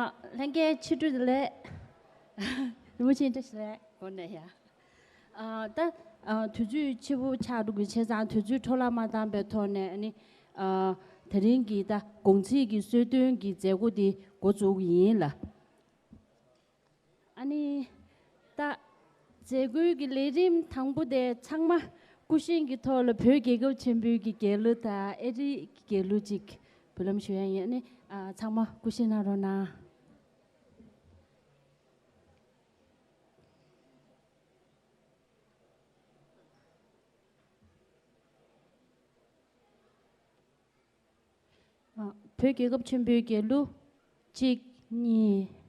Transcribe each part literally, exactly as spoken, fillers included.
ལྷན་རྒྱས་ཕྱི་དྲོ་བདེ་ལེགས། རིན་པོ་ཆེ་བཀྲ་ཤིས་བདེ་ལེགས། གོ་ནས་ཡ། ཨ། ད། ཨ། དུས་ཚོད་ཕྱི་པོ་ཆགས་འགྲོ་གི་བྱས་ཙང་དུས་ཚོད་འཕྲོ་བརླག་མ་བཏང་པའི་ཐོག་ནས་ནི། ཨ། དེ་རིང་གི་ད་དགོང་ཚིགས་ཀྱི་གསོལ་སྟོན་གྱི་མཛད་སྒོ་འདི་འགོ་འཛུགས་ཀྱི་ཡིན་ལ། ཨ་ནི། ད། མཛད་སྒོའི་གི་ལས་རིམ་དང་པོ་དེ་ཚང་མ་སྐུ་བཞེངས་ཀྱི་ཐོག་ལ་བོད་རྒྱལ་ཁབ་ཆེན་པོའི་གི་རྒྱལ་གླུ་དང་ཨེ་རི་གི་རྒྱལ་གླུ་ཅིག་འབུལ་ལམ་ཞུ་ཡ་ཡིན། ཨ་ནི། ཨ། ཚང་མ་སྐུ་བཞེངས་གནང་རོགས་གནང་། ཨ། བོད་རྒྱལ་ཁབ་ཆེན་པོའི་རྒྱལ་གླུ། གཅིག་གཉིས།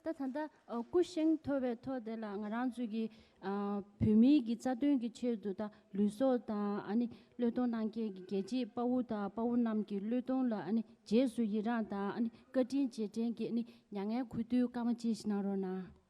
ད་ད་ལྟ་ཨ་སྐུ་བཞེངས་ཐོབ་པའི་ཐོག་དེ་ལ་ང་རང་ཚོའི་གི་ཨ་བོད་མིའི་གི་རྩ་དོན་གྱི་ཆེད་དུ་ད་ལུས་སྲོག་དང་ཨ་ནི་བློས་གཏོང་གནང་མཁན་གྱི་རྒྱལ་གཅེས་དཔའ་བོ་དང་དཔའ་བོ་རྣམས་ཀྱི་བློས་གཏོང་ལ་ཨ་ནི་རྗེས་སུ་ཡི་རངས་དང་ཨ་ནི་བཀའ་དྲིན་རྗེས་དྲན་གྱི་ཨ་ནི་མྱ་ངན་གུས་འདུད་སྐར་མ་གཅིག་ཞིག་གནང་རོགས་གནང་།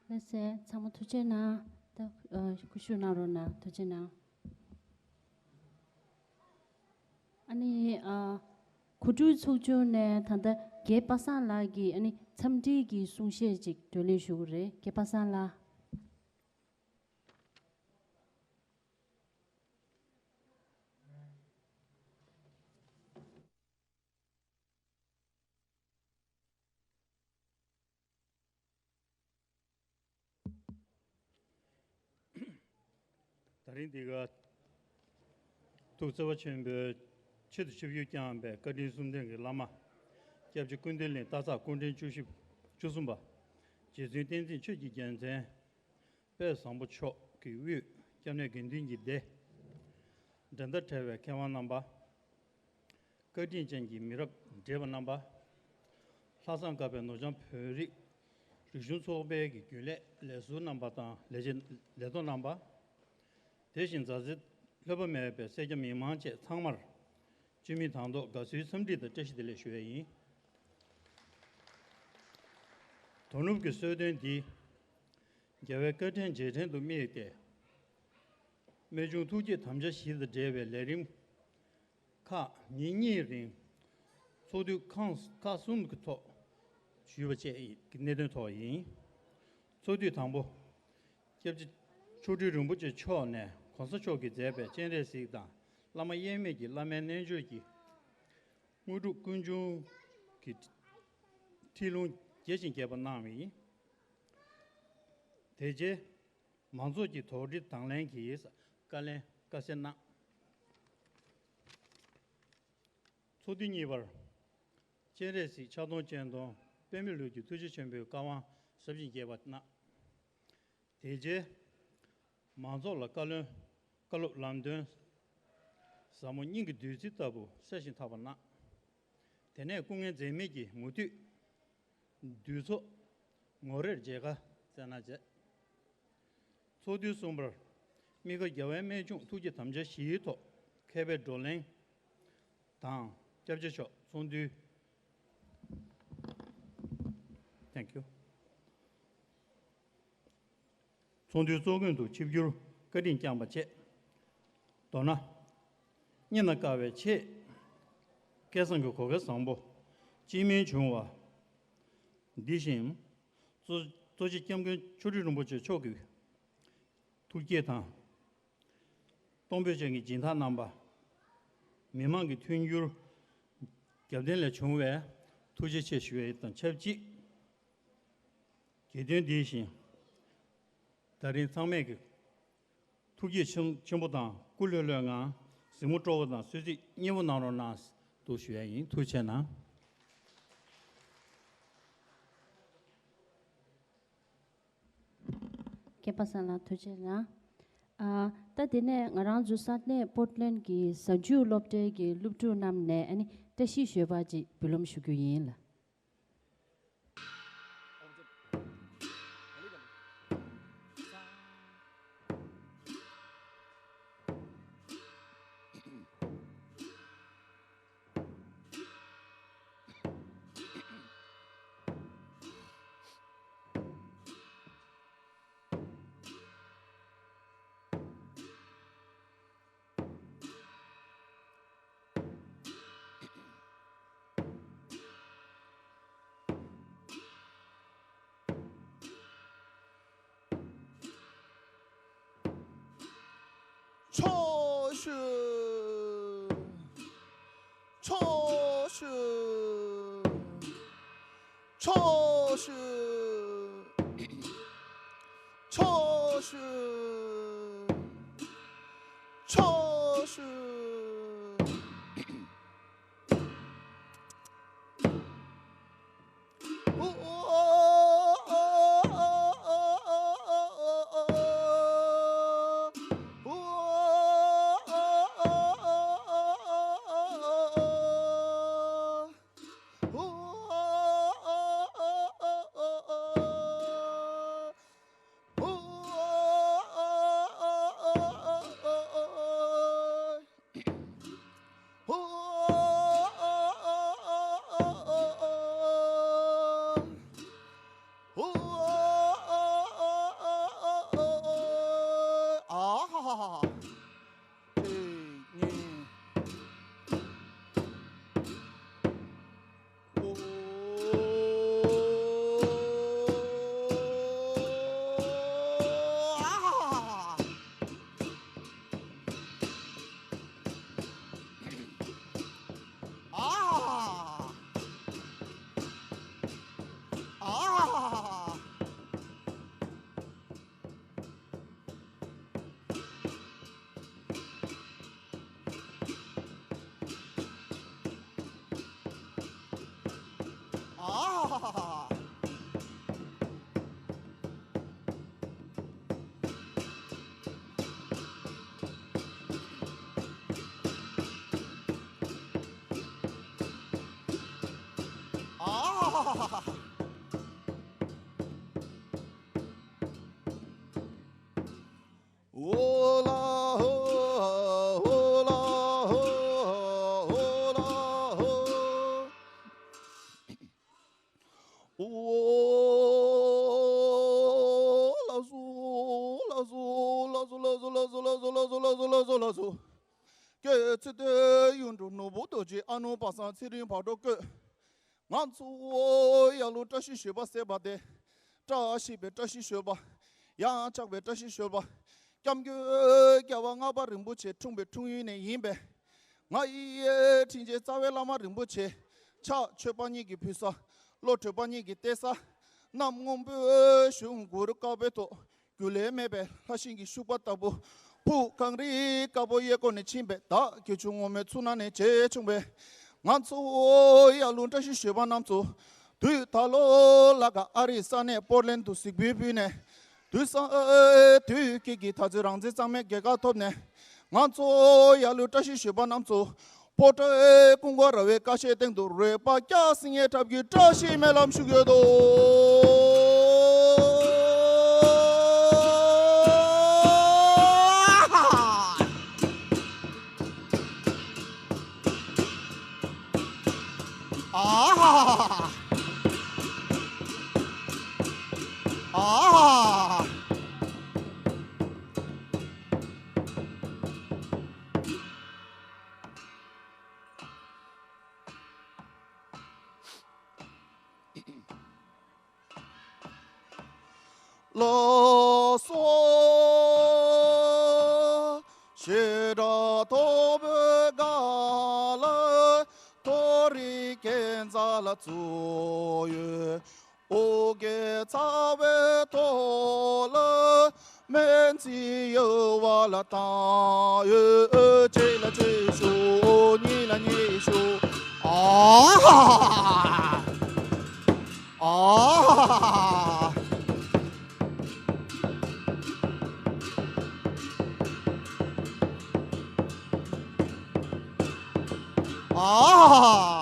ལགས་སོ། ཚང་མ་ཐུགས་རྗེ་གནང་། ད་ཨ་སྐུ་བཞུགས་གནང་རོགས་གནང་། ཐུགས་རྗེ་གནང་། ཨ་ནི་ཨ་གོ་སྒྲིག་ཚོགས་ཆུང་ནས་ད་ལྟ་རྒན་པ་སངས་ལགས་ཀྱིས་ཨ་ནི་འཚམས་འདྲི་གི་གསུང་བཤད་ཅིག་བགྲོ་གླེང་ཞུ་གི་རེད། རྒན་པ་སངས་ལགས། ད་རིང་འདི་ག་ཐུགས་བརྩེ་བ་ཆེན་པོས་ཆེད་དུ་ཆིབས་བསྒྱུར་བསྐྱངས་པའི་བཀའ་དྲིན་གསུམ་ལྡན་གྱི་བླ་མ། སྐྱབས་རྗེ་ཀུན་བདེ་གླིང་སྟག་ཚང་སྐུ་ཕྲེང་བཅུ་བཞི། བཅུ་གསུམ་པ། རྗེ་བཙུན་བསྟན་འཛིན་ཆོས་ཀྱི་རྒྱལ་མཚན། དཔལ་བཟང་པོ་མཆོག་གི་དབུས་སྐྱབས་གནས་དགེ་འདུན་གྱི་སྡེ། འགྲན་ཟླ་བྲལ་བའི་མཁས་དབང་རྣམ་པ། བཀའ་དྲིན་ཅན་གྱི་མི་རབས་བགྲེས་པ་རྣམ་པ། ལྷག་བསམ་དཀར་པོའི་ནོར་བྱང་བོད་རིགས་རིག་གཞུང་ཚོགས་པའི་གི་རྒྱུན་ལས་ལས་ཟུར་རྣམ་པ་དང་ལས་བྱེད་ལས་ཐོག་རྣམ་པ། དེ་བཞིན་མཛའ་བརྩེ་ལྷོད་པ་མེད་པའི་སེར་སྐྱ་མི་མང་བཅས་ཚང་མར་སྤྱི་མི་དང་ཐོག་དགའ་བསུའི་འཚམས་འདྲི་དང་བཀྲ་ཤིས་བདེ་ལེགས་ཞུ་བ་ཡིན། དོ་ནུབ་ཀྱི་གསོལ་སྟོན་འདི་རྒྱལ་བའི་བཀའ་དྲིན་རྗེས་དྲན་དུ་དམིགས་ཏེ། རྨད་བྱུང་ཐུགས་བསྐྱེད་དམ་བཅའ་བཞི་དང་འབྲེལ་བའི་ལས་རིམ་ཁག་ཉིན་གཉིས་རིང་ཚོགས་དུས་ཁག་ཁག་གསུམ་གྱི་ཐོག་ཞུས་པ་བཅས་ཀྱི་གནད་དོན་ཐོག་ཡིན། ཚོགས་དུས་དང་པོ། སྐྱབས་རྗེ་མཆོག་སྤྲུལ་རིན་པོ་ཆེ་མཆོག་ནས་གོང་ས་མཆོག་གིས་མཛད་པའི་སྤྱན་རས་གཟིགས་དང་བླ་མ་དབྱེར་མེད་ཀྱི་བླ་མའི་རྣལ་འབྱོར་གྱི་དངོས་གྲུབ་ཀུན་འབྱུང་གི་ཁྲིད་ལུང་རྒྱས་ཤིང་རྒྱས་པ་གནང་བ་ཡིན། དེ་རྗེས། མང་ཚོགས་ཀྱི་དོགས་འདྲི་དང་ལེན་གྱིས་བཀའ་ལན་བཀའ་སྩལ་གནང་། ཚོགས་དུས་གཉིས་པར། སྤྱན་རས་གཟིགས་ཕྱག་སྟོང་སྤྱན་སྟོང་དཔེ་མེད་ལུས་ཀྱི་ཐུགས་རྗེ་ཆེན་པོའི་བཀའ་དབང་ཟབ་ཅིང་རྒྱས་པ་གནང་། དེ་རྗེས། མང་ཚོགས་ལ་བཀའ་བློན་བཀའ་སློབ་ལམ་སྟོན་ཟབ་མོ་སྙིང་གི་བདུད་རྩི་ལྟ་བུ་གསལ་ཞིང་དག་པ་གནང་། དེ་ནས་སྐུ་ངལ་འཛེམས་མེད་ཀྱིས་མུ་མཐུད། འདུས་ཚོགས་ངོ་རེར་མཇལ་ཁ་བསྩལ་གནང་བྱས། ཚོགས་དུས་གསུམ་པར། དམིགས་བཀར་རྒྱལ་བའི་རྨད་བྱུང་ཐུགས་བསྐྱེད་དམ་བཅའ་བཞིའི་ཐོག་མཁས་པའི་བགྲོ་གླེང་དང་སྐྱབས་རྗེ་མཆོག་ཚོགས་འདུའི། Thank you. ཚོགས་འདུའི་གཙོ་མགོན་དུ་ཆིབས་བསྒྱུར་བཀའ་དྲིན་བསྐྱངས་པ་བཅས། མདོར་ན། སྙན་དང་དཀའ་བའི་ཆེད། སྐལ་བཟང་གི་གོ་སྐལ་བཟང་པོ་ཅིས་མིན་བྱུང་བ། འདི་བཞིན། གཙོ་གཙོ་ཆེ་སྐྱབས་མགོན་མཆོག་སྤྲུལ་རིན་པོ་ཆེ་མཆོག་གི་ཐུགས་བསྐྱེད་དང་། གཏོང་ཕོད་ཅན་གྱི་སྦྱིན་བདག་རྣམ་པ། མི་མང་གི་མཐུན་འགྱུར་རྒྱབ་རྟེན་ལས་བྱུང་བའི་ཐུགས་རྗེ་ཆེ་ཞུ་བ་དང་ཆབས་ཅིག་དགེ་འདུན་འདི་བཞིན་ད་རིང་ཚང་མས་ཀྱི་ཐུགས་བསྐྱེད་ཆེན་ཆེན་པོ་དང་སྐུ་ལྷོད་ལྷོད་ངང་གཟིགས་མོ་སྤྲོ་བོ་དང་གསོལ་ཚིགས་མཉེས་པོ་གནང་རོགས་གནང་འདུག་ཞུ་ཡ་ཡིན། ཐུགས་རྗེ་གནང་། མཁས་པ་སངས་ལགས་ཐུགས་རྗེ་གནང་། ཨ། ད་དེ་ནས་ང་རང་ཚོ་ས་གནས་པོར་ཊི་ལེན་གྱི་གཟའ་མཇུག་སློབ་གྲྭའི་གི་སློབ་ཕྲུག་རྣམས་ནས་ཨ་ནི་བཀྲ་ཤིས་ཞོལ་པ་ཅིག་འབུལ་ལམ་ཞུ་རྒྱུ་ཡིན་ལ། ཕྱོགས་བཅུ། ཕྱོགས་བཅུ། ཕྱོགས་བཅུ། ཕྱོགས་བཅུ། ཕྱོགས་བཅུ། རྗེ་ཨ་ནུ་པ་སངས་ཚེ་རིང་བག་དྲོ་བཀོད། ང་ཚོ་ཡར་ལུང་བཀྲ་ཤིས་ཞོལ་པ་ཟེར་བ་དེ། བཀྲ་ཤིས་པའི་བཀྲ་ཤིས་ཞོལ་པ། ཡང་ཆགས་པའི་བཀྲ་ཤིས་ཞོལ་པ། སྐྱབས་མགོན་རྒྱལ་བ་ལྔ་པ་རིན་པོ་ཆེ་འཁྲུངས་པའི་འཁྲུངས་ཡུལ་ནས་ཡིན་པས། ང་ཡི་དྲིན་ཅན་རྩ་བའི་བླ་མ་རིན་པོ་ཆེ། ཕྱག་མཆོད་པ་ཉིད་ཀྱི་ཕུལ་ས། བློ་གྲོས་པ་ཉིད་ཀྱི་གཏད་ས། གནམ་སྔོན་པོའི་གཞུང་གུར་དཀར་པོའི་ཐོག་རྒྱུ་ལས་མེད་པའི་ལྷ་ཤིང་གི་ཤུག་པ་ལྟ་བུ། ཕུག་གངས་རི་དཀར་པོ་གཡས་སྐོར་ནས་ཕྱིན་པའི་བདག་དགེ་ཆུ་སྔོན་མོའི་ཚུལ་སྣང་ནས་རྗེས་བྱུང་བའི། ང་ཚོ་ཡར་ལུང་བཀྲ་ཤིས་ཞོལ་པ་རྣམས་ཚོ། དུས་ད་ལོ་ལ་ག་ཨ་རིའི་ས་གནས་པོར་ལན་དུ་གཟིགས་འབུལ་ཕུལ་ནས། དུས་སང་དུས་ཀྱི་གི་ད་ཚོད་རང་བཙན་གཙང་མའི་རྒྱལ་ཁ་ཐོབ་ནས། ང་ཚོ་ཡར་ལུང་བཀྲ་ཤིས་ཞོལ་པ་རྣམས་ཚོ། པོ་ཏྲའི་ཀུན་དགའ་ར་བའི་ཀ་ཤའི་སྟེང་དུ་རོལ་པ་རྒྱག་སྲིད་ངེས་ཁྲབ་ཀྱི་བཀྲ་ཤིས་སྨོན་ལམ་ཞུ་གི་ཡོད་དོ། ཨ་ཧ་ཧ་ཧ། ཨ་ཧ་ཧ་ཧ། ལགས་སོ། ཞེ་དྲག་ཐོབ་པའི་ག་ལ་མཐོ་རིས་ཁྱད་མཚར་ལ་ཚུར་ཡོད། ཨོ་རྒྱན་ཚ་བའི་ཐོག་ལ་སྨན་རྩི་ཡོད་པ་ལ་བཏང་ཡོད། གཅིག་ལ་གཅིག་ཞུ། གཉིས་ལ་གཉིས་ཞུ། ཨ་ཧ་ཧ་ཧ། ཨ་ཧ་ཧ་ཧ།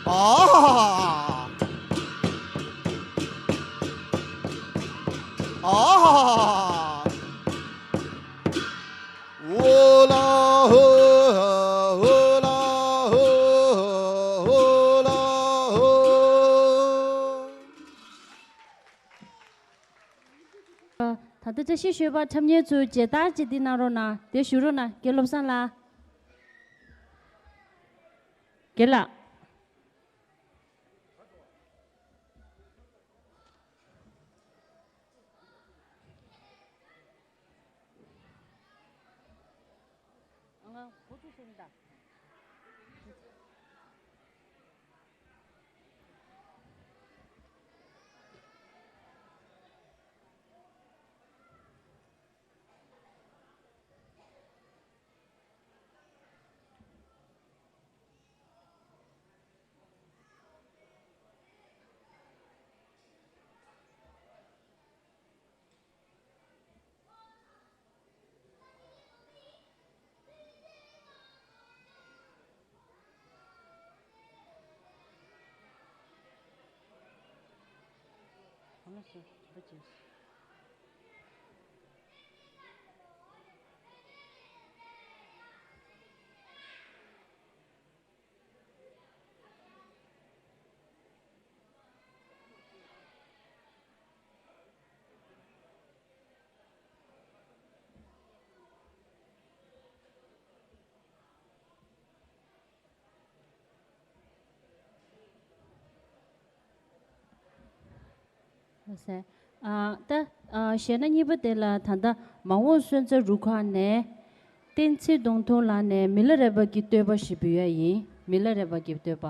ཨ་ཧ་ཧ། ཨ་ཧ་ཧ། ཨ་ཧ་ཧ། ཧོ་ལ་ཧོ། ཧོ་ལ་ཧོ། ཧོ་ལ་ཧོ། ད་ལྟ་བཀྲ་ཤིས་ཞོལ་པ་འཁྲབ་མཁན་ཚོས་མཇལ་དར་ཅིག་འདི་གནང་རོགས་གནང་། དེ་ཞུ་རོགས་གནང་། དགེ་བློ་བཟང་ལགས། དགེ་ལགས། ཨ་ད་ཨ་གཞས་སྣ་གཉིས་པ་དེ་ལ་ད་ལྟ་མ་འོངས་སོན་རྩ་རུ་ཁག་ནས་བསྟན་འཛིན་སྟོང་ཐུང་ལགས་ནས་མི་ལ་རས་པ་གི་བསྟོད་པ་ཞིག་འབུལ་ཡ་ཡིན། མི་ལ་རས་པ་གི་བསྟོད་པ།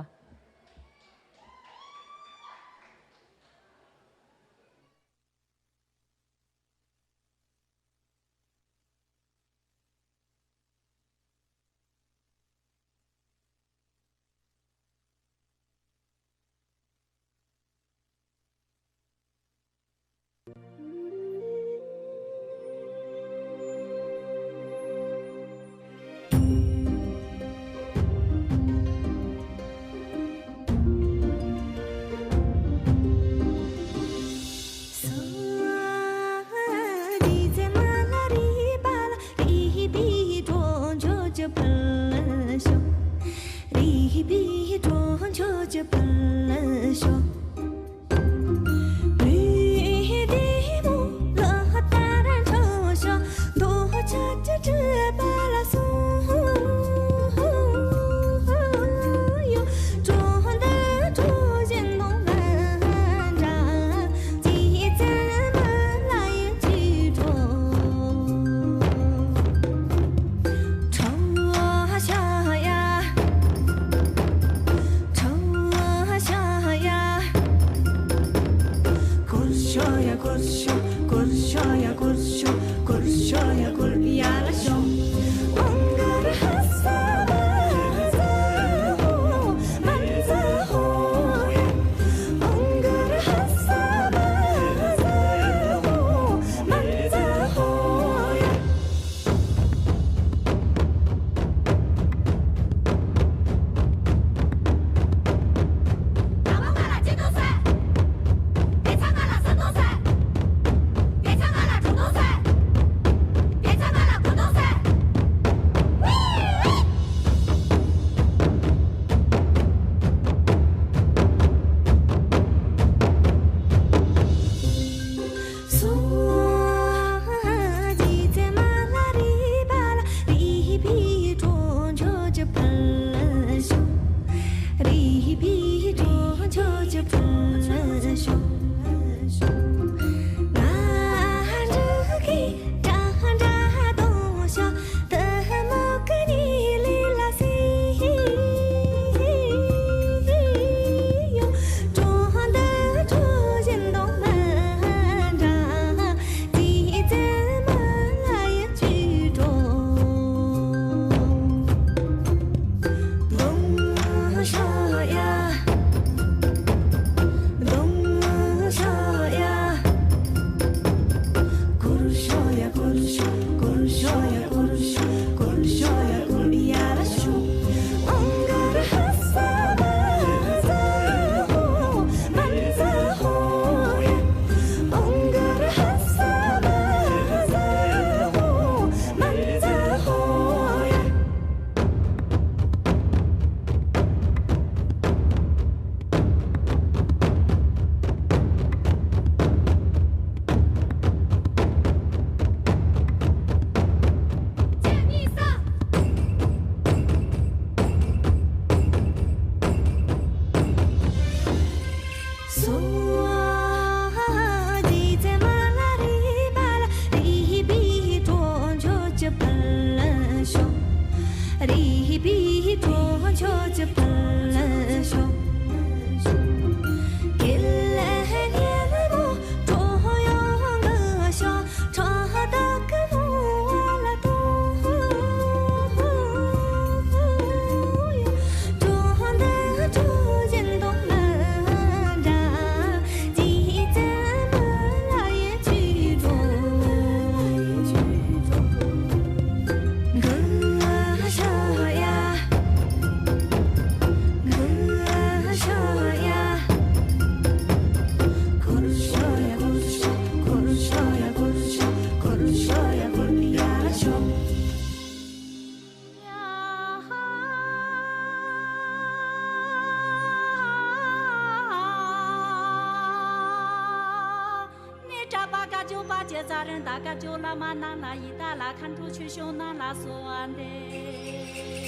གྲགས་པ་བཀའ་བརྒྱུད་པ་བཅས་ཚེ་རིང་དང་བཀའ་བརྒྱུད་བླ་མ་རྣམས་ལ་ཡི་དམ་ལ་མཁའ་འགྲོ་ཆོས་སྐྱོང་རྣམས་ལ་གསོལ་བ་འདེབས།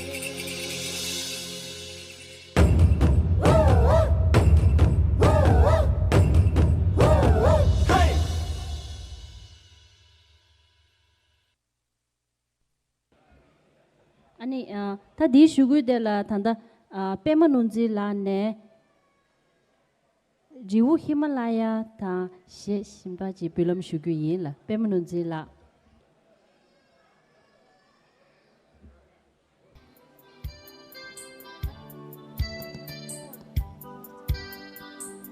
ཨ་ནི་ཨ། ད་འདིའི་ཞུ་སྐུལ་དེ་ལ་ད་ལྟ་ཨ། པད་མ་ནོར་འཛིན་ལགས་ནས་རི་བོ་ཧི་མ་ལ་ཡ་དང་ཞེས་གཞན་པ་ཅིག་འབུལ་ལམ་ཞུ་རྒྱུ་ཡིན་ལ། པད་མ་ནོར་འཛིན་ལགས།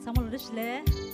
ཚང་མ་ལ་བཀྲ་ཤིས་བདེ་ལེགས།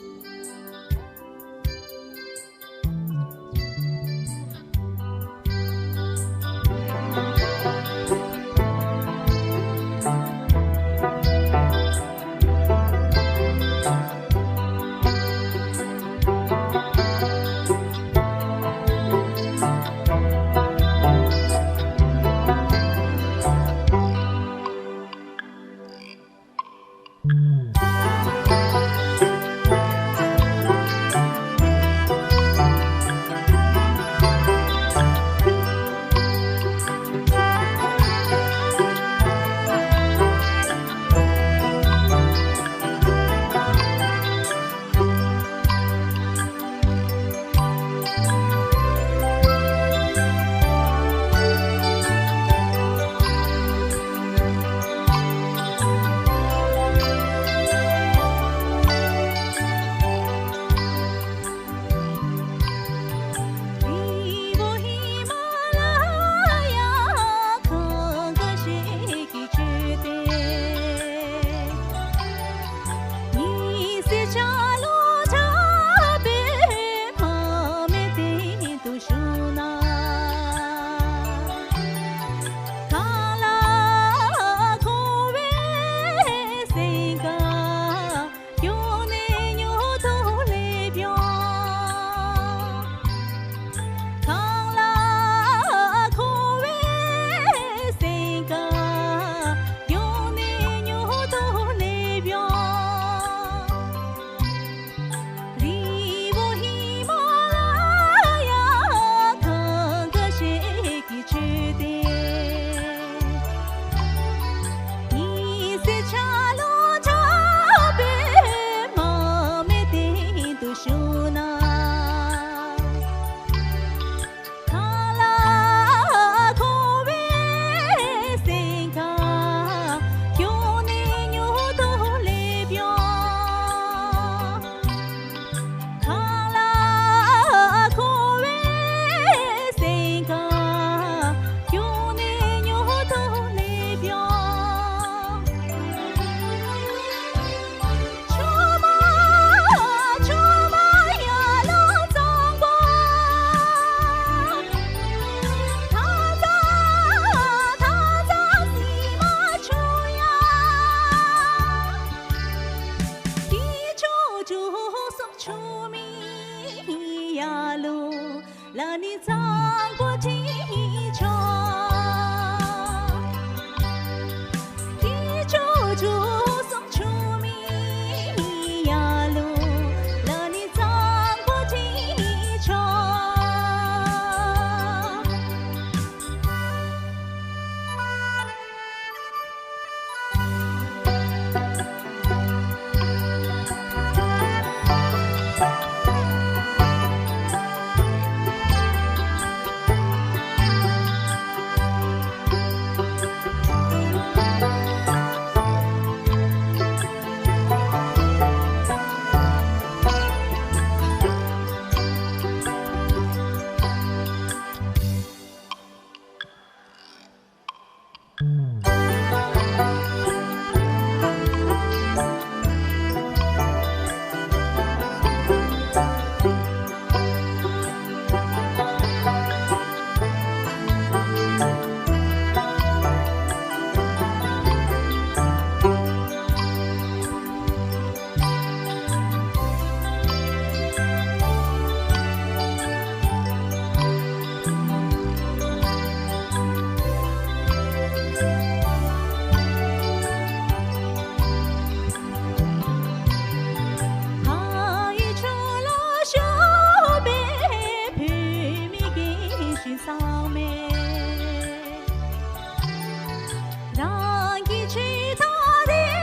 རང་གི་ཆོས་དང་རིག་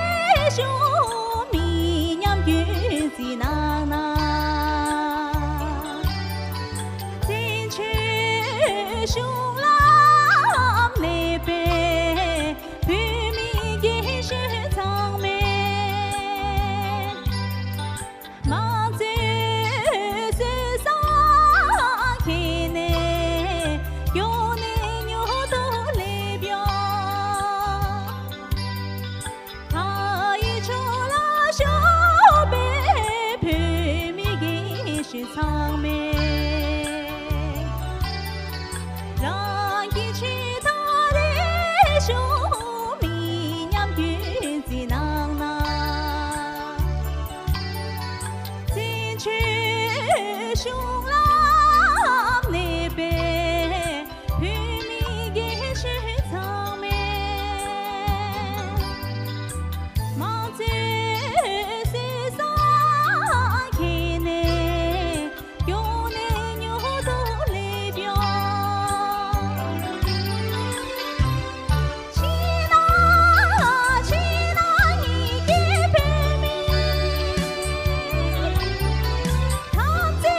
གཞུང་མི་ཉམས་རྒྱུན་འཛིན་གནང་ན། བཙན་བྱོལ་གཞུང་ལ་གནས་པའི་བོད་མི་རྒན་གཞོན་ཚང་མས། དམངས་གཙོའི་སྲོལ་བཟང་འཁྱེར་ནས། མགྱོགས་ནས་མྱུར་དུ་སླེབས་ཡོང་། མཐའ་ཡི་ཕྱོགས་ལ་བཞུགས་པའི་བོད་མི་རྒན་གཞོན་ཚང་མས། རང་གི་ཆོས་དང་རིག་གཞུང་མི་ཉམས་རྒྱུན་འཛིན་གནང་ན། བཙན་བྱོལ་གཞུང་ལ་གནས་པའི་བོད་མི་རྒན་གཞོན་ཚང་མས། དམངས་གཙོའི་སྲོལ་བཟང་འཁྱེར་ནས། མགྱོགས་ནས་མྱུར་དུ་སླེབས་ཡོང་། ཕྱི་ནང་ཕྱི་ནང་གཉིས་ཀྱི་བོད་མི། ཐམས་ཅད་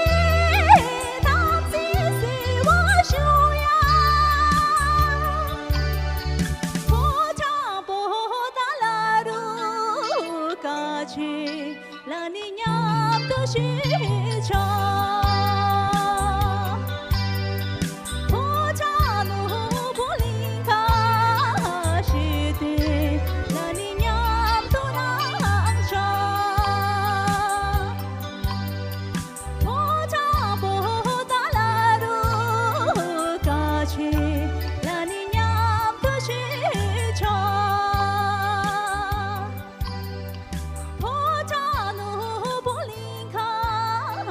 ཐམས་ཅད་གསོལ་བ་ཞུ་ཡ། ཕོ་བྲང་པོ་ཏཱ་ལ་རུ་བཀའ་ཆོས་ལ་ནི་མཉམ་དུ་ཞུ་ཆོག། ཕོ་བྲང་ནོར་བུ་གླིང་ཁ་ཞུ་དོན་ལ་ནི་མཉམ་དུ་གནང་ཆོག། ཕོ་བྲང་པོ་ཏཱ་ལ་རུ་བཀའ་ཆོས་ལ་ནི་མཉམ་དུ་ཞུ་ཆོག། ཕོ་བྲང་ནོར་བུ་གླིང་ཁ་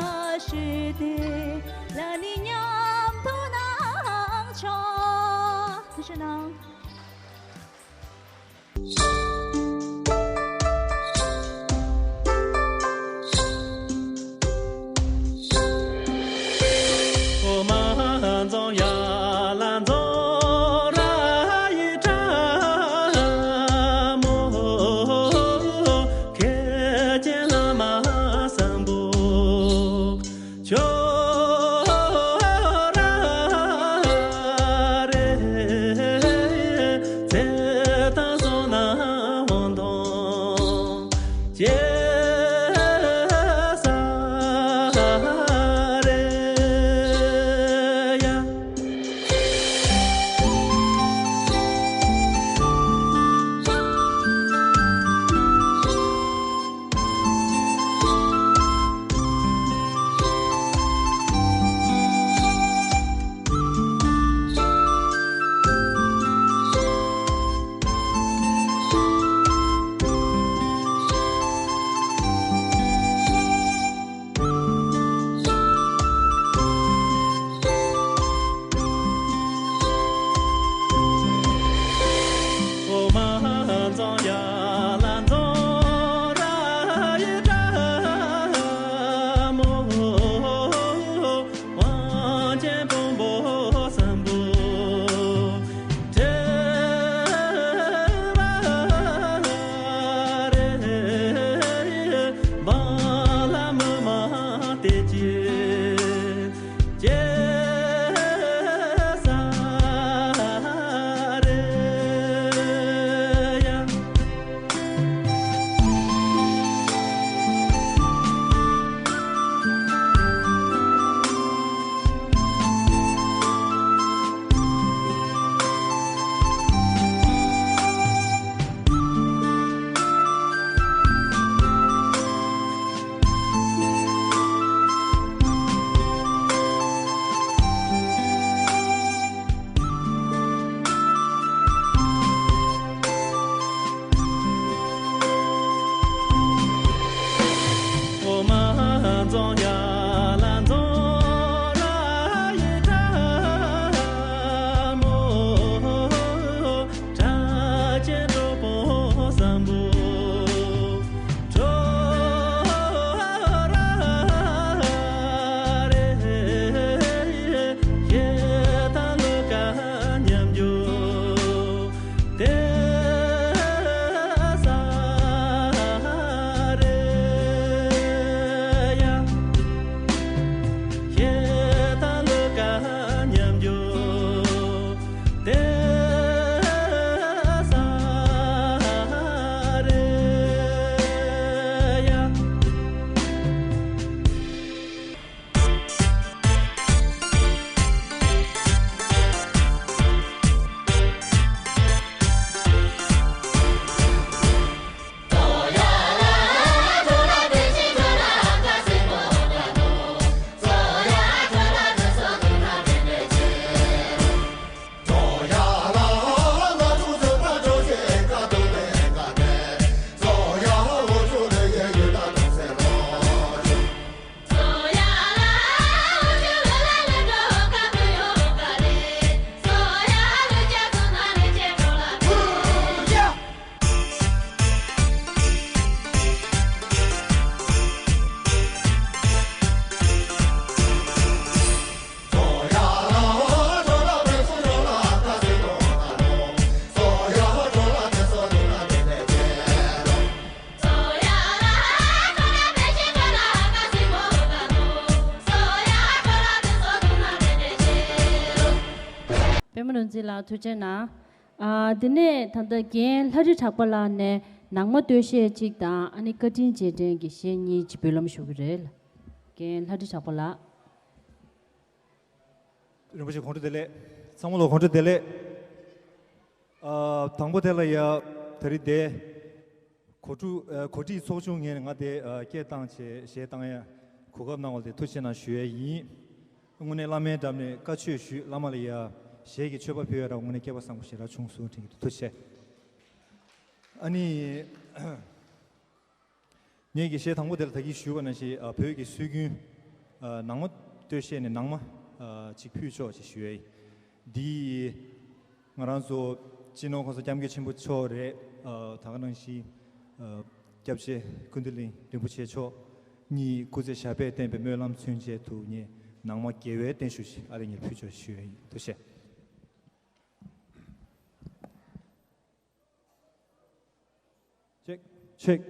ལགས་ཐུགས་རྗེ་གནང་། ཨ། དེ་ནས་ད་ལྟ་རྒན་ལྷ་བྲིས་གྲགས་པ་ལགས་ནས་ནང་མ་སྟོད་གཞས་གཅིག་དང་ཨ་ནི་བཀའ་དྲིན་རྗེས་དྲན་གྱི་གཞས་གཉིས་ཅིག་འབུལ་ལམ་ཞུ་གི་རེད། རྒན་ལྷ་བྲིས་གྲགས་པ་ལགས། རིན་པོ་ཆེ་དགོང་དྲོ་བདེ་ལེགས། ཚང་མ་ལ་དགོང་དྲོ་བདེ་ལེགས། ཨ། དང་པོ་དེ་ལ་ཡ་ད་རིང་དེ། གོ་སྒྲིག་ཨ། གོ་སྒྲིག་ཚོགས་ཆུང་ངོས་ནས་ང་དེ་ཨ། སྐད་བཏང་བྱས་གཞས་བཏང་ཡ་གོ་སྐབས་གནང་བ་དེ་ཐུགས་རྗེ་གནང་ཞུ་ཡ་ཡིན། དངོས་གནས་བླ་མའི་འགྲམ་ནས་བཀའ་ཆོས་ཞུས། བླ་མ་ལ་ཡ་གཞས་ཀྱི་མཆོད་པ་ཕུལ་ཡ་ར་དངོས་གནས་སྐལ་བ་བཟང་པོ་ཞེ་དྲག་བྱུང་སོང་དྲན་གྱི་འདུག་ཐུགས་རྗེ་ཆེ། ཨ་ནི། ངེད་ཀྱི་གཞས་དང་པོ་དེ་ལ་ད་གིན་ཞུས་པ་ནང་བཞིན་ཨ། བོད་ཀྱི་སྲོལ་རྒྱུན་ཨ། ནང་མ་སྟོད་གཞས་ནས་ནང་མ་ཨ། ཅིག་ཕུལ་ཆོག་ཅེས་ཞུ་ཡ་ཡིན། འདི་ང་རང་ཚོ་སྤྱི་ནོར་གོང་ས་སྐྱབས་མགོན་ཆེན་པོ་མཆོག་རེད། ཨ། ད་ག་ནང་བཞིན་ཨ། སྐྱབས་རྗེ་ཀུན་བདེ་གླིང་རིན་པོ་ཆེ་མཆོག་གཉིས་སྐུ་ཚེ་ཞབས་པད་བརྟན་པའི་སྨོན་ལམ་མཚོན་བྱེད་དུ་ངས་ནང་མ་རྒྱལ་བའི་བརྟན་བཞུགས་ཤིག་ཨ་ལེ་ངས་ཕུལ་ཆོག་ཞུ་ཡ་ཡིན། ཐུགས་རྗེ་ཆེ། Check, check.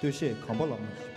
སྟོད་གཞས་གམ་པ་ལ་མ།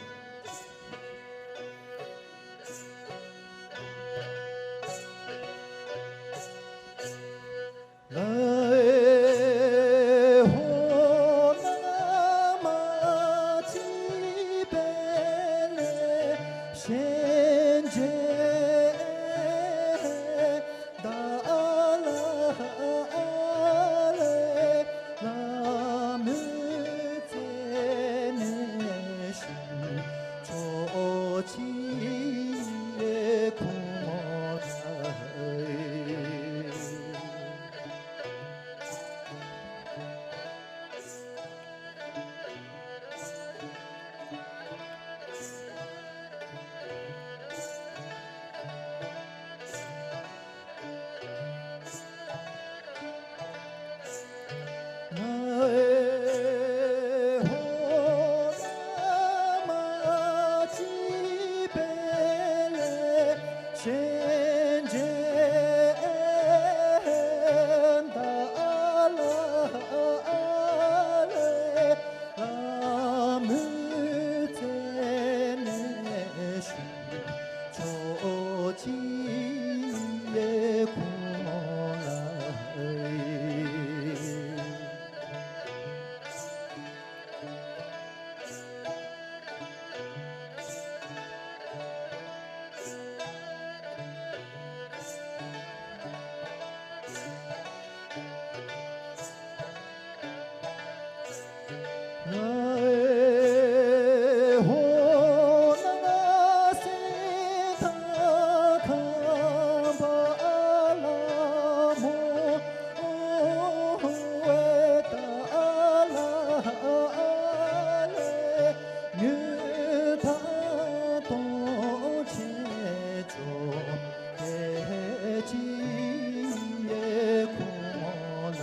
ཕྱོགས་ཀྱི་ཡེ་ཁོང་ལ།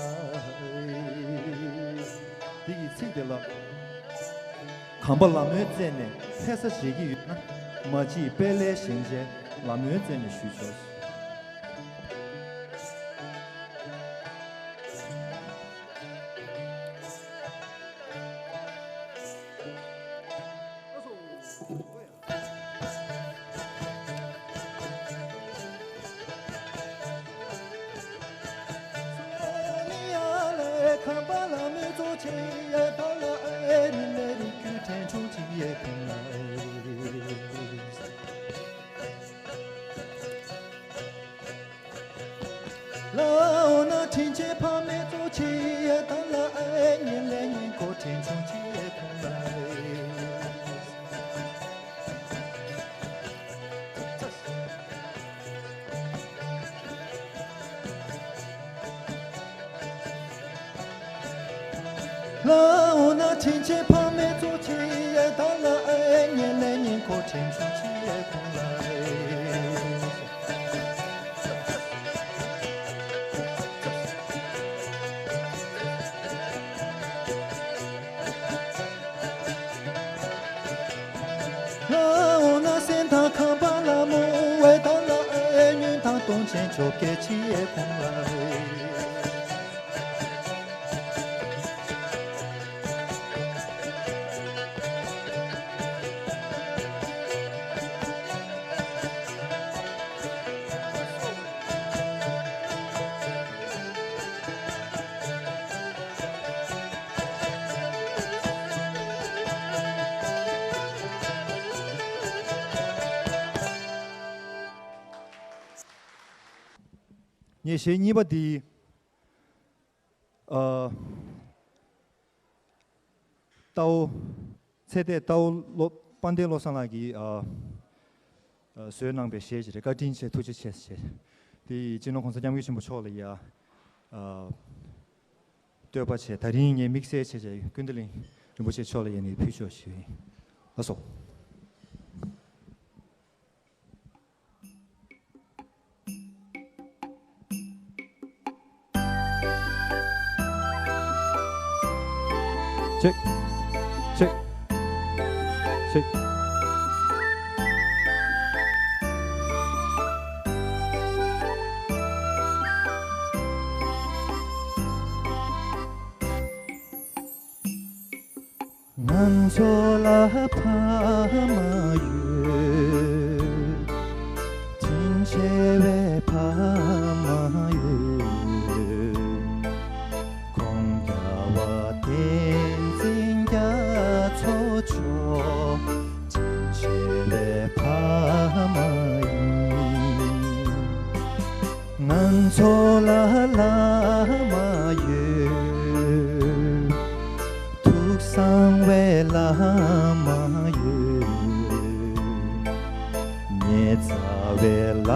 དེ་ཡི་ཚིག་དེ་ལ། གམ་པ་ལ་མོའི་རྩེ་ནས་ལྷ་ས་མཇལ་གྱི་ཡོད་ན། མ་གཅིག་དཔལ་ལྷའི་ཞལ་མཇལ་ལ་མོའི་རྩེ་ནས་ཞུས་ཆོག། ལའོ་ན་དྲིན་ཆེན་ཕ་མའི་གཙོ་ཆེ་ཡ་ད་ལ་ཨེ་ཉིན་ལས་ཉིན་ཁོ་དྲིན་ཆུང་ཆེ་ཡ་ཁོང་ལ་ཨེ། ལའོ་ན་དྲིན་ཆེན་ཕ་མའི་གཙོ་ཆེ་ཡ་ད་ལ་ཨེ་ཉིན་ལས་ཉིན་ཁོ་དྲིན་ཆུང་ཆེ་ཡ་ཁོང་ལ་ཨེ། ལའོ་ན་སེམས་དང་ཁམས་པ་ལ་མོ་བའི་དང་ལ་ཨེ་ཉོན་དང་སྟོང་ཆེན་ཆོ་གེ་ཆི་ཨེ་ཁོང་ལ་ཨེ། ངས་གཞས་གཉིས་པ་འདི། ཨ། རྟའུ། ཚེ་འདས་རྟའུ་བློ། དཔལ་ལྡན་བློ་བཟང་ལགས་ཀྱིས། ཨ། ཨ། བཟོས་གནང་པའི་གཞས་ཅིག་རེད། བཀའ་དྲིན་ཆེ། ཐུགས་རྗེ་ཆེ་ཞེས། དེ་ཡི་སྤྱི་ནོར་༸གོང་ས་༸སྐྱབས་མགོན་ཆེན་པོ་མཆོག་ལ་ཡ། ཨ། བསྟོད་པ་བྱས། ད་རིང་ངས་དམིགས་བསལ་བྱས་བྱས་ཀུན་བདེ་གླིང་རིན་པོ་ཆེ་མཆོག་ལ་ཡ་ནི་ཕུལ་ཆོག་ཞུ་ཡིན། ལགས་སོ། Check, check, check. ང་ཚོ་ལ་ཕ་མ་ཡོད། དྲིན་ཆེ་བའི་ཕ་མ་ཡོད། ཁོང་རྒྱལ་བ་བསྟན་འཛིན་རྒྱ་མཚོ་མཆོག་དྲིན་ཆེ་བའི་ཕ་མ་ཡིན། ང་ཚོ་ལ་བླ་མ་ཡོད། ཐུགས་གསང་བའི་བླ་མ་ཡོད། ཉེ་ཚ་བའི་བླ་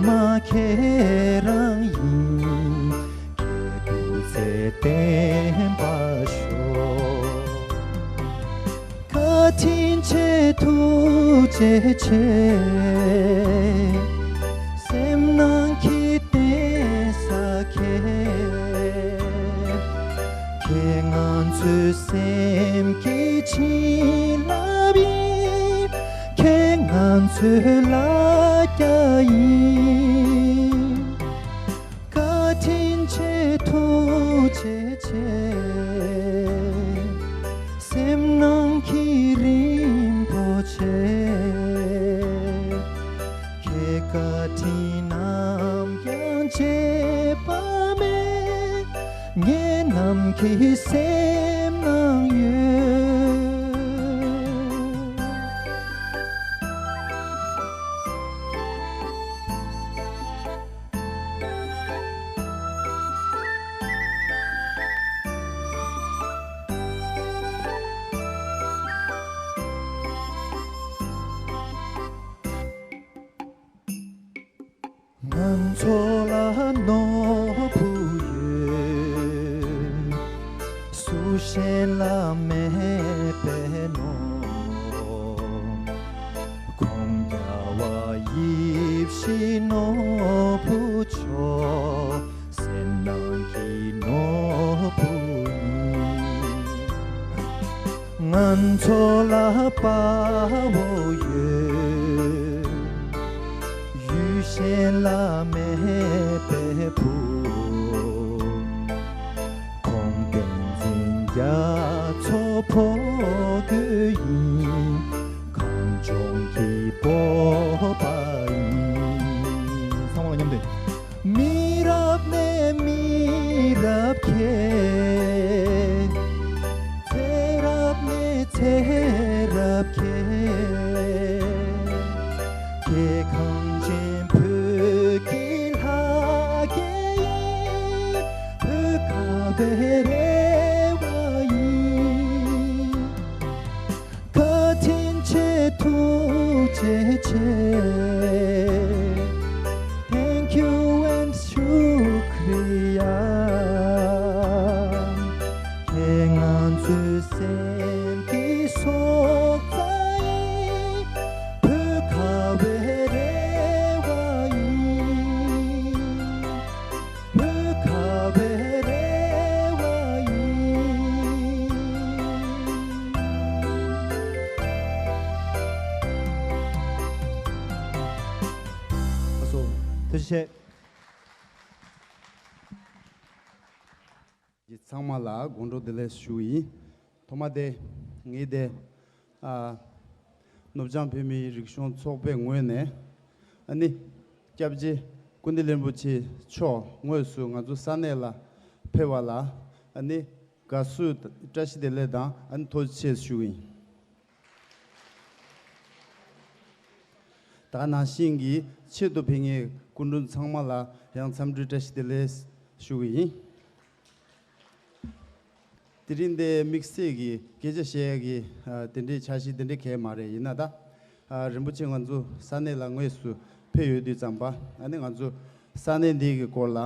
མ་ཁྱེད་རང་ཡིན། ཁྱེད་སྐུ་ཚེ་བརྟན་པར་ཤོག་བཀའ་དྲིན་ཆེ། ཐུགས་རྗེ་ཆེ། སེམས་ནང་གི་བརྟེན་ས་ཁྱེད། ཁྱེད་ང་ཚོའི་སེམས་ཀྱི་བྱིན་རླབས་ཡིན། ཁྱེད་ང་ཚོའི་ལ་རྒྱ་ཡིན། བཀའ་དྲིན་ཆེ། ཐུགས་རྗེ་ཆེ། སེམས་ནང་གི་རིན་པོ་ཆེ། གི་སེམས་ནང་ཡོད། ང་ཚོ་ལ་ནོར་བུ་ཡོད། སུ་གཞན་ལ་མེད་པའི་ནོར། ཁོང་རྒྱལ་བ་ཡིད་བཞིན་ནོར་བུ་མཆོག་སེམས་ནང་གི་ནོར་བུ་ཡིན། ང་ཚོ་ལ་དཔའ་བོ་ཡོད། ཡུལ་གཞན་ལ་མེད་པའི་བུ། ཁོང་བསྟན་འཛིན་རྒྱ་མཚོ་ཕོ་རྒོད་ཡིན། གངས་ལྗོངས་ཀྱི་སྤོབས་པ་ཡིན། ཚང་མ་མཉམ་དུ། མི་རབས་ནས་མི་རབས་ཁྱེད། ཚེ་རབས་ནས་ཚེ་རབས་ཁྱེད། ཁྱེད་གངས་ཅན་བོད་ཀྱི་ལྷ་སྐལ་ཡིན། བོད་ཁ་བའི་རེ་བ་ཡིན། བཀའ་དྲིན་ཆེ་ཐུགས་རྗེ་ཆེ། Thank you and ཤུ་ཁྲི་ཡ། ཁྱེད་ང་ཚོའི་སེམས་ཀྱི་སྲོག་རྩ་ཡིན། བོད་ཁ་བའི་རེ་བ་ཡིན། བོད་ཁ་བའི་རེ་བ་ཡིན། ལགས་སོ། ཐུགས་རྗེ་ཆེ། ཚང་མ་ལ་དགོང་དྲོ་བདེ་ལེགས་ཞུ་ཡིན། ཐོག་མ་དེ་ངས་དེ་ཨ་ནུབ་བྱང་བོད་མིའི་རིག་གཞུང་ཚོགས་པའི་ངོས་ནས་ཨ་ནི་སྐྱབས་རྗེ་ཀུན་བདེ་རིན་པོ་ཆེ་མཆོག་དངོས་སུ་ང་ཚོ་ས་གནས་ལ་ཕེབས་པ་ལ་ཨ་ནི་དགའ་བསུ་བཀྲ་ཤིས་བདེ་ལེགས་དང་ཨ་ནི་ཐུགས་རྗེ་ཆེ་ཞུ་ཡིན། ད་ག་ནང་བཞིན་གྱི་ཆེད་དུ་ཕེབས་མཁན་སྐུ་མགྲོན་ཚང་མ་ལ་ཡང་འཚམས་འདྲི་བཀྲ་ཤིས་བདེ་ལེགས་ཞུ་གི་ཡིན། དེ་རིང་འདི་དམིགས་བསལ་གྱི་སྐད་ཆ་བཤད་ཡ་གི་ཨ་དེ་འདྲའི་འཆར་གཞི་དེ་འདྲ་གང་ཡང་མ་རེད། ཡིན་ན་ད་ཨ་རིན་པོ་ཆེ་ང་ཚོ་ས་གནས་ལ་དངོས་སུ་ཕེབས་ཡོད་དུས་ཙམ་པ་ཨ་ནི་ང་ཚོ་ས་གནས་འདི་གི་སྐོར་ལ་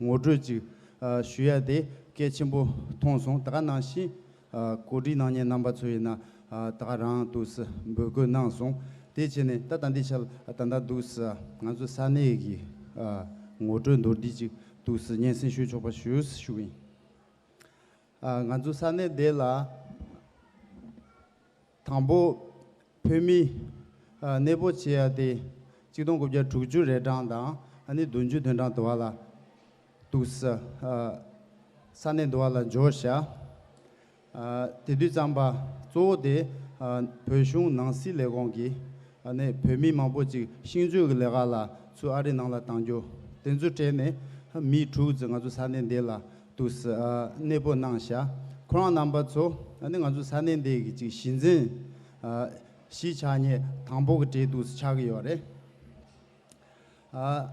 ངོ་སྤྲོད་ཅིག་ཨ་ཞུ་ཡ་དེ་གལ་ཆེན་པོ་མཐོང་སོང་། ད་ག་ནང་བཞིན་ཨ་གོ་སྒྲིག་གནང་མཁན་རྣམ་པ་ཚོ་ཡིན་ན་ཨ་ད་ག་རང་འདུག་སེ་འབོད་སྐུལ་གནང་སོང་། དེ་བྱས་ནས་ད་ད་འདི་ཆ་ལ་ད་ལྟ་འདུག་སེ་ང་ཚོ་ས་གནས་ཀྱི་ཨ་ངོ་སྤྲོད་མདོར་བསྡུས་ཅིག་འདུག་སེ་སྙན་སེང་ཞུ་ཆོག་པ་ཞུ་ཞུ་གི་ཡིན། ཨ་ང་ཚོ་ས་གནས་འདི་ལ་དང་པོ་བོད་མི་ཨ་གནས་སྤོ་བྱེད་ཡ་དེ་གཅིག་སྟོང་དགུ་བརྒྱ་དྲུག་ཅུ་རེ་གྲངས་དང་ཨ་ནི་བདུན་ཅུ་དོན་གྲངས་དུ་བ་ལ་འདུག་སེ་ཨ་ས་གནས་འདུ་བ་ལ་འབྱོར་བཞག་ཨ་དེ་དུས་ཙམ་པ་གཙོ་བོ་དེ་ཨ་བོད་གཞུང་ནང་སྲིད་ལས་ཁུངས་ཀྱིས་ཨ་ནི་བོད་མི་མང་པོ་ཅིག་ཤིང་གཅོད་ཀྱི་ལས་ཀ་ལ་ཚུར་ཨ་རི་ནང་ལ་བཏང་རྒྱུ་དེ་ཚོ་སྤྲད་ནས་མི་དྲུག་ཙམ་ང་ཚོ་ས་གནས་འདི་ལ་འདུག་སེ་ཨ་གནས་སྤོ་གནང་བཞག་ཁོ་རང་རྣམ་པ་ཚོ་ཨ་ནི་ང་ཚོ་ས་གནས་འདི་གི་ཅིག་གཞི་འཛིན་ཨ་གཞིས་ཆགས་མཁན་དང་པོ་གི་གྲས་འདུག་སེ་ཆགས་ཀྱི་ཡོད་རེད། ཨ་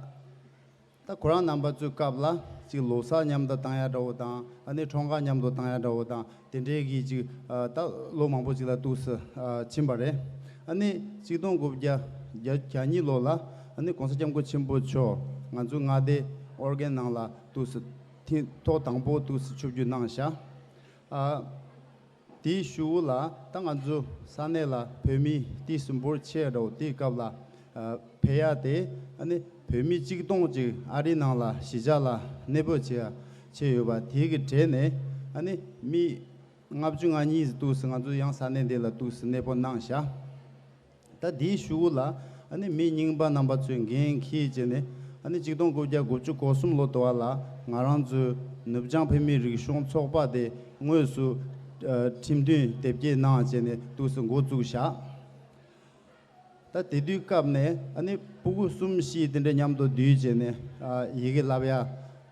ད་ཁོ་རང་རྣམ་པ་ཚོའི་སྐབས་ལ་ཅིག་ལོ་གསར་མཉམ་དུ་བཏང་ཡ་འདྲ་བོ་དང་ཨ་ནི་འཁྲུངས་སྐར་མཉམ་དུ་བཏང་ཡ་འདྲ་བོ་དང་དེ་འདྲའི་གི་ཅིག་ཨ་ད་ལོ་མང་པོ་ཅིག་ལ་འདུག་སེ་ཨ་ཕྱིན་པ་རེད། ཨ་ནི་གཅིག་སྟོང་དགུ་བརྒྱ་གྱ་གཉིས་ལོ་ལ་ཨ་ནི་གོང་ས་སྐྱབས་མགོན་ཆེན་པོ་མཆོག་ང་ཚོའི་མངའ་སྡེ་ཨོར་གན་ནང་ལ་འདུག་སེ་ཐེངས་ཐོག་དང་པོ་འདུག་སེ་ཆིབས་བསྒྱུར་གནང་བཞག་ཨ་དེའི་གཞུག་ལ་ད་ང་ཚོ་ས་གནས་ལ་བོད་མི་ཏོག་ཙམ་འབོར་ཆེ་འདྲ་བོ་དེའི་སྐབས་ལ་ཨ་ཕེབས་ཡ་དེ་ཨ་ནི་བོད་མི་གཅིག་སྟོང་ཅིག་ཨ་རིའི་ནང་ལ་གཞིས་ཆགས་ལ་གནས་སྤོ་བྱེད་ཡ་བྱས་ཡོད་པ་དེའི་གི་གྲས་ནས་ཨ་ནི་མི་ལྔ་བཅུ་ང་གཉིས་འདུག་སེ་ང་ཚོ་ཡང་ས་གནས་འདི་ལ་འདུག་སེ་གནས་སྤོ་གནང་བཞག་ད་དེའི་གཞུག་ལ་ཨ་ནི་མི་རྙིང་པ་རྣམ་པ་ཚོས་འགན་འཁྱེར་བྱས་ནས་ཨ་ནི་གཅིག་སྟོང་དགུ་བརྒྱ་དགུ་བཅུ་གོ་གསུམ་ལོ་དུ་བ་ལ་ང་རང་ཚོའི་ནུབ་བྱང་བོད་མིའི་རིག་གཞུང་ཚོགས་པ་དེ་དངོས་སུ་ཨ་ཁྲིམས་མཐུན་དེབ་སྐྱེལ་གནང་བྱས་ནས་འདུག་སེ་འགོ་བཙུགས་བཞག་ད་དེ་དུས་སྐབས་ནས་ཨ་ནི་སྤུ་གུ་གསུམ་བཞི་དེ་འདྲ་མཉམ་དུ་བསྡུས་བྱས་ནས་ཨ་ཡི་གེ་བསླབ་ཡ་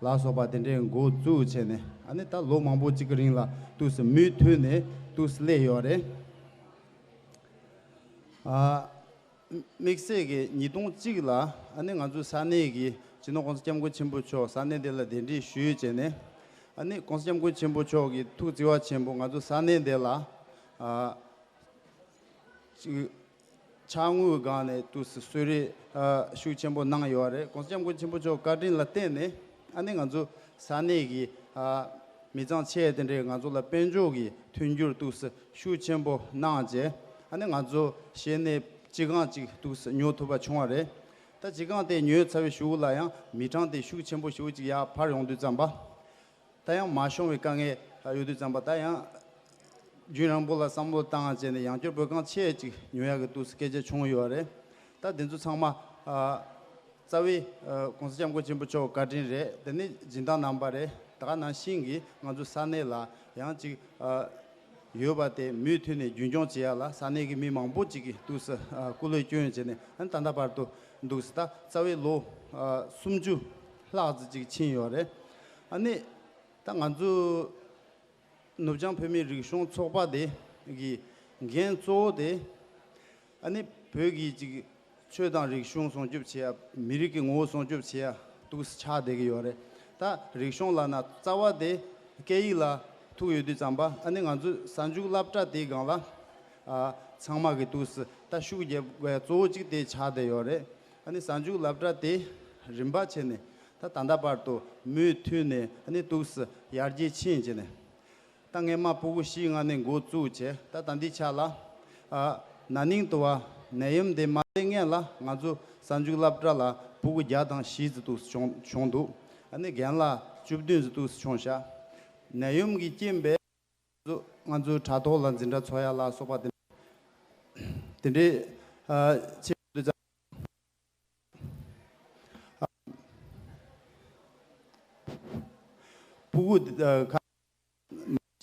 ལ་སོགས་པ་དེ་འདྲའི་འགོ་བཙུགས་བྱས་ནས། ནི་ད་ལོ་མང་པོ་གཅིག་གི་རིང་ལ་འདུག་སེ་མུ་མཐུད་ནས་འདུག་སེ་སླེབས་ཡོད་རེད། ཨ། དམིགས་བསལ་གྱི་ཉིས་སྟོང་གཅིག་ལ་ཨ་ནི་ང་ཚོ་ས་གནས་ཀྱི་སྤྱི་ནོར་༸གོང་ས་༸སྐྱབས་མགོན་ཆེན་པོ་མཆོག་ས་གནས་འདི་ལ་གདན་འདྲེན་ཞུས་བྱས་ནས། ཨ་ནི་༸གོང་ས་༸སྐྱབས་མགོན་ཆེན་པོ་མཆོག་གི་ཐུགས་བརྩེ་བ་ཆེན་པོ་ང་ཚོ་ས་གནས་འདི་ལ་ཨ། ཅིག་ཕྱག་དངུལ་སྒང་ནས་འདུག་སེ་གསོལ་རས་ཨ་ཤུགས་ཆེན་པོ་གནང་ཡོད་རེད། ༸གོང་ས་༸སྐྱབས་མགོན་ཆེན་པོ་མཆོག་བཀའ་དྲིན་ལ་བརྟེན་ནས་ཨ་ནི་ང་ཚོ་ས་གནས་ཀྱི་ཨ་མི་ཚང་ཆེ་དེ་འདྲས་ང་ཚོ་ལ་དཔལ་འབྱོར་གྱི་མཐུན་འགྱུར་འདུག་སེ་ཤུགས་ཆེན་པོ་གནང་བྱས། ཨ་ནི་ང་ཚོ་གཞི་ནས་སྤྱི་ཁང་ཅིག་འདུག་སེ་ཉོ་ཐུབ་པ་བྱུང་བ་རེད། ད་སྤྱི་ཁང་དེ་ཉོས་ཚར་བའི་གཞུག་ལ་ཡང་མི་གྲངས་དེ་ཤུགས་ཆེན་པོ་ཞེ་པོ་ཅིག་ཡར་འཕར་ཡོང་དུས་ཙམ་པ། ད་ཡང་མ་ཤོང་བའི་དཀའ་ངལ་ཡོད་དུས་ཙམ་པ། ད་ཡང་རྒྱུན་རིང་པོ་ལ་བསམ་བློ་བཏང་བྱས་ནས་ཡང་བསྐྱར་བོད་ཁང་ཆེ་ཅིག་ཉོ་ཡག་གི་འདུག་སེ་སྐད་ཆ་བྱུང་ཡོད་རེད། ད་དེ་ཚོ་ཚང་མ་ཨ་རྩ་བའི་ཨ་༸གོང་ས་༸སྐྱབས་མགོན་ཆེན་པོ་མཆོག་བཀའ་དྲིན་རེད། དེ་ནི་སྦྱིན་བདག་རྣམ་པ་རེད། ད་ག་ནང་བཞིན་གྱི་ང་ཚོ་ས་གནས་ལ་ཡང་ཅིག་ཨ་ཡོད་པ་དེ་མུ་མཐུད་ནས་རྒྱུན་སྐྱོང་བྱེད་ཡག་ལ་ས་གནས་ཀྱི་མི་མང་པོ་ཅིག་གིས་འདུག་སེ་ཨ་སྐུ་ལས་བསྐྱོན་བྱས་ནས། ཨ་ནི་ད་ལྟ་བར་དུ་འདུག་སེ་ད་རྩ་བའི་ལོ་ཨ་སུམ་ཅུ་ལྷག་ཙམ་ཅིག་ཕྱིན་ཡོད་རེད། ཨ་ནི་ད་ང་ཚོ་ནུབ་བྱང་བོད་མིའི་རིག་གཞུང་ཚོགས་པ་དེ་གི་འགན་གཙོ་བོ་དེ་ཨ་ནི་བོད་ཀྱི་ཅིག་ཆོས་དང་རིག་གཞུང་སྲུང་སྐྱོབ་བྱེད་ཡ། མི་རིགས་ཀྱི་ངོ་བོ་སྲུང་སྐྱོབ་བྱེད་ཡ་འདུག་སེ་ཆགས་བསྡད་ཀྱི་ཡོད་རེད། ད་རིག་གཞུང་ལབ་ན་རྩ་བ་དེ་སྐད་ཡིག་ལ་ཐུག་ཡོད་དུས་ཙམ་པ། ཨ་ནི་ང་ཚོའི་གསར་འཇུག་སློབ་གྲྭ་དེའི་སྒང་ལ་ཨ་ཚང་མ་གིས་འདུག་སེ་ད་ཤུགས་རྒྱབ་དགོས་ཡ་གཙོ་བོ་གཅིག་དེ་ཆགས་བསྡད་ཡོད་རེད། ཨ་ནི་གསར་འཇུག་སློབ་གྲྭ་དེ་རིམ་པ་བྱས་ནས་ད་ད་ལྟ་བར་དུ་མུ་མཐུད་ནས་ཨ་ནི་འདུག་སེ་ཡར་རྒྱས་ཕྱིན་བྱས་ནས། ད་སྔས་མ་ཕྲུ་གུ་བཞི་ལྔ་ནས་འགོ་བཙུགས་བྱས། ད་ད་ལྟའི་ཆ་ལ་ཨ་ན་ནིང་དུ་བ་ནད་ཡམས་དེ་མ་སླེབས་སྔོན་ལ་ང་ཚོ་གསར་འཇུག་སློབ་གྲྭ་ལ་ཕྲུ་གུ་བརྒྱ་དང་བཞི་ཙམ་འདུག་སེ་བྱུང་བྱུང་འདུག་ཨ་ནི་རྒན་ལགས་བཅུ་བདུན་ཙམ་འདུག་སེ་བྱུང་ཤག་ནད་ཡམས་ཀྱི་རྐྱེན་པས་ང་ཚོ་དྲ་ཐོག་ལ་འཛིན་གྲྭ་འཚོགས་ཡ་ལ་སོགས་པ་དེ་དེ་འདྲའི་ཨ་ཆེད་དུ་ཕྲུ་གུ་ཨ་ཁ་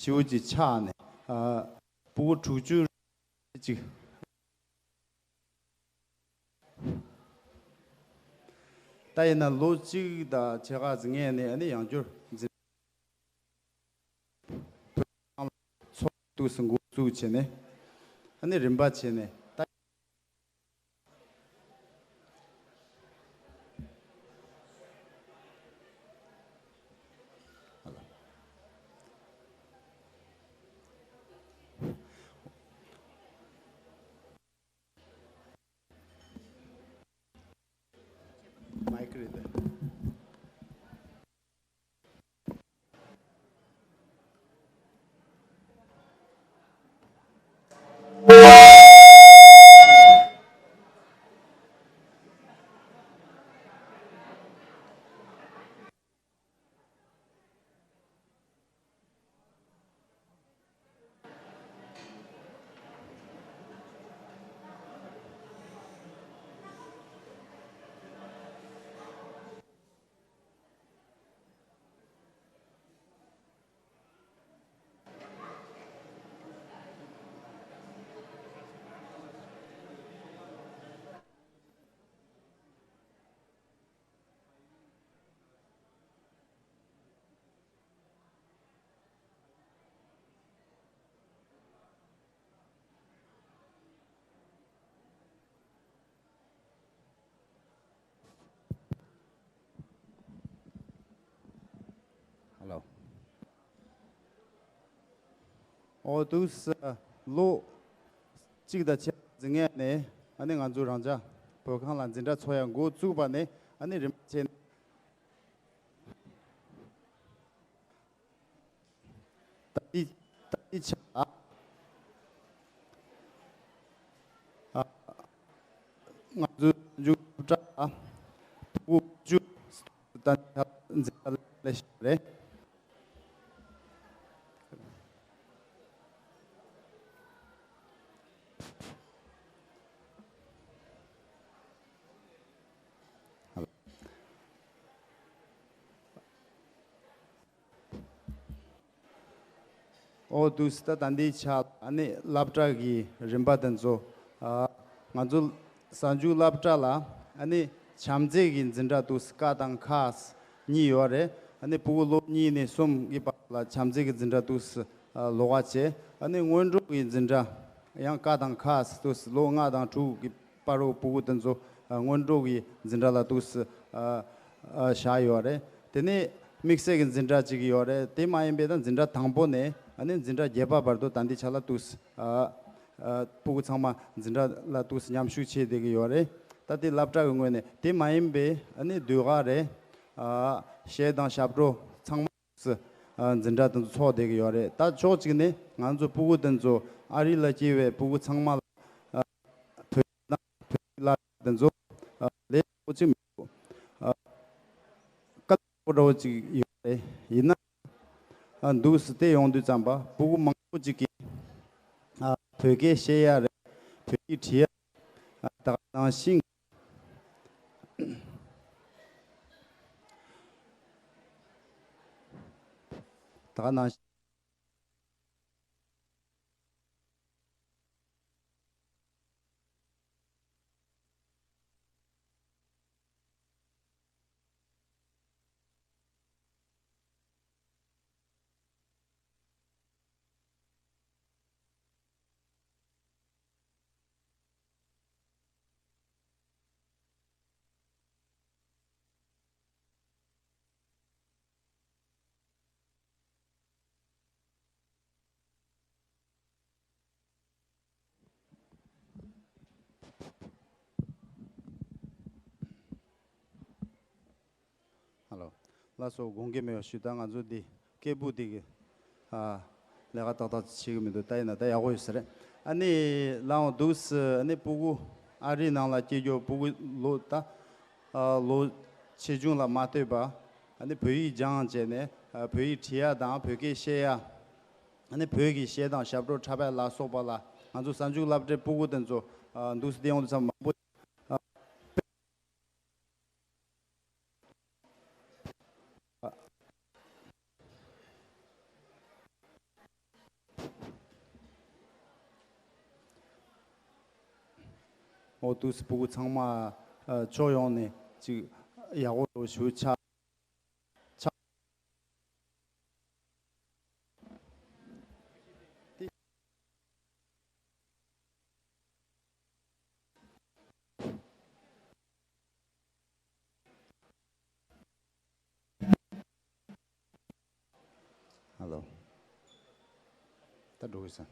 ཞེ་པོ་ཅིག་ཆགས་ནས་ཨ་ཕྲུ་གུ་དྲུག་ཅུ་ཅིག་ད་ཡིན་ན་ལོ་གཅིག་དང་ཕྱེད་ཀ་ཙམ་སྔོན་ནས་ཨ་ནི་ཡང་བསྐྱར་འཛིན་ཚོགས་འདུག་སེ་འགོ་བཙུགས་བྱས་ནས། ཨ་ནི་རིམ་པ་བྱས་ནས་ད། མའིག་རེད་དེ། ཧ་ལོ། ཨོ་འདུག་སེ་ལོ་གཅིག་དང་ཕྱེད་ཀ་ཙམ་སྔོན་ནས་ཨ་ནི་ང་ཚོ་རང་ཅག་བོད་ཁང་ལ་འཛིན་གྲྭ་འཚོགས་ཡ་འགོ་བཙུགས་པ་ནས་ཨ་ནི་རིམ་པ་བྱས་ནས། ད་ལྟའི་ད་ལྟའི་ཆ་ལ་ཨ་ང་ཚོའི་མཇུག་སྒྲ་ལ་ཕྲུ་གུ་བཅུ་ད་ལྟའི་ཆ་ལ་འཛིན་གྲྭ་ལ་སླེབས་བཞག་རེད། ཨོ་འདུག་སེ་ད་ད་ལྟའི་ཆ་ཨ་ནི་སློབ་གྲྭ་གི་རིམ་པ་དེ་ཚོ། ཨ་ང་ཚོ་གསར་འཇུག་སློབ་གྲྭ་ལ་ཨ་ནི་བྱམས་བརྩེ་གི་འཛིན་གྲྭ་འདུག་སེ་ཀ་དང་ཁ་གཉིས་ཡོད་རེད། ཨ་ནི་ཕྲུ་གུ་ལོ་གཉིས་ནས་གསུམ་གྱི་བར་ལ་བྱམས་བརྩེ་གི་འཛིན་གྲྭ་འདུག་སེ་ཨ་ལོགས་ཀ་བྱས། ཨ་ནི་སྔོན་འགྲོ་གི་འཛིན་གྲྭ་ཡང་ཀ་དང་ཁ་འདུག་སེ་ལོ་ལྔ་དང་དྲུག་གི་བར་དུ་ཕྲུ་གུ་དེ་ཚོ་ཨ་སྔོན་འགྲོ་གི་འཛིན་གྲྭ་ལ་འདུག་སེ་ཨ་ཨ་བཞག་ཡོད་རེད། དེ་ནས་དམིགས་བསལ་གྱི་འཛིན་གྲྭ་གཅིག་ཡོད་རེད། དེ་མ་ཡིན་པའི་ད་འཛིན་གྲྭ་དང་པོ་ནས་ཨ་ནི་འཛིན་གྲྭ་བརྒྱད་པ་བར་དུ་ད་ལྟའི་ཆ་ལ་འདུག་སེ་ཨ་ཨ་ཕྲུ་གུ་ཚང་མ་འཛིན་གྲྭ་ལ་འདུག་སེ་མཉམ་ཞུགས་བྱེད་བསྡད་ཀྱི་ཡོད་རེད། ད་དེ་སློབ་གྲྭ་གི་ངོས་ནས། དེ་མ་ཡིན་པའི་ཨ་ནི་ཟློས་གར་རེད། ཨ་གཞས་དང་ཞབས་བྲོ་ཚང་མ་འདུག་སེ་ཨ་འཛིན་གྲྭ་དེ་ཚོ་ཚོགས་བསྡད་ཀྱི་ཡོད་རེད། ད་ཕྱོགས་གཅིག་ནས་ང་ཚོ་ཕྲུ་གུ་དེ་ཚོ་ཨ་རི་ལ་སྐྱེས་པའི་ཕྲུ་གུ་ཚང་མ་ལ་ཨ་བོད་དང་བོད་ཀྱི་བསླབ་བྱ་དེ་ཚོ་ཨ་ལས་སླ་པོ་ཅིག་མི་འདུག་ཨ་དཀའ་ལས་ཁག་པོ་འདྲ་བོ་ཅིག་ཡོད་རེད། ཡིན་ན་ཨ་འདུག་སེ་བལྟས་ཡོང་དུས་ཙམ་པ་ཕྲུ་གུ་མང་པོ་ཅིག་གིས་ཨ་བོད་སྐད་བཤད་ཡ་རེད། བོད་ཡིག་བྲིས་ཡ་རེད། ཨ་ད་ག་ནང་བཞིན་ད་ག་ནང་བཞིན། ཧ་ལོ། ལགས་སོ། དགོངས་འགལ་མེད་པ་ཞུ། ད་ང་ཚོ་འདི་སྐད་སྦུག་འདི་གི་ཨ་ལས་ཀ་ཏག་ཏག་བྱེད་ཀྱི་མི་འདུག་ད་ཡིན་ན་ད་ཡག་པོ་ཡོད་ས་རེད། ཨ་ནི་ལགས་འོང་འདུག་སེ་ཨ་ནི་ཕྲུ་གུ་ཨ་རི་ནང་ལ་སྐྱེས་རྒྱུ་ཕྲུ་གུ་ལོ་ད་ཨ་ལོ་ཆེ་ཆུང་ལ་མ་ལྟོས་པ་ཨ་ནི་བོད་ཡིག་སྦྱངས་བྱས་ནས་ཨ་བོད་ཡིག་བྲིས་ཡ་དང་བོད་སྐད་བཤད་ཡ། ཨ་ནི་བོད་ཀྱི་གཞས་དང་ཞབས་བྲོ་འཁྲབ་པ་ལ་སོགས་པ་ལ་ང་ཚོ་གཟའ་མཇུག་སློབ་གྲྭའི་ཕྲུ་གུ་དེ་ཚོ་ཨ་འདུག་སེ་བལྟས་ཡོང་དུས་ཙམ་མང་པོ། འོ་འདུག་སེ་ཕྲུ་གུ་ཚང་མ་ཨ་ཕྱོགས་ཡོངས་ནས་ཅིག་ཡག་པོ་འགྲོ་ཞུ་ཆ། ཧ་ལོ། ད་འགྲོ་གི་ས།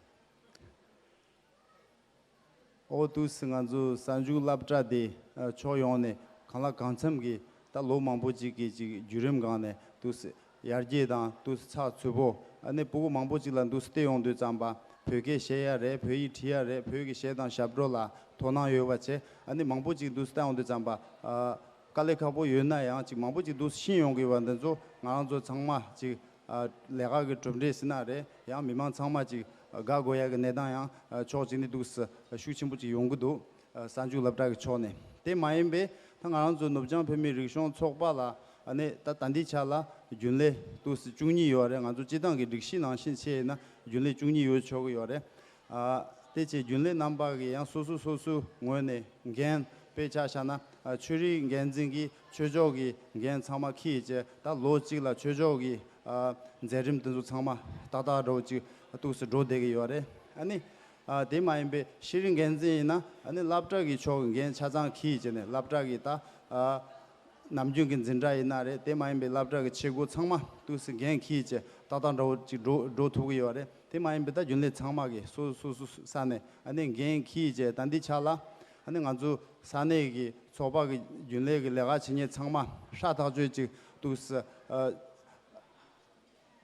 ཨོ་འདུག་སེ་ང་ཚོ་གཟའ་མཇུག་སློབ་གྲྭ་དེ་ཨ་ཕྱོགས་ཡོངས་ནས་གང་ལ་གང་འཚམ་གྱི་ད་ལོ་མང་པོ་ཅིག་གི་ཅིག་བརྒྱུད་རིམ་སྒང་ནས་འདུག་སེ་ཡར་རྒྱས་དང་འདུག་སེ་ཚགས་ཚུད་པོ། ཨ་ནི་ཕྲུ་གུ་མང་པོ་ཅིག་ལ་འདུག་སེ་བལྟས་ཡོང་དུས་ཙམ་པ་བོད་སྐད་བཤད་ཡ་རེད། བོད་ཡིག་བྲིས་ཡ་རེད། བོད་ཀྱི་གཞས་དང་ཞབས་བྲོ་ལ་དོ་སྣང་ཡོད་པ་བྱས། ཨ་ནི་མང་པོ་ཅིག་འདུག་སེ་བལྟས་ཡོང་དུས་ཙམ་པ་ཨ་དཀའ་ལས་ཁག་པོ་ཡོད་ན་ཡང་ཅིག་མང་པོ་ཅིག་འདུག་སེ་ཤེས་ཡོང་གི་ཡོད་པ་འདི་ཚོ་ང་རང་ཚོ་ཚང་མ་ཅིག་ཨ་ལས་ཀ་གི་གྲུབ་འབྲས་ཟེར་ན་རེད། ཡང་མི་མང་ཚང་མ་ཅིག་དགའ་དགོས་ཡ་གི་གནས་སྟངས་ཡང་ཨ་ཕྱོགས་གཅིག་ནས་འདུག་སེ་ཤུགས་ཆེན་པོ་ཅིག་ཡོང་གི་འདུག་ཨ་གཟའ་མཇུག་སློབ་གྲྭ་གི་ཕྱོགས་ནས། དེ་མ་ཡིན་པའི་ད་ང་རང་ཚོ་ནུབ་བྱང་བོད་མིའི་རིག་གཞུང་ཚོགས་པ་ལ་ཨ་ནི་ད་ད་ལྟའི་ཆ་ལ་རྒྱུན་ལས་འདུག་སེ་བཅུ་གཉིས་ཡོད་རེད། ང་ཚོ་སྤྱི་བཏང་གི་སྒྲིག་གཞི་ནང་བཞིན་བྱས་ཡིན་ན་རྒྱུན་ལས་བཅུ་གཉིས་ཡོད་ཆོག་གི་ཡོད་རེད། ཨ་དེ་བྱས་རྒྱུན་ལས་རྣམ་པ་གི་ཡང་སོ་སོ་སོ་སོའི་ངོས་ནས་འགན་དཔེ་ཆ་བཞག་ན་ཨ་ཆོས་རིག་འགན་འཛིན་གྱིས་ཆོས་ཕྱོགས་ཀྱི་འགན་ཚང་མ་འཁྱེར་བྱས། ད་ལོ་གཅིག་ལ་ཆོས་ཕྱོགས་ཀྱི་ཨ་མཛད་རིམ་དེ་ཚོ་ཚང་མ་ཏག་ཏག་འདྲ་བོ་ཅིག་འདུག་སེ་འགྲོ་བསྡད་ཀྱི་ཡོད་རེད། ཨ་ནི་ཨ་དེ་མ་ཡིན་པའི་ཤེས་རིག་འགན་འཛིན་ཡིན་ན་ཨ་ནི་སློབ་གྲྭ་གི་ཕྱོགས་ཀྱི་འགན་ཆ་ཚང་འཁྱེར་བྱས་ནས་སློབ་གྲྭ་གི་ད་ཨ་ནམ་རྒྱུན་གྱི་འཛིན་གྲྭ་ཡིན་ན་རེད། དེ་མ་ཡིན་པའི་སློབ་གྲྭ་གི་བྱེད་སྒོ་ཚང་མ་འདུག་སེ་འགན་འཁྱེར་བྱས་ཏག་ཏག་འདྲ་བོ་ཅིག་འགྲོ་འགྲོ་ཐུབ་ཀྱི་ཡོད་རེད། དེ་མ་ཡིན་པའི་ད་རྒྱུན་ལས་ཚང་མ་གིས་སོ་སོ་སོ་སོ་ས་ནས་ཨ་ནི་འགན་འཁྱེར་བྱས། ད་འདི་ཆ་ལ་ཨ་ནི་ང་ཚོ་ས་གནས་ཀྱི་ཚོགས་པ་གི་རྒྱུན་ལས་ཀྱི་ལས་ཀ་བྱེད་མཁན་ཚང་མ་ཧྲ་ཐག་ཆོད་ཅིག་འདུག་སེ་ཨ་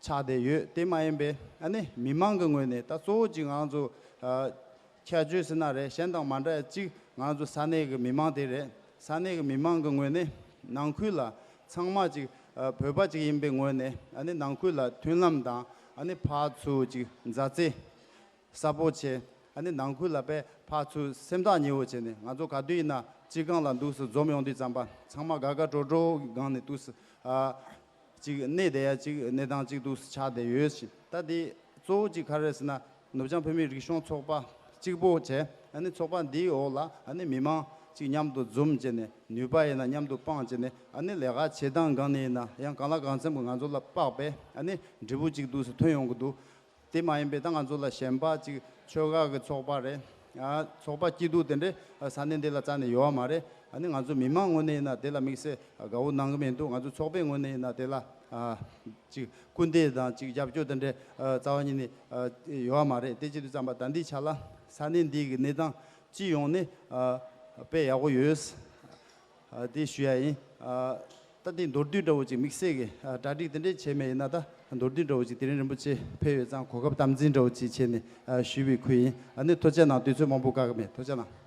ཆགས་བསྡད་ཡོད། དེ་མ་ཡིན་པའི་ཨ་ནི་མི་མང་གི་ངོས་ནས་ད་གཙོ་བོ་ཅིག་ང་ཚོ་ཨ་ཁྱད་ཆོས་ཟེར་ན་རེད། གཞན་དང་མ་འདྲ་ཡ་གཅིག་ང་ཚོ་ས་གནས་ཀྱི་མི་མང་དེ་རེད། ས་གནས་ཀྱི་མི་མང་གི་ངོས་ནས་ནང་ཁུལ་ལ་ཚང་མ་ཅིག་ཨ་བོད་པ་ཅིག་ཡིན་པའི་ངོས་ནས་ཨ་ནི་ནང་ཁུལ་ལ་མཐུན་ལམ་དང་ཨ་ནི་ཕར་ཚུར་ཅིག་མཛའ་བརྩེ་ཟབ་པོ་བྱས། ཨ་ནི་ནང་ཁུལ་ལ་དཔེ་ཕར་ཚུར་སེམས་ཐག་ཉེ་བོ་བྱས་ནས། ང་ཚོ་ག་དུས་ཡིན་ན་སྤྱི་ཁང་ལ་འདུག་སེ་འཛོམས་ཡོང་དུས་ཙམ་པ་ཚང་མ་དགའ་དགའ་སྤྲོ་སྤྲོ་གི་སྒང་ནས་འདུག་སེ་ཨ་ཅིག་གནས་བསྡད་ཡ་ཅིག་གནས་སྟངས་ཅིག་འདུག་སེ་ཆགས་བསྡད་ཡོད་ཞིང་། ད་དེ་གཙོ་བོ་ཅིག་ག་རེ་རེད་ཟེར་ན་ནུབ་བྱང་བོད་མིའི་རིག་གཞུང་ཚོགས་པ་གཅིག་པོ་བྱས། ཨ་ནི་ཚོགས་པ་འདིའི་འོག་ལ་ཨ་ནི་མི་མང་ གཅིག་མཉམ་དུ་འཛོམས་བྱས་ནས་ནུས་པ་ཡིན་ན་མཉམ་དུ་སྤངས་བྱས་ནས་ཨ་ནི་ལས་ཀ་བྱེད་སྟངས་སྒང་ནས་ཡིན་ན་ཡང་གང་ལ་གང་འཚམ་གྱི་ང་ཚོ་ལ་དཔག་པའི་ཨ་ནི་འབྲས་བུ་གཅིག་འདུག་སེ་ཐོན་ཡོང་གི་འདུག་དེ་མ་ཡིན་པའི་ད་ང་ཚོ་ལ་གཞན་པ་གཅིག་ཆོལ་ཁ་གི་ཚོགས་པ་རེད། ཨ་ཚོགས་པ་སྐྱིད་སྡུག་དེ་འདྲའི་ས་གནས་འདི་ལ་རྩ་ནས་ཡོད་པ་མ་རེད། ཨ་ནི་ང་ཚོ་མི་མང་ངོས་ནས་ཡིན་ན་དེ་ལ་དམིགས་བསལ་དགའ་བོ་གནང་གི་མི་འདུག་ང་ཚོ་ཚོགས་པའི་ངོས་ནས་ཡིན་ན་དེ་ལ་ཨ་གཅིག་སྐུལ་འདེད་དང་གཅིག་རྒྱབ་སྐྱོར་དེ་འདྲའི་ཨ་རྩ་བ་ཉིད་ནས་ཨ་ཡོད་པ་མ་རེད། དེ་བྱེད་དུས་ཙམ་པ་ད་འདི་ཆ་ལ་ས་གནས་འདི་གི་གནས་སྟངས་སྤྱི་ཡོངས་ནས་ཨ་དཔེ་ཡག་པོ་ཡོད། ཨ་དེ་ཞུ་ཡ་ཡིན། ཨ་ད་དེ་མདོར་བསྡུས་འདྲ་བོ་ཅིག་དམིགས་བསལ་གྱི་ཨ་གྲ་སྒྲིག་དེ་འདྲས་བྱས་མེད། ཡིན་ན་ད་མདོར་བསྡུས་འདྲ་བོ་ཅིག་དེ་རིང་རིན་པོ་ཆེ་ཕེབས་ཡོད་ཙང་གོ་སྐབས་དམ་འཛིན་འདྲ་བོ་ཅིག་བྱས་ནས་ཨ་ཞུས་པའི་ཁུལ་ཡིན། ཨ་ནི་ཐུགས་རྗེ་གནང་། དུས་ཚོད་མང་པོ་བཀག་གི་མེད། ཐུགས་རྗེ་གནང་།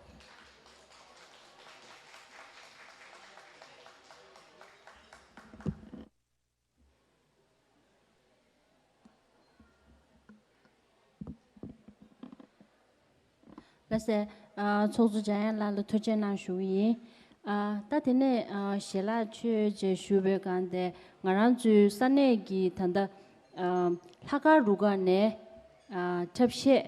ལགས་སེ། ཨ་ཚོགས་གཙོ་འཇམ་དབྱངས་ལགས་ལ་ཐུགས་རྗེ་གནང་ཞུ་གི་ཡིན། ཨ་ད་དེ་ནས་ཨ་ཞལ་ལག་མཆོད་ཅེས་ཞུ་བའི་སྒང་དེ་ང་རང་ཚོའི་ས་གནས་ཀྱི་ད་ལྟ་ཨ་ལྷག་དཀར་རུ་ཁག་ནས་ཨ་འཁྲབ་གཞས་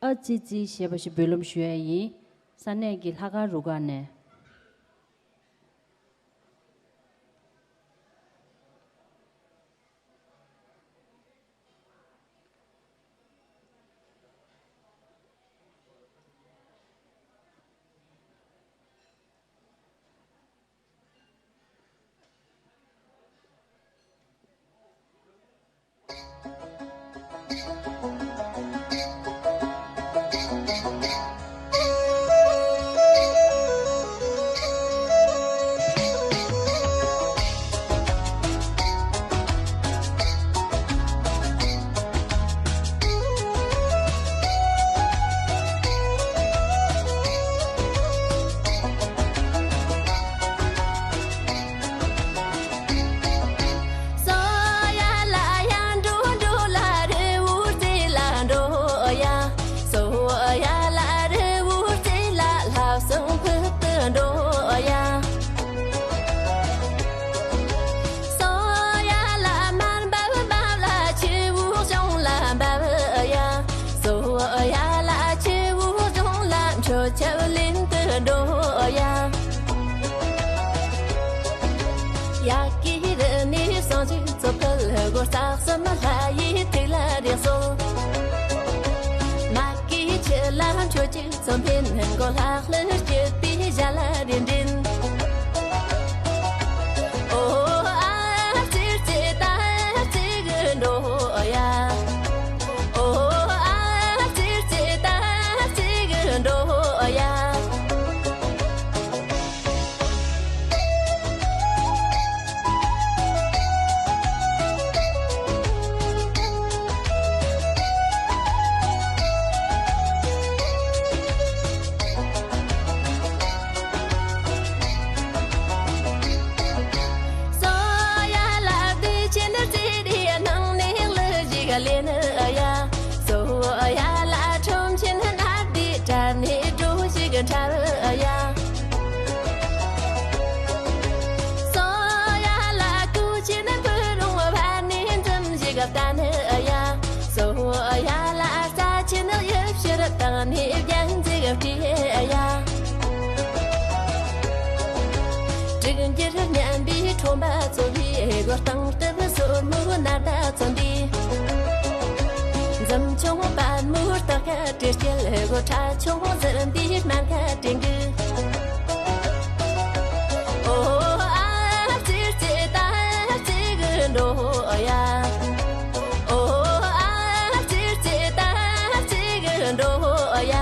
ཨ་ཙི་ཙི་ཞེས་པ་ཞིག་འབུལ་ལམ་ཞུ་ཡ་ཡིན། ས་གནས་ཀྱི་ལྷག་དཀར་རུ་ཁག་ནས། ཡ་ཀི་རི་ནི་སང་ཅིག་ཚོ་ཕལ་གོ་རྩག་སམ་ལྷ་ཡི་ཐིག་ལ་རེག་སོ། མ་ཀི་ཆི་ལ་མཆོ་ཅིག་ཚོ་འཕེན་གོ་ལྷག་ལྷུར་སྐྱིད་པའི་ཞལ་རེ་འདྲེན། ཨོ་ཨ་ཙི་ཙི་ད་ཙི་གི་འགྲོ་ཡ། ཨོ་ཨ་ཙི་ཙི་ད་ཙི་གི་འགྲོ་ཡ། དྲུག་འགྱུར་སྙན་པའི་ཁྲོན་པ་ཚོ་བའི་སྒོ་སྟེང་དུ་སོར་མོའི་ནར་མ་ཚོ་འདི། འཛུམ་ཆུང་པད་མོའི་སྟག་ཁ་དྲི་སྐྱེལ་སྒོ་ཁྲ་ཆུང་ཟིན་པའི་སྨན་ཁ་དྲི་འགུལ། ཨོ་ཨ་ཙི་ཙི་ད་ཙི་གི་འགྲོ་ཡ། ཨོ་ཨ་ཙི་ཙི་ད་ཙི་གི་འགྲོ་ཡ།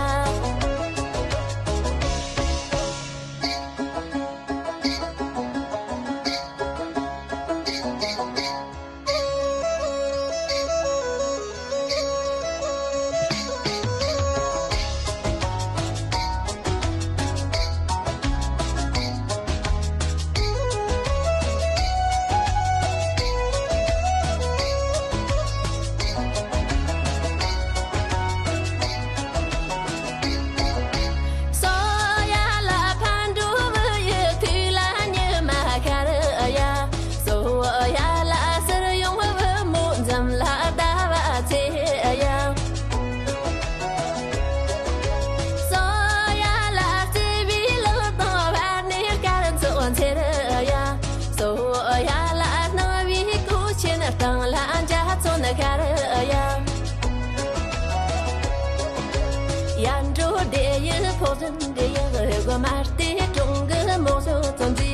ཚོགས་ཟིན་འདྲེ་ཡག་གོ་མ་སྟེ་གྲོང་གི་མོག་ཞོ་ཚོ་འཛི།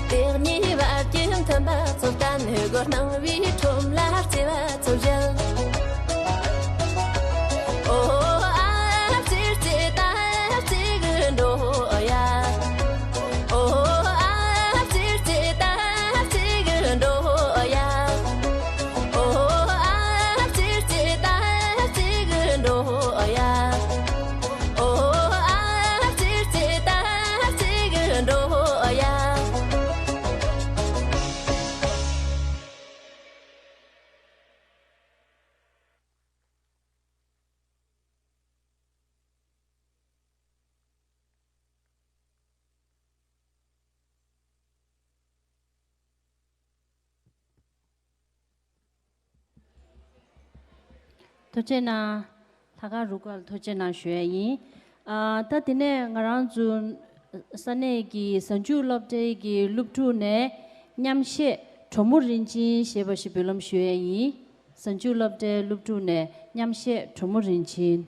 དེ་གཉིས་བར་གྱི་མཐུན་པ་ཚོ་བསྟན་གོ་སྣང་བའི་ཁྲོམ་ལ་སྐྱེ་བ་ཚོ་བཞད། ཨོ་ཨ་ཙི་ཙི་ད་ཙི་གི་འགྲོ་ཡ། ཨོ་ཨ་ཙི་ཙི་ད་ཙི་གི་འགྲོ་ཡ། ཨོ་ཨ་ཙི་ཙི་ད་ཙི་གི་འགྲོ་ཡ། ཨོ་ཨ་ཙི་ཙི་ད་ཙི་གི་འགྲོ་ཡ། ཐུགས་རྗེ་གནང་། ལྷག་དཀར་རུ་ཁག་ལ་ཐུགས་རྗེ་གནང་ཞུ་ཡ་ཡིན། ཨ། ད་དེ་ནས་ང་རང་ཚོ་ས་གནས་ཀྱི་གཟའ་མཇུག་སློབ་གྲྭའི་གི་སློབ་ཕྲུག་ནས་མཉམ་གཞས་གྲོ་མོ་རིན་ཆེན་ཞེས་པ་ཞིག་འབུལ་ལམ་ཞུ་ཡ་ཡིན། གཟའ་མཇུག་སློབ་གྲྭའི་སློབ་ཕྲུག་ནས་མཉམ་གཞས་གྲོ་མོ་རིན་ཆེན།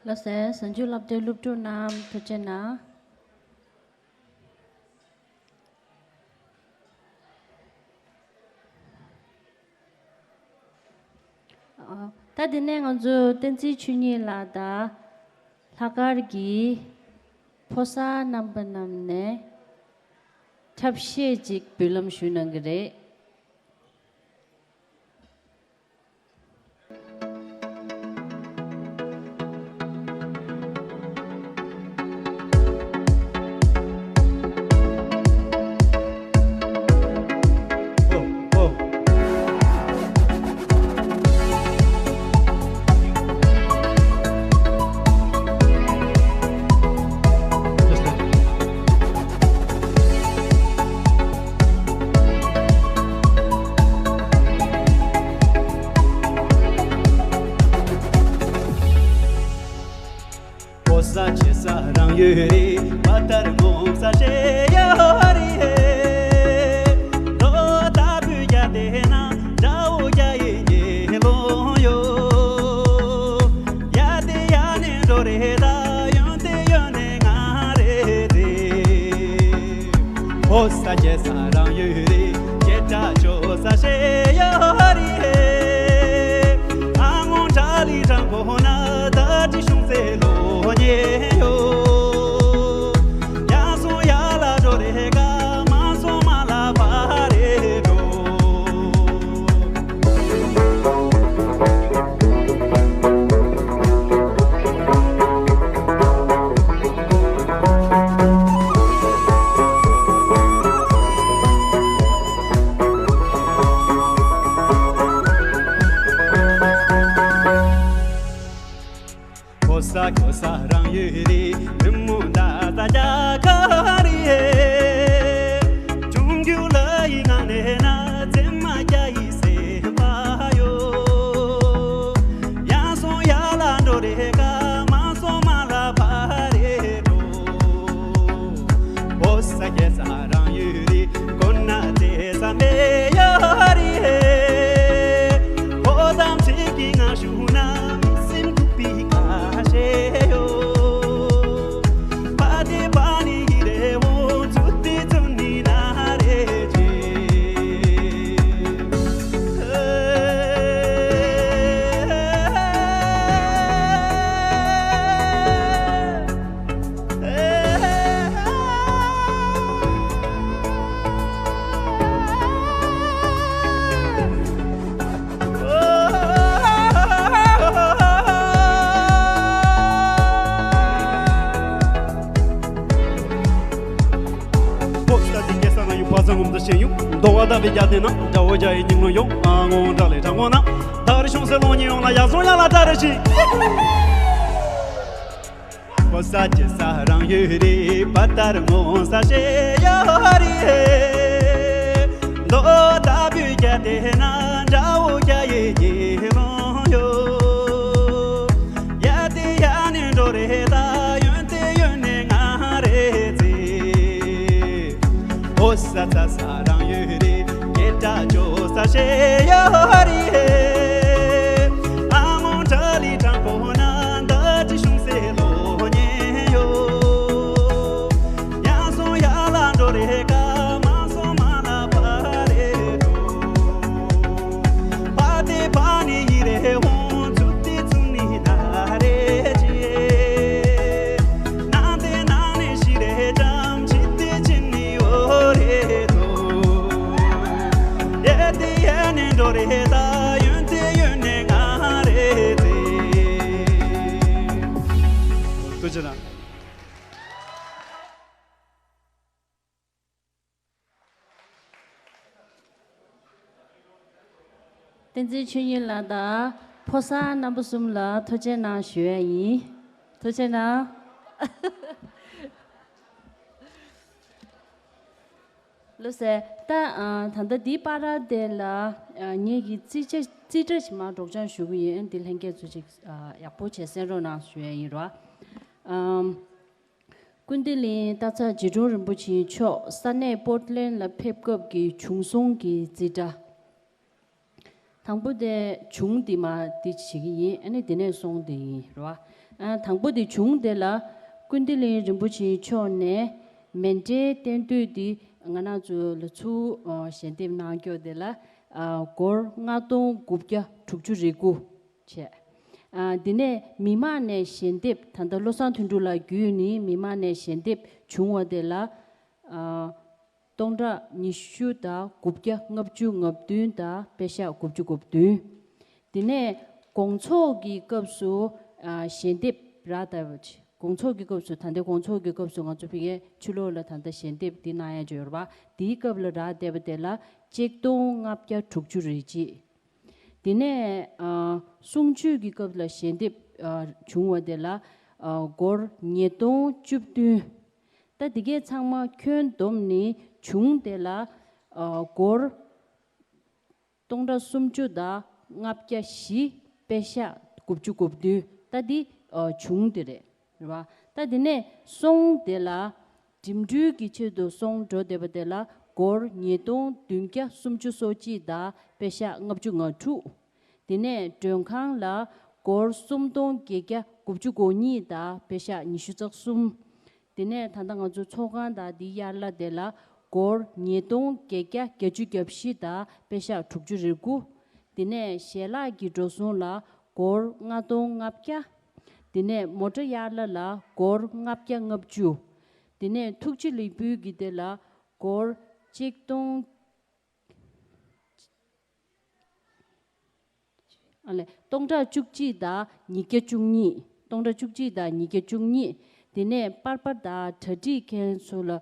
ལགས་སོ། གཟའ་མཇུག་སློབ་གྲྭའི་སློབ་ཕྲུག་རྣམས་ཐུགས་རྗེ་གནང་། ཨ། ད་དེ་ནས་ང་ཚོ་བསྟན་འཛིན་ཆོས་ཉིད་ལགས་དང་ལྷག་དཀར་གྱི་ཕོ་གསར་རྣམ་པ་རྣམས་ནས་འཁྲབ་གཞས་ཅིག་འབུལ་ལམ་ཞུ་གནང་གི་རེད། ཕོ་གསར་ཁྱད་གསར་རང་ཡོད་རེད། བ་ལྟར་ངོམ་ས་ཞེ་ཡོད་རེད། ལོ་ལྟ་བུའི་རྒྱ་དེ་ན་དགྲ་བོ་རྒྱ་ཡི་ཉེ་ལོང་ཡོད། ཡ་དེ་ཡ་ནས་འགྲོ་རེད་ད་ཡོན་དེ་ཡོན་ནས་ང་རེད་དེ། ཕོ་གསར་ཁྱད་གསར་རང་ཡོད་རེད། སྐད་གྲགས་ཆོད་ས་ཞེ་ཡོད་རེད། ཨ་ངོ་འདྲ་ལི་དྲང་པོ་ན་ད་ཅི་བྱུང་ཚེ་ལོ་ཉེ་ཡོད། ཡ་སོང་ཡ་ལ་འགྲོ་རེད་ག་མ་སོང་མ་ལ་བ་རེད་འགྲོ། ཕོ་གསར་ཁྱད་གསར་རང་ཡོད་རེད། མི་མོ་ད་ད་རྒྱ་གར་རེད། ཆུང་རྒྱུ་ལ་ཡི་ངང་ནས་ན་མཚན་མ་རྒྱ་ཡི་སེམས་པ་ཡོད། ཡ་སོང་ཡ་ལ་འགྲོ་རེད་ག་མ་སོང་མ་ལ་བ་རེད་འགྲོ། ཕོ་གསར་ཁྱད་གསར་རང་ཡོད་རེད། ཁོ་ན་དེ་ས་མེད་ཡོད་རེད། ཕོ་དམ་ཚིག་གི་ང་ཞུ་ན་མི་སེམས་ཁུག་པའི་ཁ་ཤས་ཡོད། པ་དེ་པ་ནི་ཡི་རེ་འོ་ཚུ་དེ་ཚུ་ནི་ན་རེ་ཅེ། ཕོ་གསར་དེ་སྐྱེ་ས་ན་ཡུ་བ་ས་ངོམ་ས་ཤེས་ཡུ་མདོ་བ་ད་བེ་རྒྱ་དེ་ན་དགྲ་བོ་རྒྱ་ཡི་སྙིང་ལོ་ཡོང་ཨ་ངོ་འདྲ་ལེ་དྲ་ངོ་ན་ད་རི་ཤོང་སེ་ལོ་ཉི་ཡོང་ལ་ཡ་སོང་ཡ་ལ་ད་རི་ཤི། ཕོ་གསར་ཁྱད་གསར་རང་ཡོད་རེད། བ་ལྟར་ངོམ་ས་ཞེ་ཡོད་རེད། མདོ་ལྟ་བུའི་རྒྱ་དེ་ན་དགྲ་བོ་རྒྱ་ཡི་ཉེ་ལོང་ཡོད། ཡ་དེ་ཡ་ནས་འགྲོ་རེད་ད་ཡོན་དེ་ཡོན་ནས་ང་རེད་ཟེར། ཨོ་ས་ས་ས་རང་ཡོད་རེད། སྐད་གྲགས་ཆོད་ས་ཞེ་ཡོད་རེད། ཨ་ངོ་འདྲ་ལི་དྲང་པོ་ན་ད་ཅི་བྱུང་སེ་ལོ་ཉེ་ཡོད། ཡ་སོང་ཡ་ལ་འགྲོ་རེད་ག་མ་སོང་མ་ལ་བ་རེད་འགྲོ། པ་དེ་པ་ནི་ཡི་རེ་འོང་ཚུ་དེ་ཚུ་ནི་ད་རེད་ཅེ། ན་དེ་ན་ནི་ཤི་རེད་ཙམ་ཅི་དེ་ཅི་ནི་འོ་རེད་འགྲོ། ཡེ་དེ་ཡེ་ནི་འགྲོ་རེད་ད་ཡོན་དེ་ཡོན་ནི་ང་རེད་དེ། ཐུགས་རྗེ་གནང་། བསྟན་འཛིན་ཆོས་ཉིད་ལགས་དང་ཕོ་གསར་རྣམ་པ་གསུམ་ལ་ཐུགས་རྗེ་གནང་ཞུ་ཡ་ཡིན། ཐུགས་རྗེ་གནང་། ལགས་སོ། ད་ཨ། ད་ལྟ་འདིའི་བར་དེ་ལ་ཨ། ངེད་ཀྱི་རྩིས་ཆ་རྩིས་ཁྲ་ཞིག་མར་སྒྲོག་སྦྱང་ཞུ་གི་ཡིན། འདི་ལྷན་རྒྱས་ཚོ་ཅིག་ཨ། ཡག་པོ་བྱས་གསན་རོགས་གནང་ཞུ་ཡ་ཡིན་རོ། ཨམ། ཀུན་བདེ་གླིང་སྟག་ཚང་རྗེ་དྲུང་རིན་པོ་ཆེ་མཆོག་ས་གནས་པོར་ཊི་ལེན་ཌི་ལ་ཕེབས་སྐབས་ཀྱི་བྱུང་སོང་གི་རྩིས་ཁྲ། དང་པོ་དེ་བྱུང་འདི་མ་འདི་བྱེད་ཀྱི་ཡིན། ཨ་ནི་འདི་ནས་སོང་འདི་ཡིན་རེད་བ། ཨ། དང་པོ་དེ་བྱུང་དེ་ལ། ཀུན་བདེ་གླིང་རིན་པོ་ཆེའི་ཕྱོགས་ནས་མཎྜལ་རྟེན་དུས་དེ་ང་རང་ཚོ་ལ་ཚུར་ཨ་ཞལ་འདེབས་གནང་སྐྱོར་དེ་ལ། ཨ། སྒོར་ལྔ་སྟོང་དགུ་བརྒྱ་དྲུག་ཅུ་རེ་དགུ་བྱས། ཨ། དེ་ནས་མི་མང་ནས་ཞལ་འདེབས། ད་ལྟ་བློ་བཟང་དོན་གྲུབ་ལགས་བརྒྱུད་ནས་མི་མང་ནས་ཞལ་འདེབས་བྱུང་བ་དེ་ལ། ཨ། སྟོང་ཕྲག་ཉི་ཤུ་དང་དགུ་བརྒྱ་ལྔ་བཅུ་ང་བདུན་དང་པེ་ཤག་དགུ་བཅུ་གོ་བདུན། དེ་ནས་དགོང་ཚོགས་ཀྱི་སྐབས་སུ། ཨ། ཞལ་འདེབས་རག་བསྡད་པ། དགོང་ཚོགས་ཀྱི་སྐབས་སུ། ད་ལྟའི་དགོང་ཚོགས་ཀྱི་སྐབས་སུ་ང་ཚོ་ཕ་གིའི་ཕྱི་ལོགས་ལ་ད་ལྟ་ཞལ་འདེབས་འདི་གནང་ཡ་ཅིག་ཡོད་རེད་པ། དེའི་སྐབས་ལ་རག་བསྡད་པ་དེ་ལ་ཆིག་སྟོང་ལྔ་བརྒྱ་དྲུག་ཅུ་རེ་གཅིག། དེ་ནས། ཨ། གསུང་ཆོས་ཀྱི་སྐབས་ལ་ཞལ་འདེབས། ཨ། བྱུང་བ་དེ་ལ། ཨ། སྒོར་ཉིས་སྟོང་བཅུ་བདུན། ད་འདི་གས་ཚང་མ་ཁྱོན་བསྡོམས་ནས་བྱུང་དེ་ལ། ཨ། སྒོར་སྟོང་ཕྲག་སུམ་ཅུ་དང་ལྔ་བརྒྱ་བཞི། པེ་ཤག་དགུ་བཅུ་གོ་བདུན། ད་འདི། ཨ། བྱུང་དེ་རེད། རེད་པ། ད་དེ་ནས་སོང་དེ་ལ། འགྲིམ་འགྲུལ་གྱི་ཆེད་དུ་སོང་འགྲོ་བསྡད་པ་དེ་ལ་སྒོར་ཉིས་སྟོང་བདུན་བརྒྱ་སུམ་ཅུ་སོ་གཅིག་དང་པེ་ཤག་ལྔ་བཅུ་ང་དྲུག། དེ་ནས་མགྲོན་ཁང་ལ་སྒོར་སུམ་སྟོང་བརྒྱད་བརྒྱ་དགུ་བཅུ་གོ་གཉིས་དང་པེ་ཤག་ཉི་ཤུ་རྩ་གསུམ། དེ་ནས་ད་ལྟ་ང་ཚོ་ཚོགས་ཁང་དང་འདིའི་ཡར་ལ་དེ་ལ་སྒོར་ཉིས་སྟོང་བརྒྱད་བརྒྱ་བརྒྱད་ཅུ་གྱ་བཞི་དང་པེ་ཤག་དྲུག་ཅུ་རེ་དགུ། དེ་ནས་ཞལ་ལག་གི་འགྲོ་སོང་ལ་སྒོར་ལྔ་སྟོང་ལྔ་བརྒྱ། དེ་ནས་མོ་ཊ་ཡར་ལ་ལ་སྒོར་ལྔ་བརྒྱ་ལྔ་བཅུ། དེ་ནས་ཐུགས་རྗེ་ལེགས་འབུལ་གྱི་དེ་ལ་སྒོར་ཆིག་སྟོང་། ཨ་ལས། སྟོང་ཕྲག་བཅུ་གཅིག་དང་ཉིས་བརྒྱ་བཅུ་གཉིས། སྟོང་ཕྲག་བཅུ་གཅིག་དང་ཉིས་བརྒྱ་བཅུ་གཉིས། དེ་ནས་པར་པར་དང་གྲ་སྒྲིག་མཁན་ཚོ་ལ། ཨ།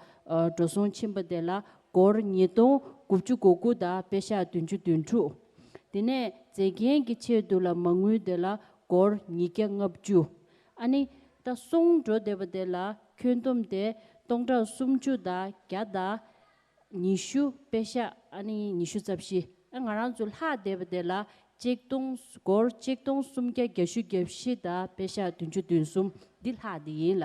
འགྲོ་སོང་ཕྱིན་པ་དེ་ལ་སྒོར་ཉིས་སྟོང་དགུ་བཅུ་གོ་དགུ་དང་པེ་ཤག་བདུན་ཅུ་དོན་དྲུག། དེ་ནས་མཛེས་རྒྱན་གྱི་ཆེད་དུ་ལ་མ་དངུལ་དེ་ལ་སྒོར་ཉིས་བརྒྱ་ལྔ་བཅུ། ཨ་ནི་ད་སོང་འགྲོ་བསྡད་པ་དེ་ལ་ཁྱོན་བསྡོམས་དེ་སྟོང་ཕྲག་སུམ་ཅུ་དང་བརྒྱ་དང་ཉི་ཤུ། པེ་ཤག་ཨ་ནི་ཉི་ཤུ་རྩ་བཞི། ཨ། ང་རང་ཚོ་ལྷག་བསྡད་པ་དེ་ལ་ཆིག་སྟོང་། སྒོར་ཆིག་སྟོང་སུམ་བརྒྱ་བརྒྱད་ཅུ་གྱ་བཞི་དང་པེ་ཤག་བདུན་ཅུ་དོན་གསུམ། འདི་ལྷག་འདི་ཡིན་ལ།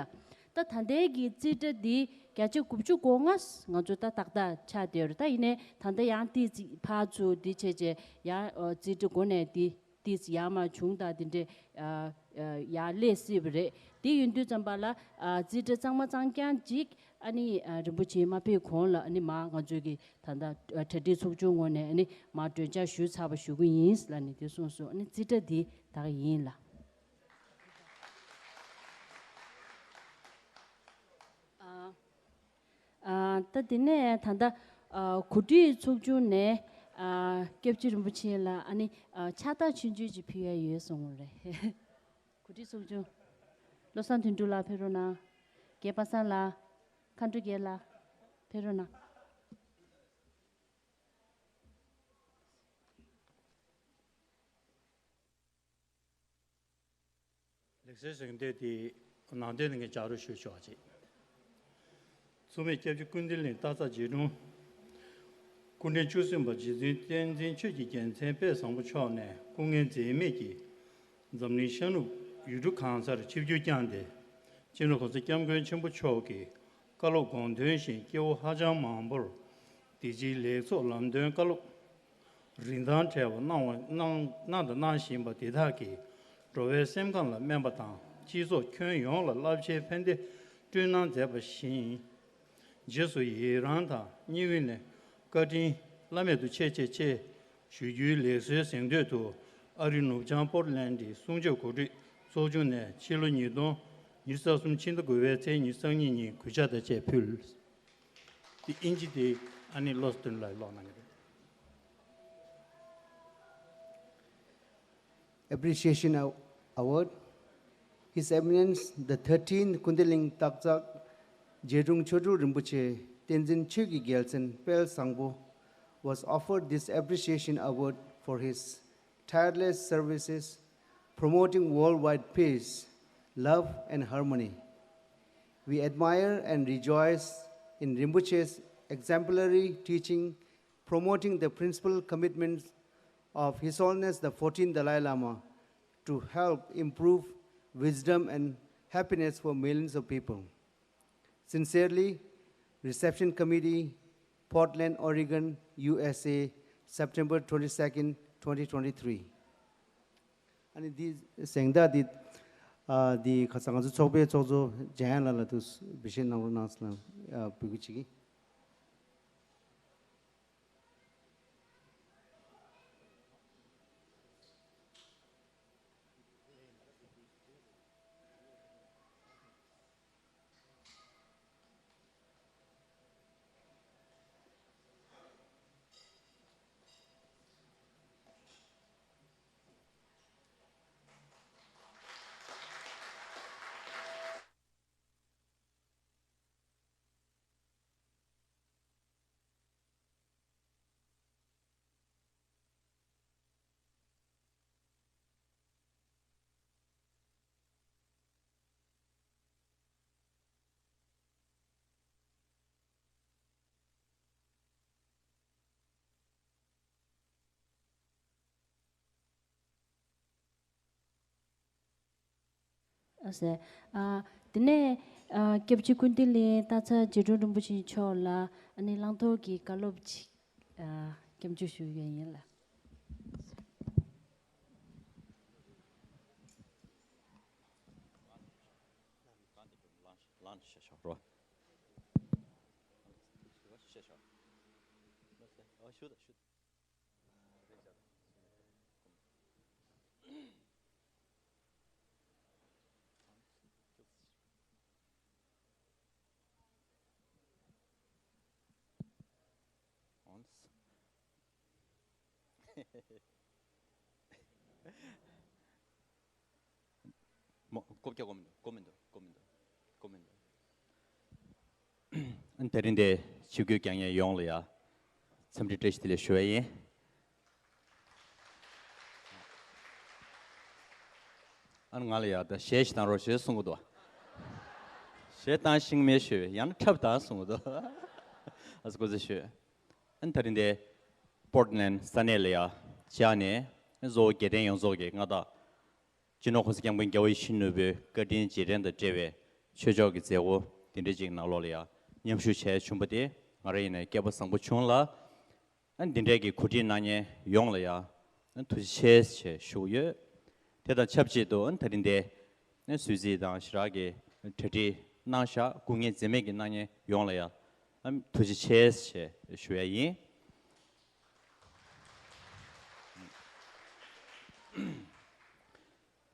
ད་ད་ལྟའི་གི་རྩིས་ཁྲ་འདི་བརྒྱ་ཆ་དགུ་བཅུ་གོ་ལྔ་ང་ཚོ་ད་ཏག་ཏག་ཆགས་བསྡད་ཡོད་རེད། ད་ཡིན་ནའི་ད་ལྟ་ཡང་ཏོག་ཙམ་ཕར་ཚུར་འདི་བྱས་བྱས་ཡང་། ཨ། རྩིས་ཁྲ་འགོ་ནས་འདི་ཏོག་ཙམ་ཡར་མར་བྱུང་དང་དེ་འདྲས། ཨ། ཨ། ཡར་སླེབས་སྲིད་པ་རེད། དེ་ཡིན་དུས་ཙམ་པ་ལ། ཨ། རྩིས་ཁྲ་གཙང་མ་གཙང་རྐྱང་ཅིག། ཨ་ནི། ཨ། རིན་པོ་ཆེ་མ་ཕེབས་གོང་ལ་ཨ་ནི་མར་ང་ཚོས་ཀྱི་ད་ལྟ་གྲ་སྒྲིག་ཚོགས་ཆུང་ངོས་ནས་ཨ་ནི་མར་སྒྲོན་འཇགས་ཞུས་ཚར་བ་ཞུ་གི་ཡིན་ལབ་ནས་དེ་གསུངས་སོང་། ཨ་ནི་རྩིས་ཁྲ་འདི་ད་ག་ཡིན་ལ། ཨ། ཨ། ད་དེ་ནས་ད་ལྟ། ཨ། གོ་སྒྲིག་ཚོགས་ཆུང་ནས། ཨ། སྐྱབས་རྗེ་རིན་པོ་ཆེ་ལ་ཨ་ནི། ཨ། ཕྱག་རྟགས་ཆུང་ཆུང་ཅིག་ཕུལ་ཡ་ཡོད་གསུངས་པ་རེད། གོ་སྒྲིག་ཚོགས་ཆུང་། བློ་བཟང་དོན་གྲུབ་ལགས་ཕེབས་རོགས་གནང་། རྒྱལ་པ་སངས་ལགས། མཁའ་འགྲོ་རྒྱལ་ལགས། ཕེབས་རོགས་གནང་། ལེགས་གསོལ་གཟེངས་བསྟོད་དེ་ནང་དོན་ངས་སྦྱར་རོགས་ཞུ་ཆོག་ཅིག། མཚུངས་མེད་སྐྱབས་རྗེ་ཀུན་བདེ་གླིང་སྟག་འཚེར་རྗེ་དྲུང་། སྐུ་ཕྲེང་བཅུ་གསུམ་པ་རྗེ་བཙུན་བསྟན་འཛིན་ཆོས་ཀྱི་རྒྱལ་མཚན་དཔལ་བཟང་པོ་མཆོག་ནས་སྐུ་ངལ་འཛེམས་མེད་ཀྱིས་འཛམ་གླིང་ཤར་ནུབ་ཡུལ་གྲུ་གང་སར་ཆིབས་བསྒྱུར་བསྐྱངས་ཏེ། སྤྱི་ནོར་༸གོང་ས་༸སྐྱབས་མགོན་ཆེན་པོ་མཆོག་གི་བཀའ་སློབ་དགོངས་དོན་བཞིན་སྐྱེ་བོ་ཧ་ཅང་མང་པོར་བདེ་སྐྱིད་ལེགས་ཚོགས་ལམ་སྟོན་བཀའ་སློབ་རིན་ཐང་བྲལ་བ་གནང་བ་གནང་གནང་དང་གནང་བཞིན་པ་དེ་དག་གིས་འགྲོ་བའི་སེམས་ཁམས་ལ་སྨན་པ་དང་སྤྱི་ཚོགས་ཁྱོན་ཡོངས་ལ་རླབས་ཆེའི་ཕན་བདེ་བསྐྲུན་གནང་མཛད་པ་བཞིན། རྗེས་སུ་ཡི་རང་དང་སྙིང་དབུས་ནས་བཀའ་དྲིན་བླ་མེད་དུ་ཆེ་ཆེ་ཆེ་ཞུ་རྒྱུའི་ལེགས་གསོལ་གཟེངས་བསྟོད་དུ། ཨ་རིའི་ནུབ་བྱང་པོར་ལེན་ཌི་གི་གསུང་ཆོས་གོ་སྒྲིག་ཚོགས་ཆུང་ནས་ཕྱི་ལོ་ཉིས་སྟོང་ཉི་ཤུ་རྩ་གསུམ་ཕྱི་ཟླ་དགུ་པའི་ཚེས་ཉི་ཤུ་རྩ་གཉིས་ཉིན་གུས་ཕྱག་དང་བཅས་ཕུལ། དེ་ཨིན་ཇི་དེ་ཨ་ནི་བློ་བཟང་དོན་གྲུབ་ལགས་ཀློག་གནང་གི་རེད། Appreciation Aw- Award. His Eminence, the thirteenth Kundeleng Takzak Jedrung Chodru Rinpoche, Tenzin Chökyi Gyaltsen Pel Sangpo, was offered this appreciation award for his tireless services promoting worldwide peace, love, and harmony. We admire and rejoice in Rinpoche's exemplary teaching, promoting the principal commitments of His Holiness the fourteenth Dalai Lama to help improve wisdom and happiness for millions of people. Sincerely, Reception Committee, Portland, Oregon, U S A, September twenty-second, twenty twenty-three. ཨ་ནི་འདི་གཟེངས་རྟགས་འདི་ ཨ་འདི་ཁ་སང་ང་ཚོ་ཚོགས་པའི་ཚོགས་གཙོ་འཇམ་དབྱངས་ལགས་ལ་ཐུགས་འབུལ་བཞེས་གནང་རོགས་གནང་ཟེར་ལ་འབོད་སྐུལ་བྱེད་ཀྱི། ཨ་ཟེར། ཨ། དེ་ནས་ཨ་སྐྱབས་རྗེ་ཀུན་བདེ་གླིང་སྟག་ཚང་རྗེ་དྲུང་རིན་པོ་ཆེ་མཆོག་ལ་ཨ་ནི་བླང་དོར་གྱི་བཀའ་སློབ་ཅིག་ཨ་སྐྱབས་འཇུག་ཞུ་ཡས་ཡིན་ལ། མོ་ཀོ་བརྒྱ་གོ་མི་འདུག་གོ་མི་འདུག་གོ་མི་འདུག་གོ་མི་འདུག་ཨ་ནི་དེ་རིང་འདིར་ཆིབས་བསྒྱུར་རྒྱག་མཁན་ཡོངས་ལ་ཡ་འཚམས་འདྲི་བཀྲ་ཤིས་བདེ་ལེགས་ཞུ་བ་ཡིན། ཨ་ནི་ང་ལ་ཡ་ད་གཞས་ཤིག་བཏང་རོགས་ཞེས་གསུང་གི་འདུག་གཞས་བཏང་ཤེས་ཀྱི་མེད་ཞུས་པས་ཡང་ན་འཁྲབ་བཏང་གསུང་གི་འདུག་ཨ་ཙི་སྐུ་ཚེ་ཞུ། ཨ་ནི་དེ་རིང་འདིར་པོར་ཊི་ལེན་ཌི་ས་གནས་ལ་ཡ་བཅར་ནས་གཙོ་བོ་དགེ་ལྡན་ཡོངས་རྫོགས་ཀྱི་མངའ་བདག་སྤྱི་ནོར་༸གོང་ས་༸སྐྱབས་མགོན་རྒྱལ་བ་ཡིད་བཞིན་ནོར་བུའི་བཀའ་དྲིན་རྗེས་དྲན་དང་འབྲེལ་བའི་ཆོས་ཕྱོགས་ཀྱི་མཛད་སྒོ་འདི་འདྲ་ཅིག་ནང་ལོགས་ལ་ཡང་མཉམ་ཞུགས་བྱས་བྱུང་བ་དེ་ང་རང་ཡིན་ནའི་སྐལ་པ་བཟང་པོ་བྱུང་ལ། ཨ་འདི་འདྲའི་གི་གོ་སྒྲིག་གནང་མཁན་ཡོངས་ལ་ཡང་ཐུགས་རྗེ་ཆེ་ཞེས་ཞུ་གི་ཡོད། དེ་དང་ཆབས་ཅིག་ཏུ་ད་རིང་འདིར་གཟིགས་ཞིབ་དང་ཞེ་དྲག་གི་གྲ་སྒྲིག་གནང་བཞག་སྐུ་ངལ་འཛེམས་མེད་ཀྱི་གནང་མཁན་ཡོངས་ལ་ཡང་ཐུགས་རྗེ་ཆེ་ཞེས་ཞུ་ཡ་ཡིན།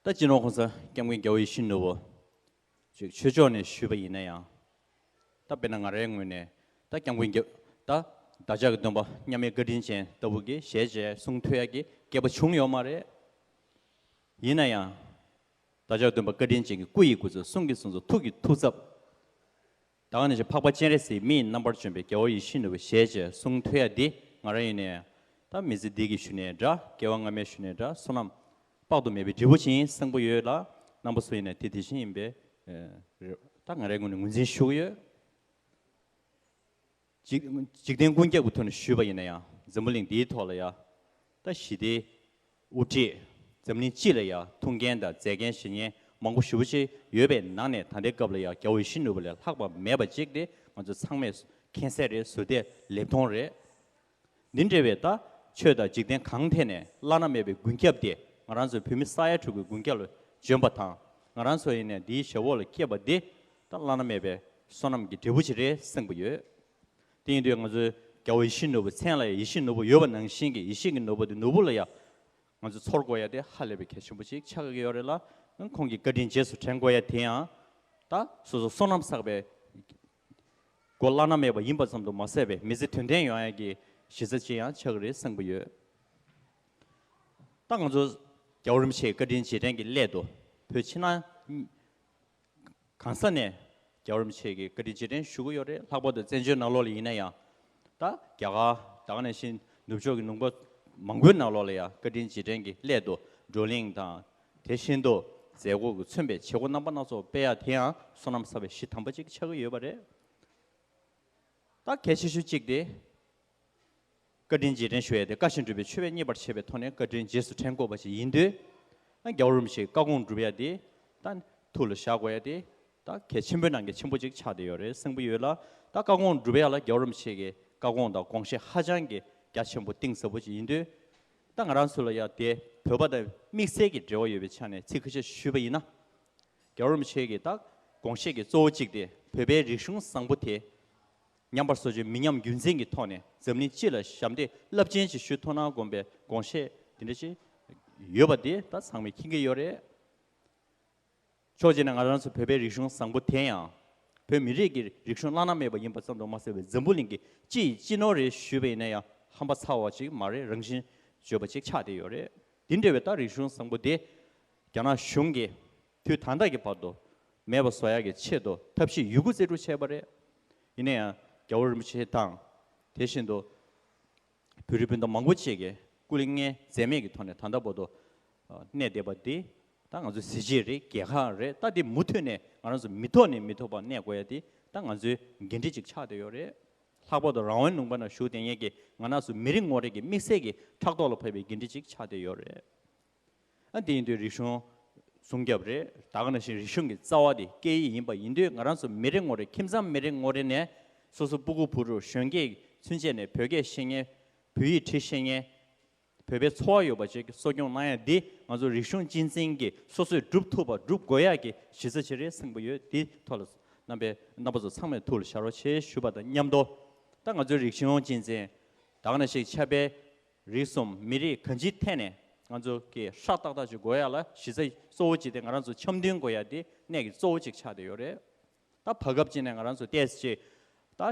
ད་སྤྱི་ནོར་༸གོང་ས་༸སྐྱབས་མགོན་རྒྱལ་བ་ཡིད་བཞིན་ནོར་བུ་ཅིག་ཆོས་ཕྱོགས་ནས་ཞུས་པ་ཡིན་ན་ཡང་། ད་དཔེར་ན་ང་རའི་ངོས་ནས་ད་༸སྐྱབས་མགོན་རྒྱལ་ད་བདག་ཅག་གི་སྟོན་པ་མཉམ་མེད་བཀའ་དྲིན་ཅན་ལྟ་བུ་གི་ཞལ་མཇལ་གསུང་ཐོས་ཡག་གི་སྐལ་པ་བྱུང་ཡོད་མ་རེད། ཡིན་ན་ཡང་། བདག་ཅག་སྟོན་པ་བཀའ་དྲིན་ཅན་གྱི་སྐུ་ཡི་སྐུ་ཚབ། གསུང་གི་གསུང་ཚབ། ཐུགས་ཀྱི་ཐུགས་ཚབ། ད་ག་ནང་བཞིན་འཕགས་པ་སྤྱན་རས་གཟིགས་མི་ཡི་རྣམ་པར་བྱོན་པའི་རྒྱལ་བ་ཡིད་བཞིན་ནོར་བུའི་ཞལ་མཇལ་གསུང་ཐོས་ཡ་འདི་ང་རང་ཡིན་ནའི་ད་མི་ཚེ་འདི་གི་ཞུ་ནའི་འདྲ། སྐྱེ་བ་སྔ་མའི་ཞུ་ནའི་འདྲ། བསོད་ནམས་དཔག་ཏུ་མེད་པའི་འབྲས་བུ་ཅིག་ཡིན་བསམ་གྱི་ཡོད་ལ། རྣམ་པ་ཚོ་ཡིན་ནའི་དེ་དེ་བཞིན་ཡིན་པས་ད་ང་རའི་ངོས་ནས་ངོས་འཛིན་ཞུ་གི་ཡོད། འཇིག་འཇིག་རྟེན་ཀུན་ཁྱབ་ཀྱི་ཐོག་ནས་ཞུས་པ་ཡིན་ན་ཡང་འཛམ་བུ་གླིང་འདིའི་ཐོག་ལ་ཡ། ད་ཞི་བདེའི་དབུ་ཁྲིད། འཛམ་གླིང་སྤྱི་ལ་ཡ་ཐུགས་འགན་དང་མཛད་འགན་བཞེས་མཁན་མང་པོ་ཞེ་པོ་ཅིག་ཡོད་པའི་ནང་ནས་ད་ལྟའི་སྐབས་ལ་ཡ་རྒྱལ་བ་ཡིད་བཞིན་ནོར་བུ་ལས་ལྷག་པ་མེད་པ་ཅིག་དེ་ང་ཚོ་ཚང་མས་མཁྱེན་གསལ་རེད། ཟུར་བལྟས་ལེབ་མཐོང་རེད། འདི་འདྲ་བའི་ད་ཆོས་དང་འཇིག་རྟེན་གང་ཐད་ནས་བླ་ན་མེད་པའི་མགོན་སྐྱབས་དེ་ང་རང་ཚོའི་བོད་མི་ས་ཡ་དྲུག་གི་མགོན་སྐྱབས་ལ་བྱོན་པ་དང་། ང་རང་ཚོ་ཡིན་ནའི་འདིའི་ཞབས་འོག་ལ་སྐྱེས་པ་འདི་ད་བླ་ན་མེད་པའི་བསོད་ནམས་ཀྱི་འབྲས་བུ་ཅིག་རེད་བསམ་གྱི་ཡོད། དེ་ཡིན་དུས་ང་ཚོའི་རྒྱལ་བ་ཡིད་བཞིན་ནོར་བུ། མཚན་ལ་ཡང་ཡིད་བཞིན་ནོར་བུ་ཡོད་པ་ནང་བཞིན་གྱི་ཡིད་བཞིན་གྱི་ནོར་བུ་དེ་ནོར་བུ་ལ་ཡང་ང་ཚོ་ཚོར་དགོས་ཡ་དེ་ཧ་ལས་པའི་གལ་ཆེན་པོ་ཅིག་ཆགས་ཀྱི་ཡོད་རེད་ལ། ཁོང་གི་བཀའ་དྲིན་རྗེས་སུ་དྲན་དགོས་ཡ་དེ་ཡང་ད་སོ་སོ་བསོད་ནམས་བསགས་པའི་སྒོ་བླ་ན་མེད་པ་ཡིན་པ་ཙམ་དུ་མ་ཟད་པའི་མི་ཚེ་དོན་ལྡན་ཡོང་ཡ་གི་གཞི་རྩ་ཅིག་ཡང་ཆགས་ཀྱི་རེད་བསམ་གྱི་ཡོད། ད་ང་ཚོ་རྒྱལ་བ་རིན་པོ་ཆེའི་བཀའ་དྲིན་རྗེས་དྲན་གྱི་སླད་དུ་བོད་ཕྱི་ནང་གང་ས་ནས་རྒྱལ་བ་རིན་པོ་ཆེ་གི་བཀའ་དྲིན་རྗེས་དྲན་ཞུ་གི་ཡོད་རེད། ལྷག་པར་དུ་བཙན་བྱོལ་ནང་ལོགས་ལ་ཡིན་ན་ཡང་། ད་རྒྱ་གར་ད་ག་ནང་བཞིན་ནུབ་ཕྱོགས་ཀྱི་ལུང་པ་མང་པོའི་ནང་ལོགས་ལ་ཡང་བཀའ་དྲིན་རྗེས་དྲན་གྱི་སླད་དུ་བགྲོ་གླེང་དང་། དེ་བཞིན་དུ་མཛད་སྒོ་གི་མཚོན་པའི་བྱེད་སྒོ་རྣམ་པ་སྣ་ཚོགས་སྤེལ་ཡ་དེ་ཡང་བསོད་ནམས་བསགས་པའི་གཞི་དམ་པ་ཅིག་ཆགས་ཀྱི་ཡོད་པ་རེད། ད་གལ་ཆེ་ཤོས་གཅིག་དེ། བཀའ་དྲིན་རྗེས་དྲན་ཞུ་ཡས་དེ་བཀའ་བཞིན་སྒྲུབ་པའི་མཆོད་པས་མཉེས་པར་བྱེད་པའི་ཐོག་ནས་བཀའ་དྲིན་རྗེས་སུ་དྲན་དགོས་པ་ཞིག་ཡིན་དུས། ཨ་རྒྱལ་བ་རིན་པོ་ཆེའི་བཀའ་དགོངས་སྒྲུབ་ཡ་དེ་ད་ཐུགས་ལ་བཞག་དགོས་ཡ་དེ་ད་གལ་ཆེན་པོའི་ནང་གི་ཆེན་པོ་གཅིག་ཆགས་བསྡད་ཡོད་རེད་བསམ་གྱི་ཡོད་ལ། ད་བཀའ་དགོངས་སྒྲུབ་ཡ་ལ་རྒྱལ་བ་རིན་པོ་ཆེ་གི་བཀའ་དགོངས་དང་དགོངས་བཞེད་ཧ་ཅང་གི་རྒྱ་ཆེན་པོ་གཏིང་ཟབ་པོ་ཅིག་ཡིན་དུས། ད་ང་རང་ཚོ་ལ་ཡ་དེ་བོད་པ་དང་དམིགས་བསལ་གྱི་འབྲེལ་བ་ཡོད་པའི་ཆ་ནས་ཚིག་ཁ་ཤས་ཞུས་པ་ཡིན་ན། རྒྱལ་བ་རིན་པོ་ཆེ་གི་ད་དགོངས་བཞེད་ཀྱི་གཙོ་བོ་གཅིག་དེ་བོད་པའི་རིག་གཞུང་བཟང་པོ་དེ་མཉམ་པར་བཟོ་ཆེད་མི་ཉམས་རྒྱུན་འཛིན་གྱི་ཐོག་ནས་འཛམ་གླིང་སྤྱི་ལ་ཞབས་འདེགས་རླབས་ཆེན་ཅིག་ཞུ་ཐུབ་ན་དགོངས་པའི་དགོངས་བཞེད་དེ་འདྲ་ཅིག་ཡོད་པ་དེ་ད་ཚང་མས་མཁྱེན་གྱི་ཡོད་རེད། ཕྱོགས་གཅིག་ནས་ང་རང་ཚོ་བོད་པའི་རིག་གཞུང་བཟང་པོ་དེ་ཡང་བོད་མི་རིགས་ཀྱི་རིག་གཞུང་བླ་ན་མེད་པ་ཡིན་པ་ཙམ་དུ་མ་ཟད་པའི་འཛམ་བུ་གླིང་གི་སྤྱི་ཡི་སྤྱི་ནོར་རེད་ཞུས་པ་ཡིན་ན་ཡང་ཧམ་པ་ཚ་བ་ཅིག་མ་རེད། རང་བཞིན་བརྗོད་པ་ཅིག་ཆགས་བསྡད་ཡོད་རེད། དེ་འདྲ་བའི་ད་རིག་གཞུང་བཟང་པོ་དེ་རྒྱ་ནག་གཞུང་གིས་དུས་ད་ལྟ་གི་བར་དུ་མེད་པ་བཟོ་ཡག་གི་ཆེད་དུ་ཐབས་ཤེས་ཡོད་རྒུ་རྩལ་སྤྲུགས་བྱས་པ་རེད། ཡིན་ན་ཡང་རྒྱལ་བ་རིན་པོ་ཆེ་དང་དེ་བཞིན་དུ་བོད་རིགས་སྤུན་ཟླ་མང་པོ་ཅིག་གིས་སྐུ་ལས་མངའ་འཛེམས་མེད་ཀྱི་ཐོག་ནས་ད་ལྟ་བར་དུ་ཨ་གནས་བསྡད་པ་འདི་ད་ང་ཚོའི་གཟི་བརྗིད་རེད། རྒྱལ་ཁ་རེད། ད་འདི་མུ་མཐུད་ནས་ང་རང་ཚོ་མི་ཐོག་ནས་མི་ཐོག་བར་གནས་དགོས་ཡ་འདི་ད་ང་ཚོའི་འགན་འཁྲི་ཅིག་ཆགས་བསྡད་ཡོད་རེད། ལྷག་པར་དུ་རང་དབང་ལུང་པ་ན་བཞུགས་བསྡད་མཁན་གྱི་ང་རང་ཚོ་མི་རེ་ངོ་རེ་གི་དམིགས་བསལ་གྱི་ཕྲག་ཐོག་ལ་ཕབ་པའི་འགན་འཁྲི་ཅིག་ཆགས་བསྡད་ཡོད་རེད། ཨ་དེ་ཡིན་དུས་རིག་གཞུང་སྲུང་སྐྱོབ་རེད། ད་ག་ནང་བཞིན་རིག་གཞུང་གི་རྩ་བ་དེ་སྐད་ཡིག་ཡིན་པ་ཡིན་དུས་ང་རང་ཚོ་མི་རེ་ངོ་རེ་ཁྱིམ་ཚང་མི་རེ་ངོ་རེ་ནས་སོ་སོ་སྤུ་གུ་བུ་ཕྲུག་གཞོན་སྐྱེས་ཚུན་ཆད་ནས་བོད་སྐད་ཤེས་མཁན། བོད་ཡིག་འབྲི་ཤེས་མཁན། བོད་པའི་ཚོར་བ་ཡོད་པ་ཅིག་གསོ་སྐྱོང་གནང་ཡ་འདི་ང་ཚོ་རིག་གཞུང་གཅེས་འཛིན་གྱིས་སོ་སོས་སྒྲུབ་ཐུབ་པ་སྒྲུབ་དགོས་ཡ་གི་གཞི་རྩ་ཆེ་རེད་བསམ་གྱི་ཡོད། འདི་ཐོག་ལ་རྣམ་པའི་རྣམ་པ་ཚོ་ཚང་མས་ཐུགས་ལ་བཞག་རོགས་བྱེད་ཞུ་བ་དང་མཉམ་དུ། ད་ང་ཚོའི་རིག་གཞུང་གཅེས་འཛིན་ད་ག་ནང་བཞིན་ཆབ་དཔལ་རིག་གསུམ་མི་རིགས་གང་ཅིའི་ཐད་ནས་ང་ཚོ་གི་ཧྲག་ཏག་ཏག་ཅིག་དགོས་ཡ་ལ་གཞི་རྩ་གཙོ་བོ་གཅིག་དེ་ང་རང་ཚོ་འཆམ་མཐུན་དགོས་ཡ་དེ་གནད་ཀྱི་གཙོ་བོ་གཅིག་ཆགས་བསྡད་ཡོད་རེད། ད་བར་སྐབས་ཅིག་ནས་ང་རང་ཚོ་ཏོག་ཙམ་ཅིག་ད་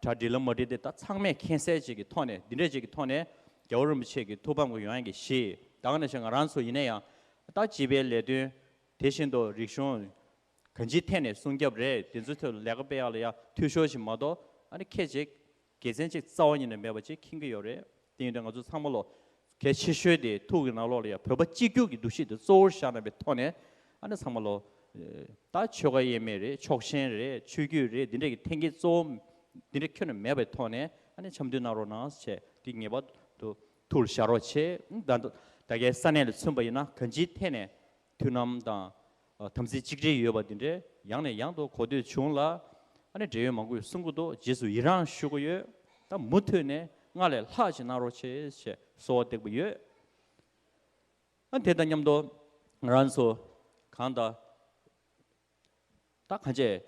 གྲ་འགྲིག་ལ་མ་འགྲིག་དེ་ད་ཚང་མས་མཁྱེན་གསལ་ཅིག་གི་ཐོག་ནས་འདི་འདྲས་ཅིག་གི་ཐོག་ནས་རྒྱལ་བ་རིན་པོ་ཆེ་གི་ཐུགས་ཕམ་གྱི་ཡོང་ཡ་གི་གཞི་ད་ག་ནང་བཞིན་ང་རང་ཚོ་ཡིན་ན་ཡང་ད་སྤྱི་པའི་ལས་དོན་དེ་བཞིན་དུ་རིག་གཞུང་གང་ཅིའི་ཐད་ནས་སྲུང་སྐྱོབ་རེད། དེ་ཚོའི་ཐོག་ལ་ལས་ཀ་སྤེལ་ཡག་ལ་ཡ་འཐུས་ཤོར་ཞིག་མ་གཏོགས་ཨ་ནི་ཁྱད་ཅིག་དགེ་མཚན་ཅིག་རྩ་བ་ཉིད་ནས་མེད་པ་ཅིག་མཁྱེན་གྱི་ཡོད་རེད། དེ་ཡིན་དུས་ང་ཚོ་ཚང་མ་ལོ་གལ་ཆེ་ཤོས་དེ་ཐུགས་ཀྱི་ནང་ལོགས་ལ་ཡ་བོད་པ་གཅིག་གྱུར་གྱི་འདུ་ཤེས་དེ་གཙོ་བོར་བཞག་གནང་བའི་ཐོག་ནས་ཨ་ནི་ཚང་མ་ལོ་ད་ཆོལ་ཁ་དབྱེ་མེད་རེད། ཕྱོགས་ཞེན་རེད། ཆོས་བརྒྱུད་རེད། འདི་འདྲ་གི་འཐེན་འཁྱེར་གཙོ་བོ་འདི་འདྲ་ཁྱོན་ནས་མེད་པའི་ཐོག་ནས་ཨ་ནི་འཆམ་མཐུན་གནང་རོགས་གནང་ཞེས་འདི་ངེས་པར་དུ་ཐུགས་ལ་བཞག་རོགས་བྱེད། ད་ད་གའི་ས་གནས་ལ་མཚོན་པ་ཡིན་ན་གང་ཅིའི་ཐད་ནས་མཐུན་ལམ་དང་དམ་ཚིག་གཅིག་སྒྲིལ་ཡོད་པ་འདི་འདྲའི་ཡང་ནས་ཡང་དུ་གོ་ཐོས་བྱུང་ལ། ཨ་ནི་འབྲེལ་ཡོད་མང་པོས་གསུང་གི་འདུག་རྗེས་སུ་ཡི་རང་ཞུ་གི་ཡོད། ད་མུ་མཐུད་ནས་སྔར་ལས་ལྷག་ཅིག་གནང་རོགས་བྱེད་ཞེས་གསོལ་བ་འདེབས་ཀྱི་ཡོད། ཨ་དེ་དང་མཉམ་དུ་ང་རང་ཚོ་གང་ལྟར་ད་གང་བྱས་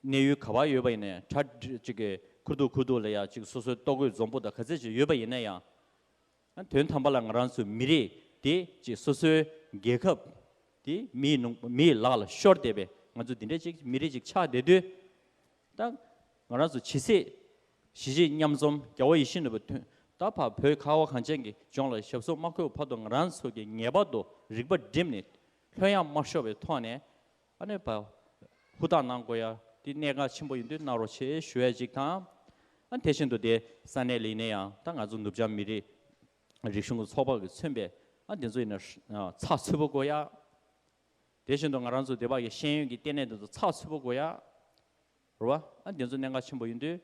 གནས་ཡུལ་ག་པར་ཡོད་པ་ཡིན་ནའི་གྲ་སྒྲིག་ཅིག་གི་ཁུར་ཐུག་ཁུར་ཐུག་ལ་ཡ་ཅིག་སོ་སོའི་ལྟོ་གོས་འཛོམས་པོ་དང་ག་ཚད་ཅིག་ཡོད་པ་ཡིན་ན་ཡང་། དོན་དམ་པ་ལ་ང་རང་ཚོའི་མི་རིགས་དེ་ཅིག་སོ་སོའི་རྒྱལ་ཁབ་དེ་མིའི་ནང་མིའི་ལག་ལ་ཤོར་བསྡད་པའི་ང་ཚོ་འདི་འདྲའི་ཅིག་མི་རིགས་ཅིག་ཆགས་བསྡད་དུས། ད་ང་རང་ཚོ་ཇི་སྲིད་གཞིས་བྱེས་མཉམ་འཛོམས་རྒྱལ་བ་ཡིད་བཞིན་ནོར་བུ་དོན་ད་བར་བོད་ཁ་བ་གངས་ཅན་གྱི་ལྗོངས་ལ་ཞབས་སོར་མ་འཁོད་བར་དུ་ང་རང་ཚོ་གིས་ངེས་པར་དུ་རིག་པ་བསྒྲིམས་ནས་ལྷོད་ཡངས་དམའ་ཤོས་པའི་ཐོག་ནས་ཨ་ནི་བ་ཧུར་ཐག་གནང་དགོས་ཡ་དེ་གནད་འགག་ཆེན་པོ་ཡིན་དུས་གནང་རོགས་བྱེད་ཞུ་ཡ་ཅིག་དང་། ཨ་དེ་བཞིན་དུ་དེ་ས་གནས་ལ་ཡིན་ན་ཡང་ད་ང་ཚོ་ནུབ་བྱང་མི་རིགས་རིག་གཞུང་གི་ཚོགས་པ་གིས་མཚོན་པའི་ཨ་དེ་ཚོ་ཡིན་ན་ཚགས་ཚུད་པོ་དགོས་ཡ། དེ་བཞིན་དུ་ང་རང་ཚོ་དེ་བ་གི་ཤེས་ཡོན་གྱི་ལྟེ་གནས་དེ་ཚོ་ཚགས་ཚུད་པོ་དགོས་ཡ། རེད་བ། ཨ་དེ་ཚོ་གནད་འགག་ཆེན་པོ་ཡིན་དུས།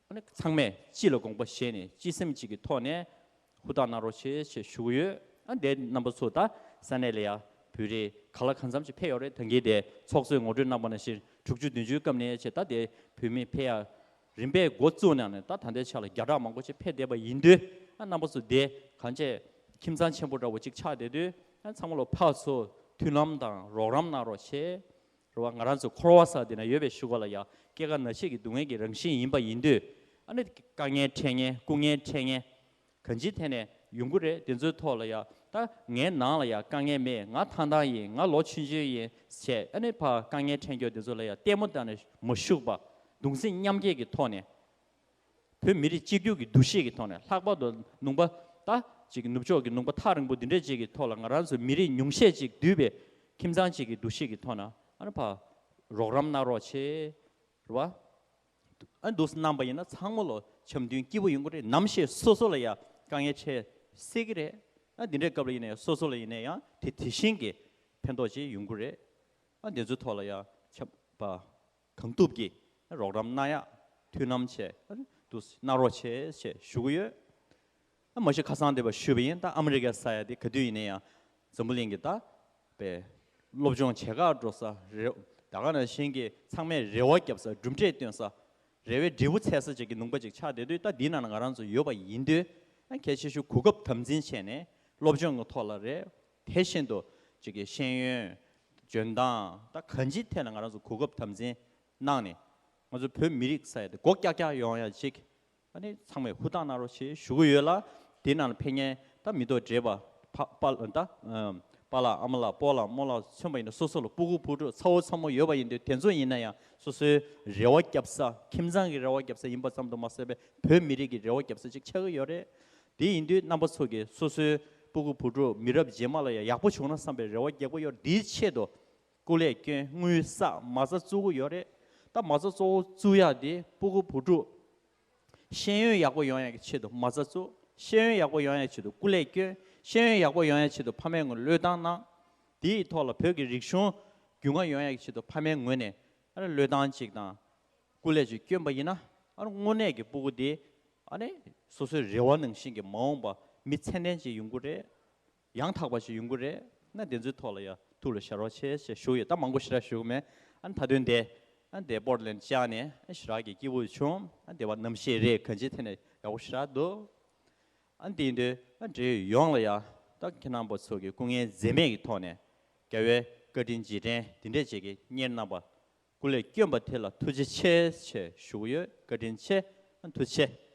ཨ་ནི་ཚང་མས་སྤྱི་ལ་དགོངས་པ་བཞེས་ནས་སྤྱི་སེམས་གཅིག་གི་ཐོག་ནས་ཧུར་ཐག་གནང་རོགས་བྱེད་ཞེས་ཞུ་གི་ཡོད། ཨ་དེ་རྣམ་པ་ཚོ་ད་ས་གནས་ལ་ཡ་བོད་རིགས་ག་ལ་གང་འཚམ་ཅིག་ཕེབས་ཡོད་རེད། ད་གིན་དེ་ཚོགས་གཙོས་ངོ་སྤྲོད་གནང་པ་ནང་བཞིན་དྲུག་ཅུ་བདུན་ཅུའི་སྐབས་ནས་བྱས་ད་དེ་བོད་མི་ཕེབས་ཡ་རིམ་པས་འགོ་བཙུགས་གནང་ནས་ད་ད་ལྟའི་ཆ་ལ་བརྒྱ་ཕྲག་མང་པོ་ཅིག་ཕེབས་བསྡད་པ་ཡིན་དུས། ཨ་རྣམ་པ་ཚོ་དེ་གང་བྱས་ཁྱིམ་ཚང་ཆེན་པོ་འདྲ་བོ་ཅིག་ཆགས་བསྡད་དུས། ཨ་ཚང་མ་ལོ་ཕར་ཚུར་མཐུན་ལམ་དང་རོགས་རམ་གནང་རོགས་བྱེད། རེད་བ། ང་རང་ཚོ་འཁོར་བ་ས་འདི་ན་ཡོད་པའི་གཞུག་གུ་ལ་ཡ་སྐྱེ་རྒ་ན་འཆི་གི་སྡུག་བསྔལ་གྱི་རང་བཞིན་ཡིན་པ་ཡིན་དུས། ཨ་ནི་དཀའ་ངལ་འཕྲད་མཁན་སྐུ་ངལ་འཕྲད་མཁན་གང་ཅིའི་ཐད་ནས་ཡོང་གི་རེད། དེ་ཚོའི་ཐོག་ལ་ཡ་ད་ངའི་ནང་ལ་ཡ་དཀའ་ངལ་མེད། ང་ཐང་ཐང་ཡིན། ང་ལོ་ཆུང་ཆུང་ཡིན་བྱས་ཨ་ནི་ཕར་དཀའ་ངལ་འཕྲད་མཁན་དེ་ཚོ་ལ་ཡ་ལྟད་མོ་བལྟས་ནས་མ་བཞུགས་པ་གདུང་སེམས་མཉམ་སྐྱེད་ཀྱི་ཐོག་ནས། བོད་མི་རིགས་གཅིག་གྱུར་གྱི་འདུ་ཤེས་ཀྱི་ཐོག་ནས་ལྷག་པར་དུ་ལུང་པ་ད་ཅིག་ནུབ་ཕྱོགས་ཀྱི་ལུང་པ་ཐག་རིང་པོ་འདི་འདྲས་ཅིག་གི་ཐོག་ལ་ང་རང་ཚོ་མི་རིགས་ཉུང་ཤས་ཅིག་འདུས་པའི་ཁྱིམ་ཚང་ཅིག་གི་འདུ་ཤེས་ཀྱི་ཐོག་ནས་ཨ་ནི་ཕར་རོགས་རམ་གནང་རོགས་བྱེད། རེད་བ། ཨ་འདུག་སེ་གནང་པ་ཡིན་ན་ཚང་མ་ལོ་འཆམ་མཐུན་སྐྱིད་པོ་ཡོང་གི་རེད། ནམ་ཞིག་སོ་སོ་ལ་ཡང་དཀའ་ངལ་འཕྲད་སྲིད་ཀྱི་རེད། ཨ་འདི་འདྲའི་སྐབས་ལ་ཡིན་ན་ཡང་སོ་སོ་ལ་ཡིན་ན་ཡང་དེ་དེ་བཞིན་གྱི་ཕན་ཐོགས་ཅིག་ཡོང་གི་རེད། ཨ་འདི་ཚོའི་ཐོག་ལ་ཡང་ཆབ་པ། གང་ཐུབ་ཀྱིས་རོགས་རམ་གནང་ཡག་མཐུན་ལམ་བྱས་འདུག་གནང་རོགས་བྱས་ཞེས་ཞུ་གི་ཡོད། ཨ་མ་གཞི་ཁ་སང་དེ་བ་ཞུས་པ་ཡིན། ད་ཨ་མི་རི་ཀའི་ས་ཡ་དེ་ག་དུས་ཡིན་ན་ཡང་འཛམ་བུ་གླིང་གི་ད་པའི་སློབ་སྦྱོང་བྱེད་གར་འགྲོ་ས་རེད། ད་ག་ནང་བཞིན་གྱི་ཚང་མས་རེ་བ་བརྒྱབ་ས། གྲུབ་འབྲས་སྟོན་ས། རེ་བའི་འབྲས་བུ་འཚལ་ས་ཅིག་གི་ལུང་པ་ཅིག་ཆགས་བསྡད་དུས། ད་འདི་ནང་ན་ང་རང་ཚོ་ཡོད་པ་ཡིན་དུས། ཨ་གལ་ཆེ་ཤོས་གོ་སྐབས་དམ་འཛིན་བྱས་ནས་སློབ་སྦྱོང་གི་ཐོག་ལ་རེད། དེ་བཞིན་དུ་ཅིག་གི་ཤེས་ཡོན་ འཇོན་ཐང་ད་གང་ཅིའི་ཐད་ལ་ང་རང་ཚོ་གོ་སྐབས་དམ་འཛིན་གནང་ནས་ང་ཚོ་བོད་མི་རིགས་ས་ཡ་དེ་སྒོ་ཀྱག་ཀྱག་ཡོང་ཡ་ཅིག་ཨ་ནི་ཚང་མས་ཧུར་ཐག་གནང་རོགས་ཞེས་ཞུ་གི་ཡོད་ལ། དེ་ནང་ལ་ཕེབས་མཁན་ད་མི་ཐོག་བགྲེས་པ་ཕ་པ་ད་ཨམ། པཱ་ལགས་ཨ་མ་ལགས་སྤོ་ལགས་རྨོ་ལགས་མཚོན་པ་ཡིན་ན་སོ་སོ་ལ་སྤུ་གུ་བུ་ཕྲུག་ཚ་བོ་ཚ་མོ་ཡོད་པ་ཡིན་དུས་དེ་ཚོ་ཡིན་ན་ཡང་སོ་སོའི་རེ་བ་བརྒྱབ་ས་ཁྱིམ་ཚང་གི་རེ་བ་བརྒྱབ་ས་ཡིན་པ་ཙམ་དུ་མ་ཟད་པའི་བོད་མི་རིགས་ཀྱི་རེ་བ་བརྒྱབ་ས་ཅིག་ཆགས་ཀྱི་ཡོད་རེད། དེ་ཡིན་དུས་རྣམ་པ་ཚོ་གིས་སོ་སོའི་སྤུ་གུ་བུ་ཕྲུག་མི་རབས་རྗེས་མ་ལ་ཡང་ཡག་པོ་བྱུང་ན་བསམ་པའི་རེ་བ་རྒྱག་གི་ཡོད་རེད། དེའི་ཆེད་དུ་སྐུ་ལས་བསྐྱོན་དངུལ་བསགས་མ་རྩ་བཙུགས་ཀྱི་ཡོད་རེད། ད་མ་རྩ་གཙོ་བོ་བཙུགས་ཡག་དེ་སྤུ་གུ་བུ་ཕྲུག་ཤེས་ཡོན་ཡག་པོ་ཡོང་ཡག་གི་ཆེད་དུ་མ་རྩ་བཙུགས། ཤེས་ཡོན་ཡག་པོ་ཡོང་ཡག་ཆེད་དུ་སྐུ་ལས་བསྐྱོན། ཤེས་ཡོན་ཡག་པོ་ཡོང་ཡག་ཆེད་དུ་ཕ་མའི་ངོས་བློས་བཏང་གནང་། དེའི་ཐོག་ལ་བོད་ཀྱི་རིག་གཞུང་རྒྱུས་མངའ་ཡོང་ཡག་གི་ཆེད་དུ་ཕ་མའི་ངོས་ནས་ཨ་ནི་བློས་བཏང་ཅིག་དང་སྐུ་ལས་ཅིག་བསྐྱོན་པ་ཡིན་ན་ཨ་ནི་དངོས་གནས་ཀྱི་སྤུ་གུ་དེ་ཨ་ནི་སོ་སོའི་རེ་བ་ནང་བཞིན་གྱི་མ་འོངས་པ་མི་ཚད་ལྡན་ཅིག་ཡོང་གི་རེད། ཡང་དག་པ་ཞིག་ཡོང་གི་རེད། ན་དེ་ཚོའི་ཐོག་ལ་ཡང་ཐུགས་ལ་བཞག་རོགས་བྱེད་ཞེས་ཞུ་ཡོད། ད་མང་པོ་ཞེ་དྲག་ཞུ་གི་མེད། ཨ་ནི་མཐའ་དོན་དེ་ཨ་ནི་དེ་པོར་ལེན་བཅར་ནས་ཨ་ཞེ་དྲག་གི་སྐྱིད་པོ་བྱུང་། ཨ་ནི་དེ་བ་གནམ་གཤིས་རེད། གང་ཅིའི་ཐད་ནས་ཡག་པོ་ཞེ་དྲག་འདུག་ཨ་ནི་དེ་ཡིན་དུས་ཨ་འབྲེལ་ཡོད་ཡོངས་ལ་ཡང་ད་ཁྱེད་རྣམ་པ་ཚོ་གི་སྐུ་ངལ་འཛེམས་མེད་ཀྱི་ཐོག་ནས་རྒྱལ་བའི་བཀའ་དྲིན་རྗེས་དྲན་འདི་འདྲས་བྱེད་ཀྱི་གཉེར་གནང་བ་སྐུ་ལས་བསྐྱོན་པ་དེ་ལ་ཐུགས་རྗེ་ཆེ་ཞེས་ཞུ་གི་ཡོད། བཀའ་དྲིན་ཆེ། ཨ་ཐུགས་རྗེ་ཆེ།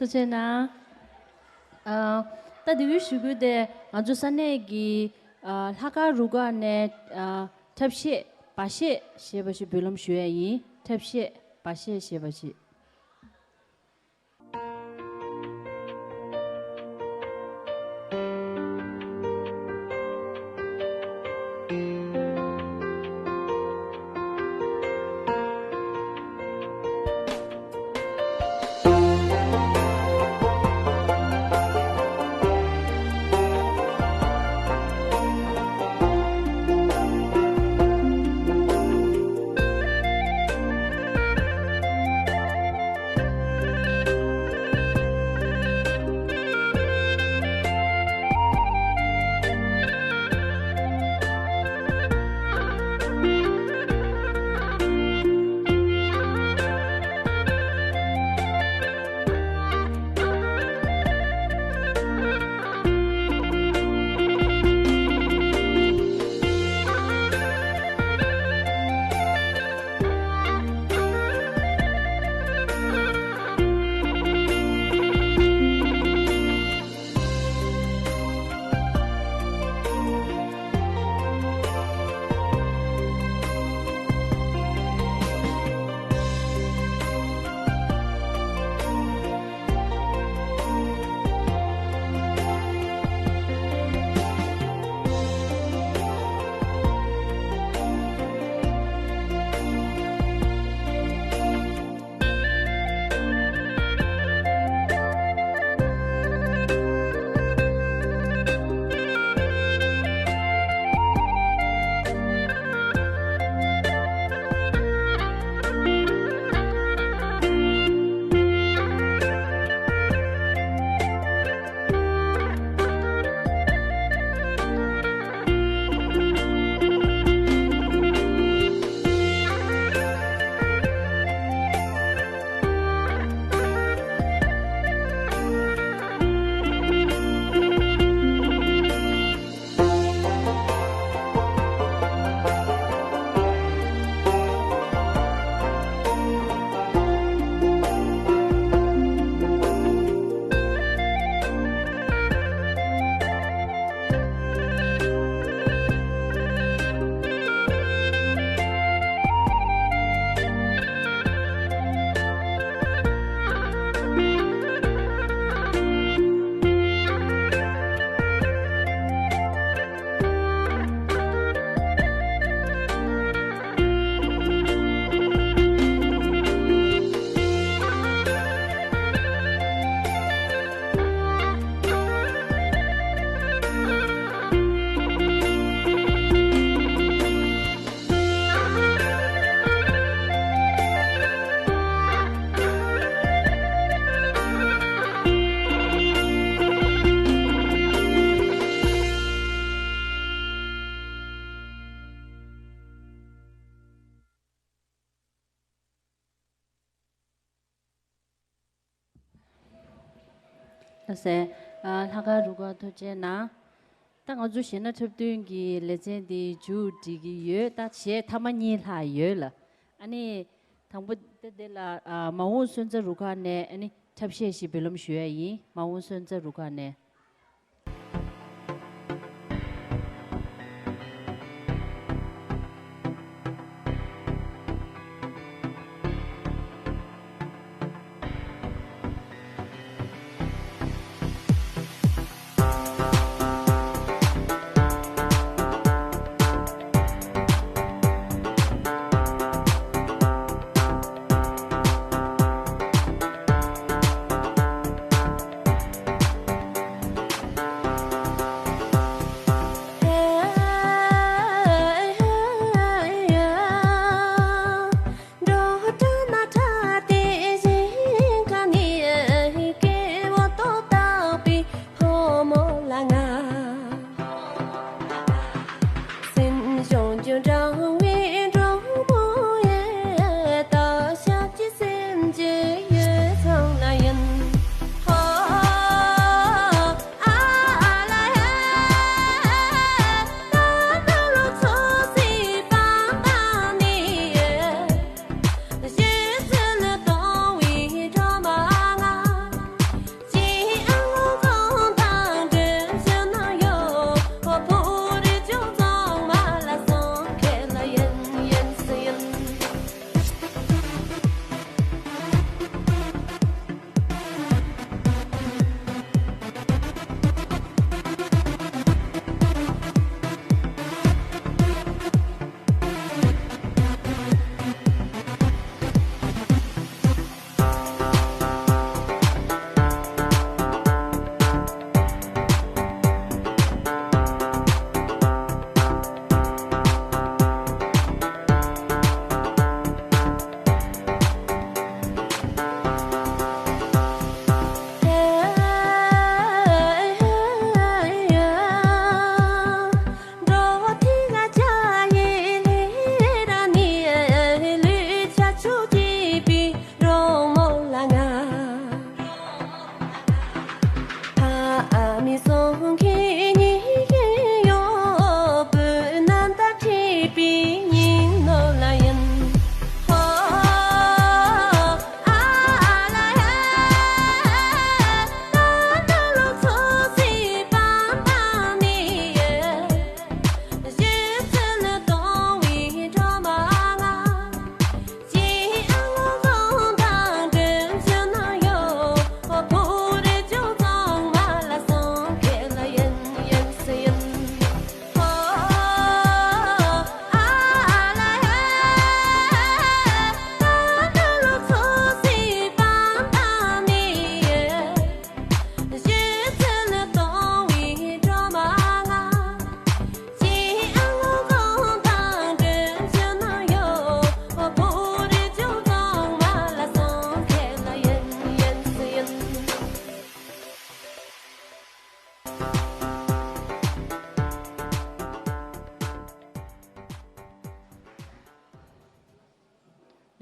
ཐུགས་རྗེ་གནང་། ཨ། ད་དེ་བའི་ཞུ་སྐུལ་དེ་ང་ཚོ་ས་གནས་ཀྱི་ཨ་ལྷག་དཀར་རུ་ཁག་ནས་ཨ་འཁྲབ་གཞས་སྦ་གཞས་ཞེས་པ་ཞིག་འབུལ་ལམ་ཞུ་ཡས་ཡིན། འཁྲབ་གཞས་སྦ་གཞས་ཞེས་པ་ཞིག་ཟེར། ཨ། ལྷག་དཀར་རུ་ཁག་ཐུགས་རྗེ་གནང་། ད་ང་ཚོ་གཞས་སྣ་འཁྲབ་སྟོན་གྱི་ལེ་ཚན་འདི་མཇུག་སྒྲིལ་གྱི་ཡོད། ད་གཞས་ཐ་མ་གཉིས་ལྷག་ཡོད་ལ། ཨ་ནི་དང་པོ་ད་འདི་ལ། ཨ། མ་འོངས་སོན་རྩ་རུ་ཁག་ནས་ཨ་ནི་འཁྲབ་གཞས་ཤིག་འབུལ་ལམ་ཞུ་ཡ་ཡིན། མ་འོངས་སོན་རྩ་རུ་ཁག་ནས།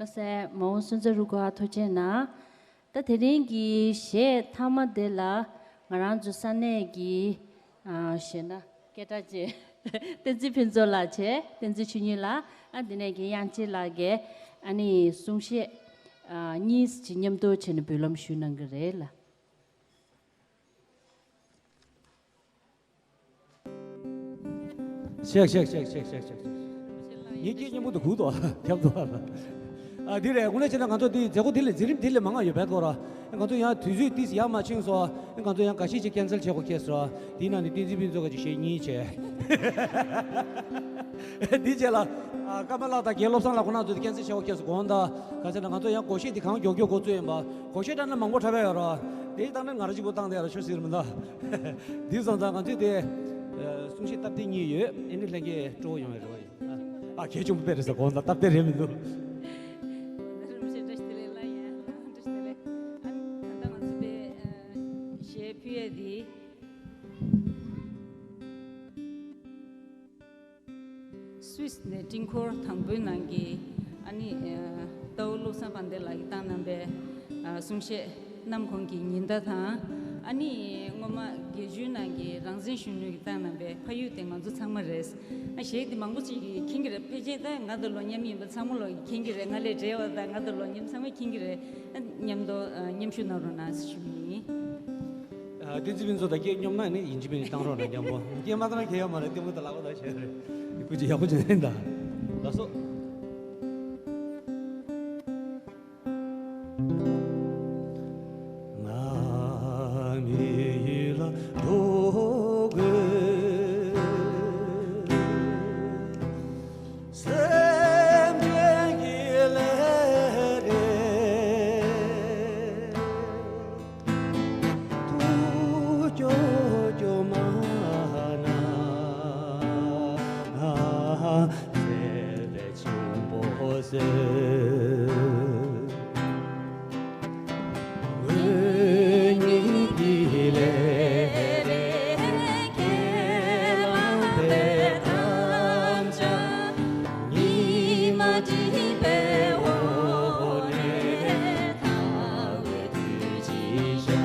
ལགས་སོ། མ་འོངས་སོན་རྩ་རུ་ཁག་ཐུགས་རྗེ་གནང་། ད་དེ་རིང་གི་གཞས་མཐའ་མ་དེ་ལ་ང་རང་ཚོ་ས་གནས་ཀྱི། ཨ། གཞས་སྣ་སྐད་གྲགས་ཅན་བསྟན་འཛིན་ཕུན་ཚོགས་ལགས་བྱས། བསྟན་འཛིན་ཆོས་ཉིད་ལགས། ཨ། དེ་ནས་ཀྱི་དབྱངས་ཅན་ལགས་ཀྱིས་ཨ་ནི་གསུང་བཤད། ཨ། གཉིས་ཅིག་མཉམ་དུ་བྱས་ནས་འབུལ་ལམ་ཞུ་གནང་གི་རེད་ལ། ཤག་ཤག་ཤག་ཤག་ཤག་ཤག། ངའི་སྐད་སྙན་པོ་འདུག་གུ་དོ་རྒྱབ་དོ། ཨ། འདི་རེད། དངོས་གནས་བྱས་ན་ང་ཚོ་འདི་མཛད་སྒོ་འདི་ལས་མཛད་རིམ་འདི་ལས་མང་ང་ཡོད་པའི་སྐོར། ང་ཚོ་ཡང་དུས་ཚོད་ཏིས་ཡག་མ་ཕྱིན་སོང་། ང་ཚོ་ཡང་འགའ་ཤས་ཅིག་ཀན་སལ་བྱེད་དགོས་ཁེལ་སོང་། དེའི་ནང་ནས་བསྟན་འཛིན་ཕུན་ཚོགས་ཀྱི་གཞས་གཉིས་བྱས། འདི་བྱས་ལ། ཨ། ཀརྨ་ལགས་དང་རྒན་བློ་བཟང་ལགས་ཁོང་རྣམ་ཚོ་དེ་ཀན་སལ་བྱེད་དགོས་ཁེལ་སོང་། དགོངས་དག། ག་ཚོད་ན་ང་ཚོ་ཡང་སྒོར་གཞས་འདི་གང་མགྱོགས་མགྱོགས་འགོ་བཙུགས་ཡིན་པ། སྒོར་གཞས་བཏང་ན་མང་པོ་འཁྲབ་ཡ་ཡོད་ར། དེ་བཏང་ན་ང་རང་གཅིག་པོ་བཏང་བསྡད་ཡ་ར་ཤོར་སྲིད་རེད་མི་འདུག་འདི་སོང་ཙང་ང་ཚོས་དེ། ཨ། གསུང་བཤད་སྟབས་བདེ་གཉིས་ཡོད། ཨེ་ནི་ལྷན་རྒྱས་སྤྲོ་བོ་ཡོང་བའི་རེ་བ་ཡོད། ཨ། ཨ། གལ་ཆེན་པོ་དཔེ་རེད་ཟེར། དགོངས་དག། སྟབས་བདེ་རེད་མི་འདུག་རིན་པོ་ཆེ་བཀྲ་ཤིས་བདེ་ལེགས་ལ་ཡ། བཀྲ་ཤིས་བདེ་ལེགས། ཨ། ད་ལྟ་ང་ཚོ་དེ། ཨ། གཞས་ཕུལ་ཡས་དེ། སུད་སི་ནས་སྤྲིན་འཁོར་དང་པོའི་ནང་གི། ཨ་ནི། ཨ། རྟའུ་བློ་བཟང་དཔལ་ལྡན་ལགས་ཀྱིས་བཏང་གནང་པའི། ཨ། གསུང་བཤད་གནམ་གང་གི་ཉི་ཟླ་དང་། ཨ་ནི་སྔོན་མ་དགེ་བཅུའི་ནང་གི་རང་བཙན་གཞོན་ནུ་གིས་བཏང་གནང་པའི་ཕ་ཡུལ་དེ་ང་ཚོ་ཚང་མ་རེད། ཨ་གཞས་དེ་མང་པོ་ཅིག་གིས་མཁྱེན་གྱི་རེད། ཕལ་ཆེར་ད་ང་དང་ལོ་མཉམ་ཡིན་པ་ཚང་མ་ལོ་མཁྱེན་གྱི་རེད། ང་ལས་བྲེལ་བ་དང་ང་དང་ལོ་མཉམ་ཚང་མས་མཁྱེན་གྱི་རེད། ཨ་མཉམ་དུ་ཨ་མཉམ་ཞུགས་གནང་རོགས་གནང་ཞུ་གི་ཡིན། ཨ་བསྟན་འཛིན་ཕུན་ཚོགས་དང་སྐད་སྙོམས་ན་ནི་ཡིན་གཅིག་མིན་གཅིག་བཏང་རོགས་གནང་། མཉམ་པོ་སྐད་མ་བཏང་ན་ཁྱད་ཡོད་མ་རེད། ལྟད་མོ་དང་ལག་པ་དང་བྱས་རེད། སྐུ་མཁྱེན། ཡག་པོ་བྱས་ནས་ད་ལགས་སོ། ང་མི་ཡུལ་ལ་འགྲོ་དགོས། སེམས་ཅན་གྱི་ལས་རེད། ཐུགས་སྐྱོ་སྐྱོ་མ་ན་ཚེ་རེ་ཆུང་པོ་ཟེར། ངོས་གཉིས་ཀྱི་ལས་རེད། ཁས་བླངས་པའི་དམ་བཅའ་ཉི་མ་སྒྲིབ་པའི་འོག་ནས་ཐར་བའི་དུས་ཅིག་ཤར།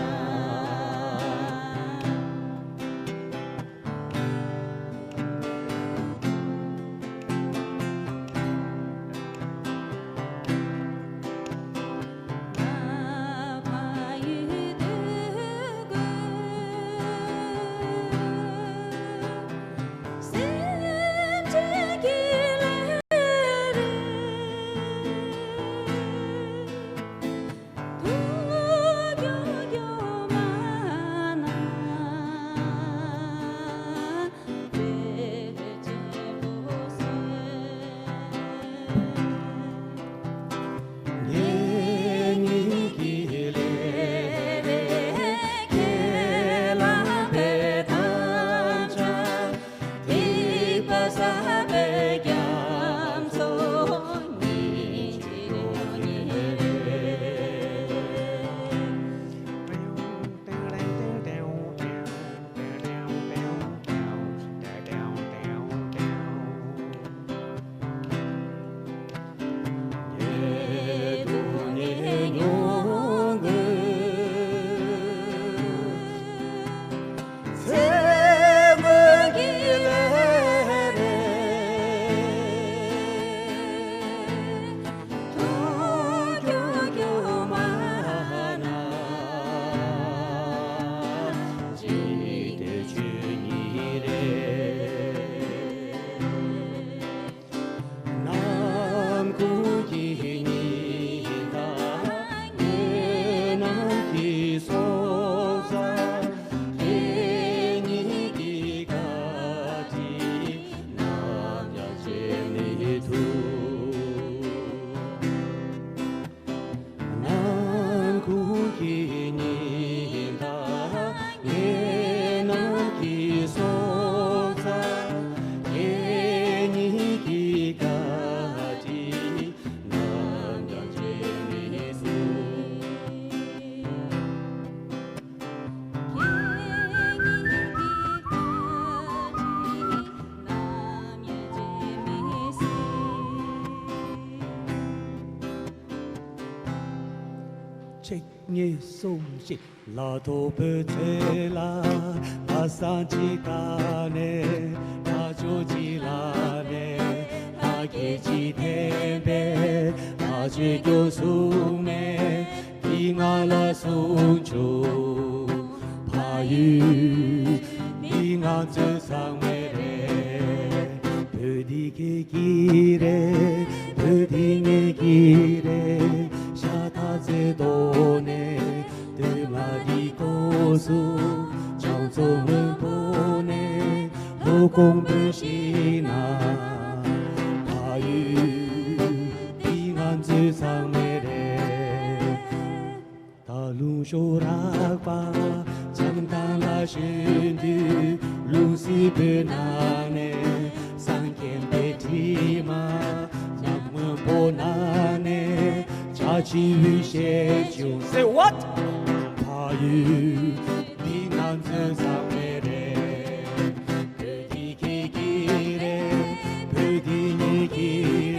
ནམ་གུང་གི་ཉི་ཟླ་ངེད་རྣམས་ཀྱི་སྲོག་རྩ། ཁྱེད་ཉིད་ཀྱི་བཀའ་དྲིན་ནམ་ཡང་བརྗེད་མི་ཐུབ། ནམ་གུང་གི་ཉི་ཟླ་ངེད་རྣམས་ཀྱི་སྲོག་རྩ། ཁྱེད་ཉིད་ཀྱི་བཀའ་དྲིན་ནམ་ཡང་བརྗེད་མི་ཐུབ། ཁྱེད་ཉིད་ཀྱི་བཀའ་དྲིན་ནམ་ཡང་བརྗེད་མི་སྲིད། གཅིག་གཉིས་གསུམ་བཞི། ལ་དྭགས་པོའི་ཚལ་ལ་ལྷ་ས་གཅིག་བཏབ་ནས། ལྷ་ཆོས་གཅིག་བླངས་ནས། ལྷ་སྐལ་གཅིག་འཐེན་པས། ལྷ་ཆོས་སྐྱོང་སྲུང་མས་འདི་ང་ལ་གསུང་བྱུང་། ཕ་ཡུལ་འདི་ང་ཚོའི་ཚང་མའི་རེད། བོད་འདི་ཁྱེད་ཀྱི་རེད། བོད་འདི་ངེད་ཀྱི་རེད། ཤ་སྟག་རྩེ་ཐོག་ནས་སྟོད་མངའ་རིས་སྐོར་སུ། ལྕང་ཚོ་སྔོན་པོ་ནས་ལྷོ་ཀོང་པོའི་ཞིང་ན། ཕ་ཡུལ་འདི་ང་ཚོའི་ཚང་མའི་རེད། ད་ལུང་ཤོ་རག་པ་བྱང་ཐང་ལ་ཞོན་དུས། ལུང་སྲིན་པོའི་ནང་ནས་སངས་རྒྱས་པའི་དྲི་མ། ཉ་སྔོན་པོ་ནང་ནས་བྱ་བྱིའུ་ཞལ་བྱུང་། Say what? ཕ་ཡུལ་འདི་ང་ཚོའི་ཚང་མའི་རེད། བོད་འདི་ཁྱེད་ཀྱི་རེད། བོད་འདི་ངེད་ཀྱི་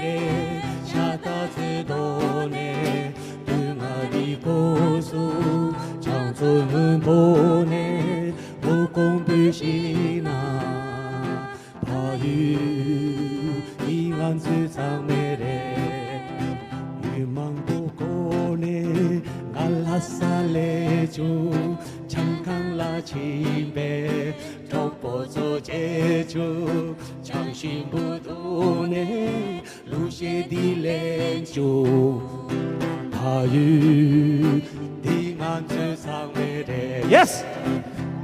རེད། ཤ་སྟག་རྩེ་ཐོག་ནས་སྟོད་མངའ་རིས་སྐོར་སུ། ལྕང་ཚོ་སྔོན་པོ་ ཕྱིན་པས། གྲོགས་པོ་ཚོ་རྗེས་འཇུག་བྱང་ཞིང་བུ་དུ་ནས་གླུ་གཞས་འདི་ལེན་བཅུག་ཕ་ཡུལ་འདི་ང་ཚོའི་ཚང་མའི་རེད། Yes!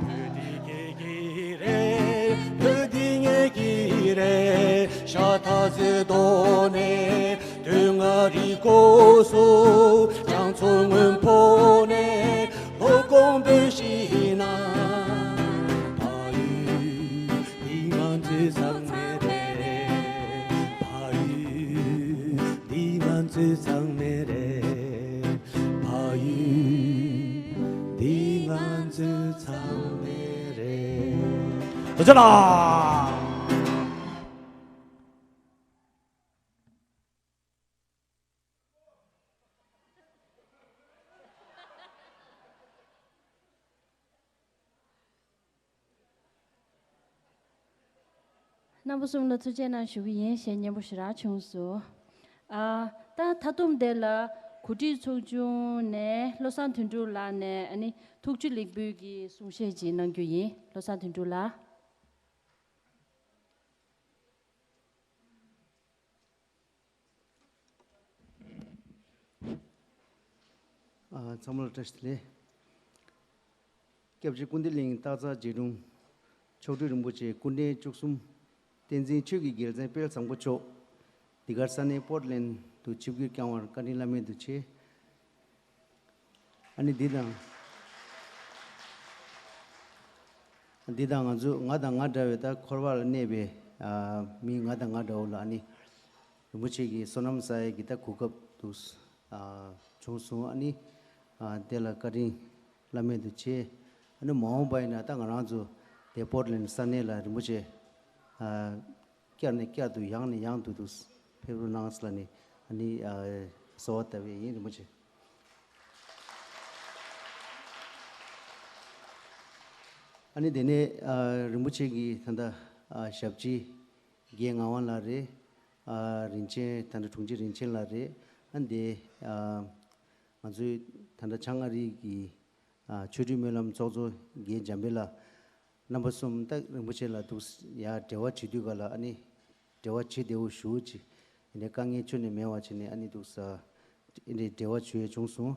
བོད་འདི་ཁྱེད་ཀྱི་རེད། བོད་འདི་ངེད་ཀྱི་རེད། ཤ་ཐག་ཚོའི་ཐོག་ནས་སྟོད་མངའ་རིས་སྒོ་གསུམ་རྒྱ་མཚོ་སྔོན་པོ་ནས། ལོ་དགོང་བོད་ཤིང་ན། ཕ་ཡུལ་འདི་ང་ཚོའི་ཚང་མའི་རེད། ཕ་ཡུལ་འདི་ང་ཚོའི་ཚང་མའི་རེད། ཕ་ཡུལ་འདི་ང་ཚོའི་ཚང་མའི་རེད། ཐུགས་རྗེ་ཆེ། རྣམ་པ་གསུམ་ལ་ཐུགས་རྗེ་གནང་ཞུ་གི་ཡིན། གཞས་སྙན་པོ་ཞེ་དྲག་བྱུང་སོང་། ཨ། ད་མཐའ་བསྡོམས་དེ་ལ་གོ་སྒྲིག་ཚོགས་ཆུང་ནས་བློ་བཟང་དོན་གྲུབ་ལགས་ནས། ཨ་ནི་ཐུགས་རྒྱུད་ལེགས་འབུལ་གྱི་གསུང་བཤད་ཅིག་གནང་རྒྱུ་ཡིན། བློ་བཟང་དོན་གྲུབ་ལགས། ཨ། ཚང་མ་ལ་བཀྲ་ཤིས་བདེ་ལེགས། སྐྱབས་རྗེ་ཀུན་བདེ་གླིང་སྟག་འཚེར་རྗེ་དྲུང་མཆོག་སྤྲུལ་རིན་པོ་ཆེ་སྐུ་ཕྲེང་བཅུ་གསུམ་བསྟན་འཛིན་ཆོས་ཀྱི་རྒྱལ་མཚན་དཔལ་བཟང་པོ་མཆོག་འདི་གར་ས་གནས་པོར་ཊི་ལེན་ཌི་དུ་ཆིབས་བསྒྱུར་བསྐྱངས་པར་བཀའ་དྲིན་བླ་མེད་དུ་ཆེ། ཨ་ནི་འདི་དང་། འདི་དང་ང་ཚོ་ང་དང་ང་འདྲ་བའི་ད་འཁོར་བ་ལ་གནས་པའི། ཨ། མི་ང་དང་ང་འདྲ་བོ་ལ་ཨ་ནི་རིན་པོ་ཆེ་གི་བསོད་ནམས་བསགས་ཡས་ཀྱི་ད་གོ་སྐབས་འདུག་ཨ། བྱུང་སོང་། ཨ་ནི། ཨ། དེ་ལ་བཀའ་དྲིན་བླ་མེད་དུ་ཆེ། ཨ་ནི་མ་འོངས་པ་ཡིན་ན་ད་ང་རང་ཚོ་དེ་པོར་ཊི་ལེན་ཌི་ས་གནས་ལ་རིན་པོ་ཆེ། ཨ། བསྐྱར་ནས་བསྐྱར་དུ་ཡང་ནས་ཡང་དུ་དུ་ཕེབས་རོགས་གནང་ཟེར་ལབ་ནས་ཨ་ནི། ཨ། གསོལ་བ་བཏབ་པ་ཡིན། རིན་པོ་ཆེ། ཨ་ནི་དེ་ནས། ཨ། རིན་པོ་ཆེ་གི་ད་ལྟ། ཨ། ཞབས་ཕྱི་རྒན་ངག་དབང་ལགས་རེད། ཨ། རིན་ཆེན། ད་ལྟ་དྲུང་ཆེ་རིན་ཆེན་ལགས་རེད། ཨ་ནི་དེ། ཨ། ང་ཚོའི་ད་ལྟ་བྱང་ཨ་རི་གི། ཨ། ཆོས་སྒྲོན་སྨོན་ལམ་ཚོགས་གཙོ་རྒན་འཇམ་དཔལ་ལགས། རྣམ་པ་གསུམ་ད་རིན་པོ་ཆེ་ལ་འདུག་ཡ་འབྲེལ་བ་བྱེད་དུས་ག་ལ་ཨ་ནི་འབྲེལ་བ་བྱེད་བདེ་བོ་ཞུ་ཅིག་ཡིན་ནའི་དཀའ་ངལ་ཁྱོན་ནས་མེད་པ་བྱས་ནས་ཨ་ནི་འདུག་ས་ཨེ་འདྲའི་འབྲེལ་བ་བྱེད་ཡ་བྱུང་སོང་།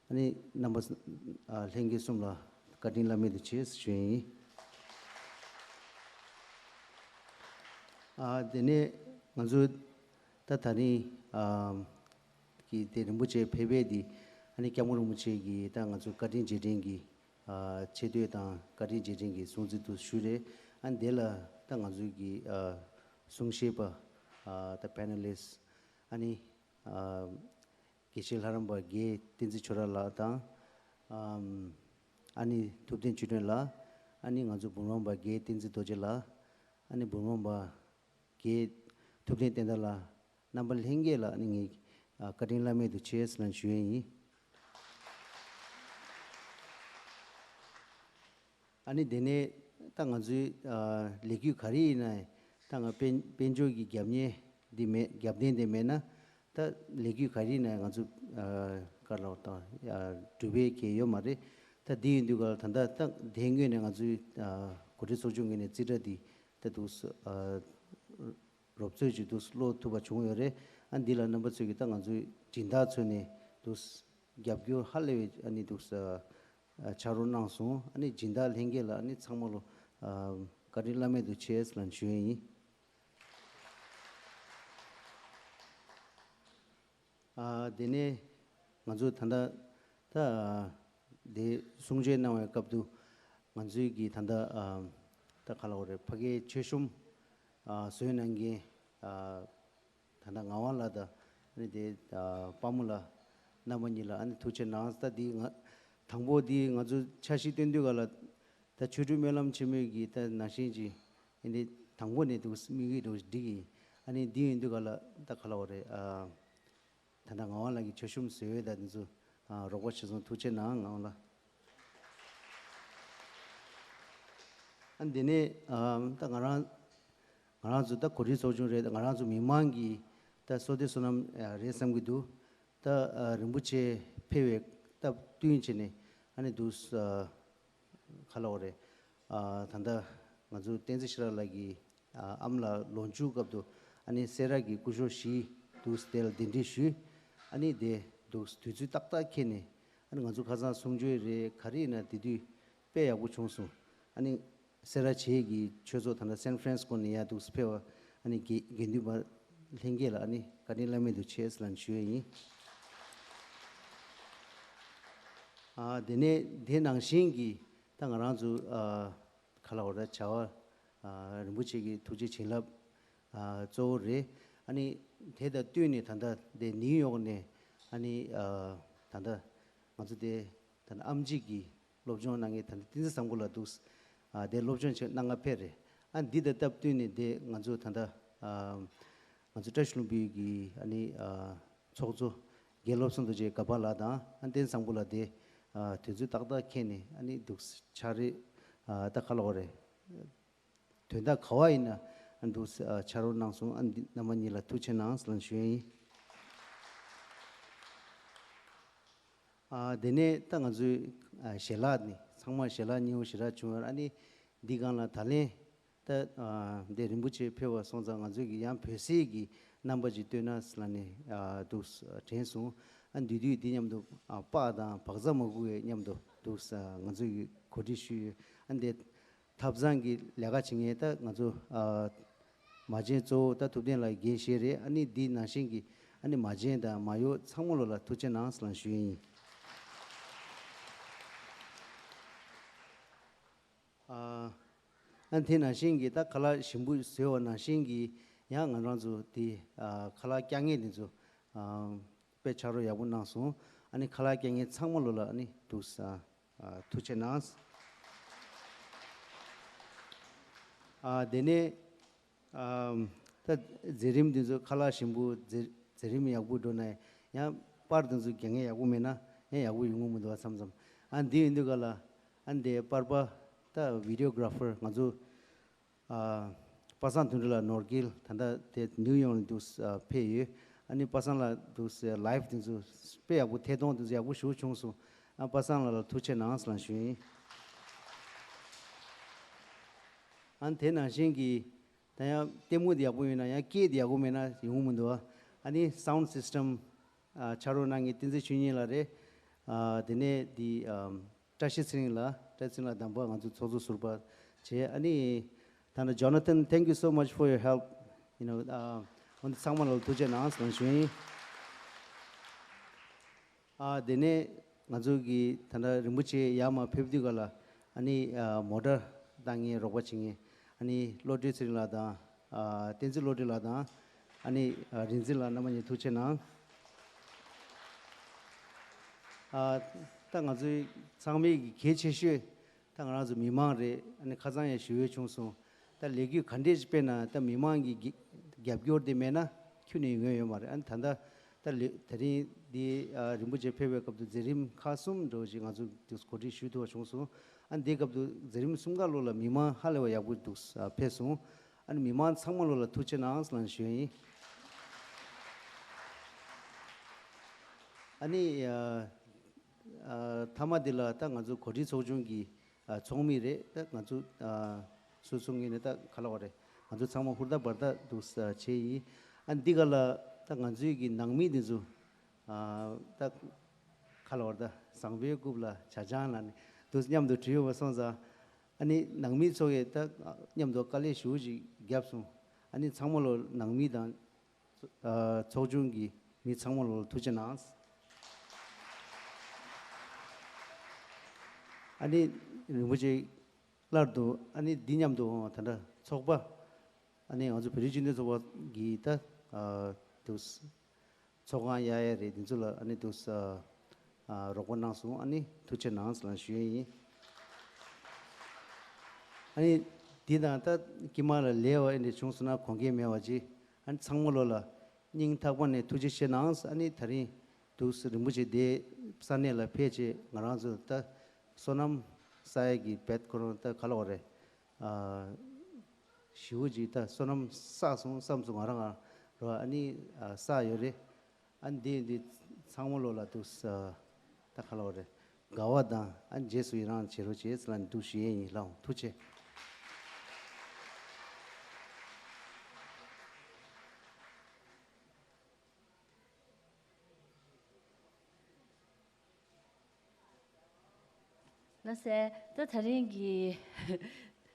ཨ་ནི་རྣམ་པ་ཨ་ལྷན་རྒྱས་གསུམ་ལ་བཀའ་དྲིན་བླ་མེད་དུ་ཆེ་ཞུ་ཡ་ཡིན། ཨ། དེ་ནས་ང་ཚོ་ད་ད་རིང་ཨ་གི་དེ་རིན་པོ་ཆེ་ཕེབས་པའི་དེ་ཨ་ནི་སྐྱབས་མགོན་རིན་པོ་ཆེ་གི་ད་ང་ཚོ་བཀའ་དྲིན་རྗེས་དྲན་གྱི། ཨ། ཆེ་བསྟོད་དང་བཀའ་དྲིན་རྗེས་དྲན་གྱི་སྲུང་བརྩི་དུ་ཞུས་རེད། ཨ་ནི་དེ་ལ་ད་ང་ཚོའི་གི། ཨ། གསུང་བཤད་པ། ཨ། ད་པེ་ནེ་ལིསི་ཊི། ཨ་ནི། ཨ། དགེ་བཤེས་ལྷ་རམས་པ་རྒན་བསྟན་འཛིན་ཆོས་གྲགས་ལགས་དང་། ཨམ། ཨ་ནི་ཐུབ་བསྟན་ཆོས་སྒྲོན་ལགས། ཨ་ནི་ང་ཚོ་འབུམ་རམས་པ་རྒན་བསྟན་འཛིན་རྡོ་རྗེ་ལགས། ཨ་ནི་འབུམ་རམས་པ་རྒན་ཐུབ་བསྟན་བསྟན་དར་ལགས། རྣམ་པ་ལྷན་རྒྱས་ལ་ནི་ངས་ཨ་བཀའ་དྲིན་བླ་མེད་དུ་ཆེ་ཟེར་ནས་ཞུ་ཡས་ཡིན། ཨ་ནི་དེ་ནས་ད་ང་ཚོའི་ཨ་ལས་འགུལ་ག་རེ་ཡིན་ན་ད་ང་དཔལ་དཔལ་འབྱོར་གྱི་རྒྱབ་གཉེར་འདི་མེད། རྒྱབ་རྟེན་དེ་མེད་ན་ད་ལས་འགུལ་ག་རེ་ཡིན་ན་ང་ཚོ་ཨ་ག་ལ་བ་དང་ཨ་འགྲུབ་པའི་གལ་ཡོད་མ་རེད། ད་འདི་ཡིན་དུས་ག་ལ་ད་ལྟ་ད་དེ་ངོས་ནས་ང་ཚོའི་ཨ་གོ་སྒྲིག་ཚོགས་ཆུང་ངོས་ནས་རྩིས་ཁྲ་འདི་ད་འདུག་ཨ། རོབ་ཚོད་ཅིག་འདུག་ཀློག་ཐུབ་པ་བྱུང་ཡོད་རེད། ཨ་འདི་ལ་རྣམ་པ་ཚོས་ཀྱིས་ད་ང་ཚོའི་སྦྱིན་བདག་ཚོས་ནས་འདུག་རྒྱབ་སྐྱོར་ཧ་ལས་པའི་ཨ་ནི་འདུག་ཕྱག་རོགས་གནང་སོང་། ཨ་ནི་སྦྱིན་བདག་ལྷན་རྒྱས་ལ་ཨ་ནི་ཚང་མ་ལོ་ཨ་བཀའ་དྲིན་བླ་མེད་དུ་ཆེ་ཟེར་ལ་ཞུ་ཡས་ཡིན། ཨ་དེ་ནས་ང་ཚོ་ད་ལྟ་ད་དེ་གསུང་ཆོས་གནང་བའི་སྐབས་དུ་ང་ཚོའི་གི་ད་ལྟ་ཨ་ད་ག་ལ་བ་རེད། ཕ་གིའི་མཆོད་གཤོམ་ཨ་བཟོས་གནང་མཁན་ཨ་ད་ལྟ་ངག་དབང་ལགས་དང་ཨ་ནི་དེ་ཨ་དཔའ་མོ་ལགས་རྣམ་པ་གཉིས་ལ་ཨ་ནི་ཐུགས་རྗེ་གནང་། ད་འདི་ང་དང་པོ་འདི་ང་ཚོ་འཆར་གཞི་སྟོན་དུས་ག་ལ་ད་ཆོས་སྒྲོན་སྨོན་ལམ་ཆེན་མོའི་གི་ད་ནང་བཞིན་གྱི་ཨ་ནི་དང་པོ་ནས་འདུག་དམིགས་ཡུལ་འདུག་སྒྲིག་ཡིན། ཨ་ནི་འདི་ཡིན་དུས་ག་ལ་ད་ག་ལ་བ་རེད། ཨ་ད་ལྟ་ངག་དབང་ལགས་ཀྱི་མཆོད་གཤོམ་བཟོས་ཡོད། ད་འདི་ཚོ་ཨ་རོགས་པ་བྱས་སོང་། ཐུགས་རྗེ་གནང་ངག་དབང་ལགས། ཨ་འདི་ནས་ཨ་ད་ང་རང་ང་རང་ཚོ་ད་གོ་སྒྲིག་ཚོགས་ཆུང་རེད། ང་རང་ཚོ་མི་མང་གི་ད་བསོད་བདེ་བསོད་ནམས་ཨ་རེད་བསམ་གྱི་འདུག་ད་ཨ་རིན་པོ་ཆེ་ཕེབས་པའི་སྟབས་བསྟུན་བྱས་ནས་ཨ་ནི་འདུག་ཨ་ ག་ལབ་དགོས་རེད། ཨ་ད་ལྟ་ང་ཚོ་བསྟན་འཛིན་ཤེས་རབ་ལགས་ཀྱི་ཨ་ཨམ་ལགས་ལོ་མཇུག་སྐབས་དུ་ཨ་ནི་སེ་ར་གི་སྐུ་ཞབས་བཞི་འདུག་དེ་ལ་གདན་འདྲེན་ཞུས། ཨ་ནི་དེ་འདུག་དུས་ཚོད་ཏག་ཏག་འཁེལ་ནས། ཨ་ནི་ང་ཚོ་ཁ་སང་གསུང་ཆོས་རེད་ག་རེ་ཡིན་ན་དེ་དུས་དཔེ་ཡག་པོ་བྱུང་སོང་། ཨ་ནི་སེ་ར་བྱེས་ཀྱི་ཆོས་ཚོགས་ད་ལྟ་སན་ཧྥ་རན་སི་ཀོ་ནས་ཡར་འདུག་སེ་ཕེབས་པ། ཨ་ནི་དགེ་དགེ་འདུན་པ་ལྷན་རྒྱས་ལ་ཨ་ནི་བཀའ་དྲིན་བླ་མེད་དུ་ཆེ་ཟེར་ལབ་ཞུ་ཡས་ཡིན། ཨ་དེ་ནས་དེ་ནང་བཞིན་གྱི་ད་ང་རང་ཚོ་ཨ་ག་ལབ་དགོས་རེད། བྱ་བ་ཨ་རིན་པོ་ཆེ་གི་ཐུགས་རྗེ་བྱིན་རླབས་ཨ་གཙོ་བོ་རེད། ཨ་ནི་དེ་དང་བསྟུན་ནས་ད་ལྟ་དེ་ནིའུ་ཡོག་ནས་ཨ་ནི་ཨ་ད་ལྟ་ང་ཚོ་དེ་ད་ལྟ་ཨེམ་ཆི་གི་སློབ་སྦྱོང་གནང་མཁན་ད་ལྟ་བསྟན་འཛིན་བཟང་པོ་ལགས་འདུག་ཨ་དེ་སློབ་སྦྱོང་ཆེད་གནང་ག་ཕེབས་རེད། ཨ་འདི་དང་སྟབས་བསྟུན་ནས་དེ་ང་ཚོ་ད་ལྟ་ཨ་ང་ཚོ་བཀྲ་ཤིས་ལྷུན་པོའི་གི་ཨ་ནི་ཨ་ཚོགས་གཙོ་དགེ་སློབ་ཚོ་འདུ་བྱེད་དགའ་པ་ལགས་དང་ཨ་བསྟན་འཛིན་བཟང་པོ་ལགས་དེ་ཨ་དུས་ཚོད་ཏག་ཏག་འཁེལ་ནས་ཨ་ནི་འདུག་ཕྱག་རེད། ཨ་ད་ག་ལབ་དགོས་རེད། དོན་དག་ག་བ་ཡིན་ན་ཨ་འདུག་ཨ་ཕྱག་རོགས་གནང་སོང་། ཨ་འདི་རྣམ་པ་གཉིས་ལ་ཐུགས་རྗེ་གནང་ཟེར་ལབ་ཞུ་ཡས་ཡིན། ཨ་དེ་ནས་ད་ང་ཚོའི་ཨ་ཞལ་ལག་ནི་ཚང་མ་ཞལ་ལག་སྙིང་པོ་ཞེ་དྲག་བྱུང་བ། ཨ་ནི་འདི་སྒང་ལ་ད་ལན་ད་ཨ་འདི་རིན་པོ་ཆེ་ཕེབས་པ་སོང་ཙང་ང་ཚོས་ཀྱི་ཡང་བོད་ཟས་ཀྱི་རྣམ་པ་ཅིག་སྟོན་ན་ཟེར་ལབ་ནས་ཨ་འདུག་དྲན་སོང་། ཨ་འདི་དུས་འདི་མཉམ་དུ་ཨ་པགས་དང་བག་ཚ་མ་འགུགས་པའི་མཉམ་དུ་འདུག་ང་ཚོས་ཀྱི་གོ་སྒྲིག་ཞུས་ཡོད། ཨ་འདི་ཐབ་ཚང་གི་ལས་ཀ་བྱེད་མཁན་ད་ང་ཚོ་ཨ་མ་བྱན་གཙོ་བོ་ད་ཐུབ་བསྟན་ལགས་དགེ་བཤེས་རེད། ཨ་ནི་འདི་ནང་བཞིན་གྱི་ཨ་ནི་མ་བྱན་དང་མ་ཡོ་ཚང་མ་ལོ་ལ་ཐུགས་རྗེ་གནང་ཟེར་ལབ་ཞུ་ཡས་ཡིན། ཨ་ཨ་དེ་ནང་བཞིན་གྱི་ད་ཁ་ལག་ཞིམ་པོ་བཟོས་པ་ནང་བཞིན་གྱི་ཡང་ང་རང་ཚོ་དེ་ཨ་ཁ་ལག་བཀྱག་མཁན་དེ་ཚོ་ཨ་དཔེ་ཕྱག་རོགས་ཡག་པོ་གནང་སོང་། ཨ་ནི་ཁ་ལག་བཀྱག་མཁན་ཚང་མ་ལོ་ལ་ཨ་ནི་འདུག་ས་ཨ་ཐུགས་རྗེ་གནང་། ཨ་དེ་ནས་ཨམ་ད་མཛད་རིམ་འདི་ཚོ་ཁ་ལག་ཞིམ་པོ་མཛད་མཛད་རིམ་ཡག་པོ་འགྲོ་ན་ཡང་པར་འདི་ཚོ་རྒྱག་མཁན་ཡག་པོ་མེད་ན་ཡང་ཡག་པོ་ཡོང་གི་མི་འདུག་བ་མཚམས་མཚམས། ཨ་འདི་ཡིན་དུས་ག་ལ་ཨ་འདི་པར་པ་ད་བི་ཌི་ཡོ་གྷ་ར་ཕར་ང་ཚོ་ཨ་པ་སངས་དོན་གྲུབ་ལགས་ནོར་གྱིས་ད་ལྟ་དེ་ནིའུ་ཡོག་ནས་འདུག་ཨ་ཕེབས་ཡོད། ཨ་ནི་པ་སངས་ལགས་འདུག་ལའེབ་འདི་ཚོ་དཔེ་ཡག་པོ་ཐད་གཏོང་འདི་ཚོ་ཡག་པོ་ཞེ་པོ་བྱུང་སོང་། ཨ་པ་སངས་ལགས་ལ་ཐུགས་རྗེ་གནང་ཟེར་ལབ་ཞུ་ཡིན། ཨ་ནི་དེ་ནང་བཞིན་གྱི་ད་ཡང་ལྟད་མོ་དེ་ཡག་པོ་ཡོད་ན་ཡང་སྐད་དེ་ཡག་པོ་མེད་ན་ཡོང་གི་མི་འདུག་ཨ་ནི་སའུན་ཌི་སིས་ཊམ་ཨ་ཕྱག་རོགས་གནང་མཁན་བསྟན་འཛིན་ཆོས་ཉིད་ལགས་རེད། ཨ་དེ་ནས་དེ་ཨམ་བཀྲ་ཤིས་ཚེ་རིང་ལགས། བཀྲ་ཤིས་ཚེ་རིང་ལགས་དམ་པ་ང་ཚོ་ཚོགས་གཙོ་ཟུར་པ་བྱས། ཨ་ནི་ད་ནི་Jonathan, thank you so much for your help. You know, uh, འོན་ཏེ་ཚང་མ་ལ་ཐུགས་རྗེ་གནང་ཟེར་ཞུ་ཡིན། ཨ་དེ་ནས་ང་ཚོ་གི་ད་ལྟ་རིན་པོ་ཆེ་ཡར་མར་ཕེབས་དུས་ག་ལ་ཨ་ནི་ཨ་མོ་ཊ་བཏང་མཁན་རོགས་པ་བྱེད་མཁན་ཨ་ནི་བློ་གྲོས་ཚེ་རིང་ལགས་དང་ཨ་བསྟན་འཛིན་བློ་གྲོས་ལགས་དང་ཨ་ནི་ཨ་རིག་འཛིན་ལགས་རྣམ་པ་གཉིས་ཐུགས་རྗེ་གནང་། ཨ་ད་ང་ཚོའི་ཚང་མའི་གི་གལ་ཆེ་ཤོས་ད་ང་རང་ཚོ་མི་མང་རེད། ཨ་ནི་ཁ་སང་ཡང་ཞུ་འོས་བྱུང་སོང་། ད་ལས་འགུལ་ག་འདྲས་ཞིག་སྤེལ་ན་ད་མི་མང་གི་རྒྱབ་སྐྱོར་དེ་མེད་ན་ཁྱོན་ནས་ཡོང་ཡོད་མ་རེད། ཨ་ནི་ད་ལྟ་ད་ལེ་དེ་རིང་འདི་ཨ་རིན་པོ་ཆེ་ཕེབས་པའི་སྐབས་དུ་མཛད་རིམ་ཁག་གསུམ་འདྲ་བོ་ཞིག་ང་ཚོ་འདི་གོ་སྒྲིག་ཞུ་ཐུབ་པ་བྱུང་སོང་། ཨ་ནི་འདིའི་སྐབས་དུ་མཛད་རིམ་གསུམ་ཀ་ལོ་ལ་མི་མང་ཧ་ལས་པ་ཡག་པོ་འདུག་ཨ་ཕེབས་སོང་། ཨ་ནི་མི་མང་ཚང་མ་ལོ་ལ་ཐུགས་རྗེ་གནང་ཟེར་ལབ་ཞུ་ཡིན། ཨ་ནི་ཨ་ཨ་མཐའ་མ་འདི་ལ་ད་ང་ཚོ་གོ་སྒྲིག་ཚོགས་ཆུང་གི་ཨ་ཚོགས་མི་རེད། ད་ང་ཚོ་ཨ་སོ་སོ་ངོས་ནས་ད་ག་ལབ་དགོས་རེད། ང་ཚོ་ཚང་མ་ཧུར་ཐག་འབད་ཐག་འདུག་ས་བྱས་ཡིན། ཨ་འདི་ག་ལ་ད་ང་ཚོའི་གི་ནང་མི་འདི་ཚོ་ཨ་ད་ག་ལབ་དགོས་རེད། ད་བཟང་པོའི་རྐུབ་ལ་ཇ་ཆང་ལབ་ནས་འདུག་མཉམ་དུ་བྲིས་ཡོད་པ་སོང་ཙང་། ཨ་ནི་ནང་མི་ཚོ་གིས་ད་མཉམ་དུ་དཀའ་ལས་ཞེ་པོ་ཅིག་བརྒྱབ་སོང་། ཨ་ནི་ཚང་མ་ལོ་ནང་མི་དང་ཨ་ཚོགས་ཆུང་གི་མི་ཚང་མ་ལོ་ཐུགས་རྗེ་གནང་། ཨ་ནི་རིན་པོ་ཆེ་སླར་དུ་ཨ་ནི་འདི་མཉམ་དུ་ད་ལྟ་ཚོགས་པ་ཨ་ནི་ང་ཚོ་བོད་རིགས་སྤྱི་མཐུན་ཚོགས་པ་གི་ད་ཨ་དུ་ཚོགས་ཁང་གཡར་ཡས་རེད། འདི་ཚོ་ལ་ཨ་ནི་འདུག་ས་ཨ་རོགས་པ་གནང་སོང་། ཨ་ནི་ཐུགས་རྗེ་གནང་ཟེར་ལབ་ཞུ་ཡས་ཡིན། ཨ་ནི་འདི་དང་ད་དཀྱིལ་མ་ལ་ལས་པ་ཨེ་འདྲ་བྱུང་སོང་ན་དགོངས་འགལ་མེད་པ་ཅིག་ཨ་ནི་ཚང་མ་ལོ་ལ་སྙིང་ཐག་པ་ནས་ཐུགས་རྗེ་ཆེ་གནང་། ཨ་ནི་ད་རིང་འདུག་ས་རིན་པོ་ཆེ་དེ་ས་གནས་ལ་ཕེབས་བྱས་ང་རང་ཚོ་ད་བསོད་ནམས་བསགས་ཡས་ཀྱི་བེད་ཁོ་རང་ད་ག་ལབ་དགོས་རེད། ཨ་ཞེ་པོ་ཅིག་ད་བསོད་ནམས་བསགས་སོང་བསམ་སོང་། ང་རང་ང་རོ་ཨ་ནི་ཨ་བསགས་ཡོད་རེད། ཨ་ནི་འདི་འདི་ཚང་མ་ལོ་ལ་འདུག་ས་ད་ག་ལབ་དགོས་རེད། དགའ་བ་དང་ཨ་རྗེས་སུ་ཡི་རང་བྱེད་རོགས་བྱེད་ཟེར་ལ་འདུག་ཞུ་ཡས་ཡིན། ལགས་འོང་། ཐུགས་རྗེ་ཆེ། ལགས་སེ། ད་དེ་རིང་གི་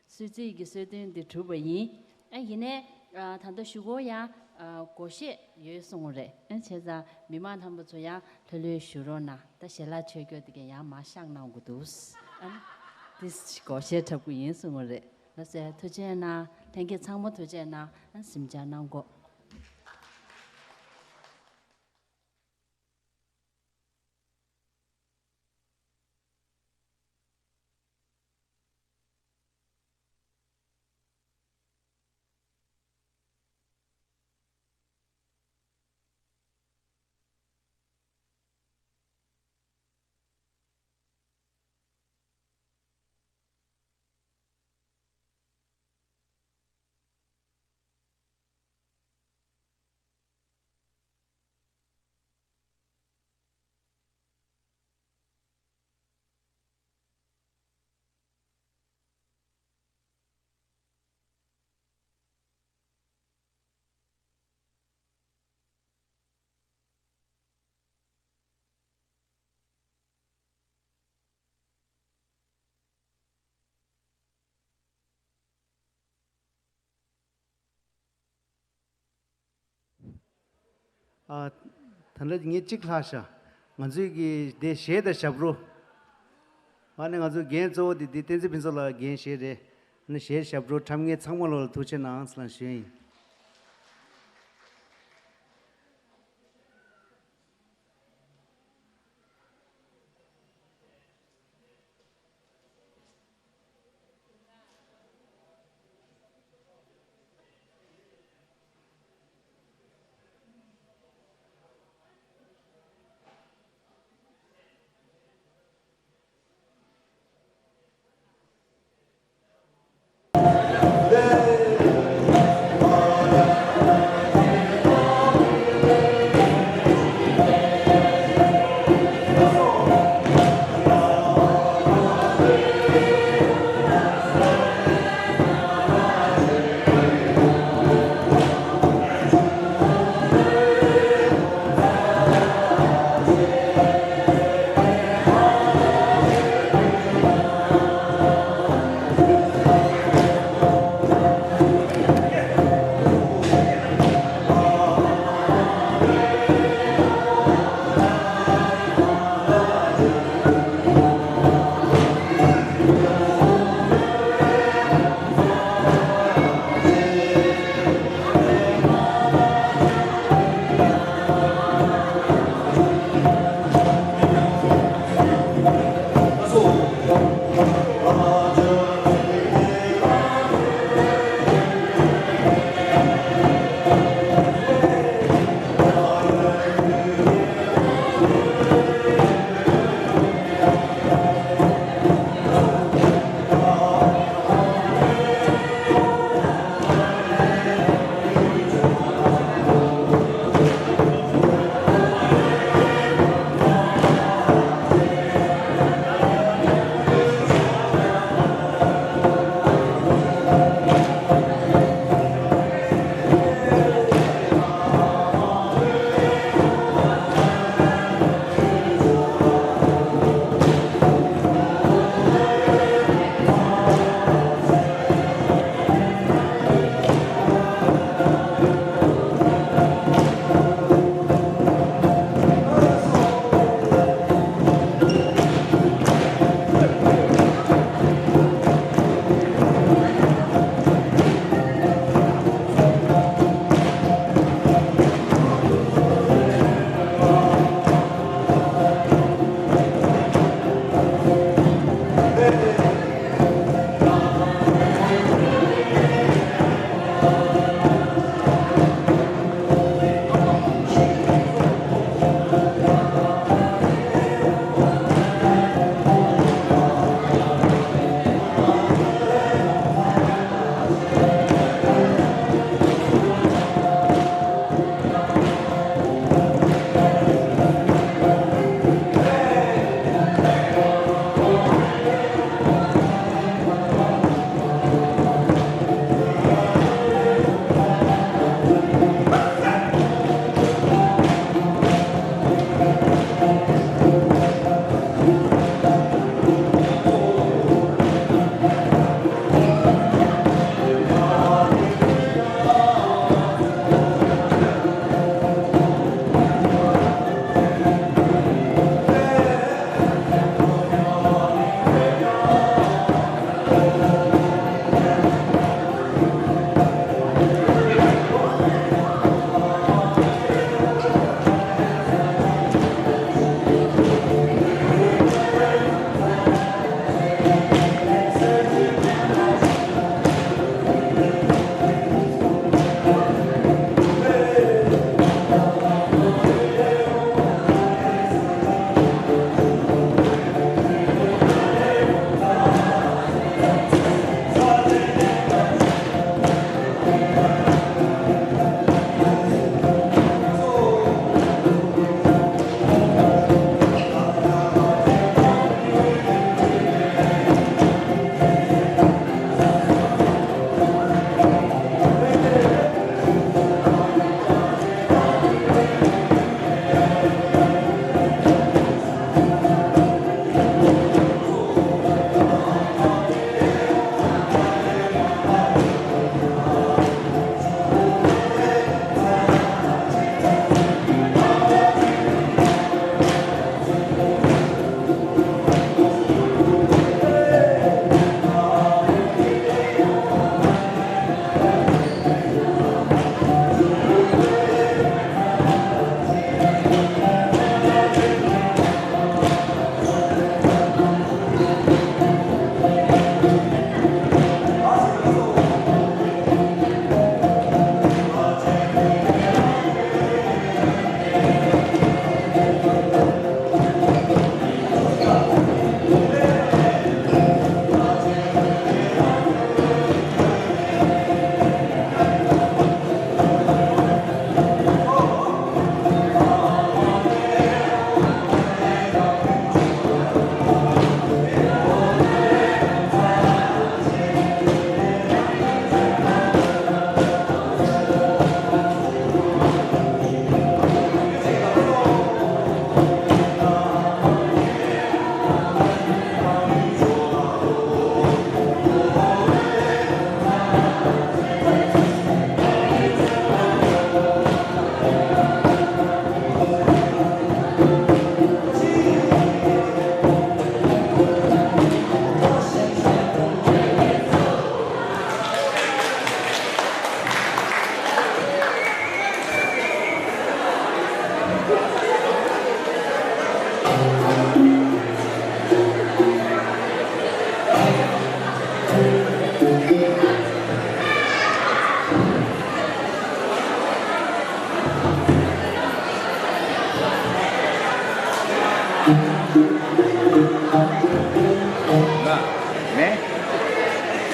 གསོལ་ཚིགས་ཀྱི་གསོལ་སྟོན་འདི་གྲུབ་པ་ཡིན། ཨ་ཡིན་ནའི་ཨ་ད་ལྟ་གཞུག་གུར་ཡང་ཨ་སྒོར་གཞས་ཡོད་གསུངས་པ་རེད། ཨ་བྱས་ཙང་མི་མང་རྣམ་པ་ཚོ་ཡང་ལྷོད་ལྷོད་བཞུགས་རོགས་གནང་། ད་ཞལ་ལག་མཆོད་རྒྱུ་དེ་ག་ཡང་མར་བཞག་གནང་དགོས་འདུག། ཨ་འདི་སྒོར་གཞས་འཁྲབ་ཀྱི་ཡིན་གསུངས་པ་རེད། ལགས་སེ། ཐུགས་རྗེ་གནང་། ལྷན་རྒྱས་ཚང་མ་ཐུགས་རྗེ་གནང་། ཨ་གཟིམ་འཇག་གནང་གོ། ཨ། ད་ལྟ་ངས་གཅིག་ལྷག་ཤག། ང་ཚོའི་གི་དེ་གཞས་དང་ཞབས་བྲོ། ཨ་ནི་ང་ཚོའི་རྒན་གཙོ་བོ་དེ་དེ་བསྟན་འཛིན་ཕུན་ཚོགས་ལགས་རྒན་གཞས་རེད། ཨ་ནི་གཞས་ཞབས་བྲོ་འཁྲབ་མཁན་ཚང་མ་ལོ་ལ་ཐུགས་རྗེ་གནང་ཟེར་ལ་ཞུ་ཡིན།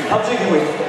ཐམས་ཅད་ཀྱི་ངོས།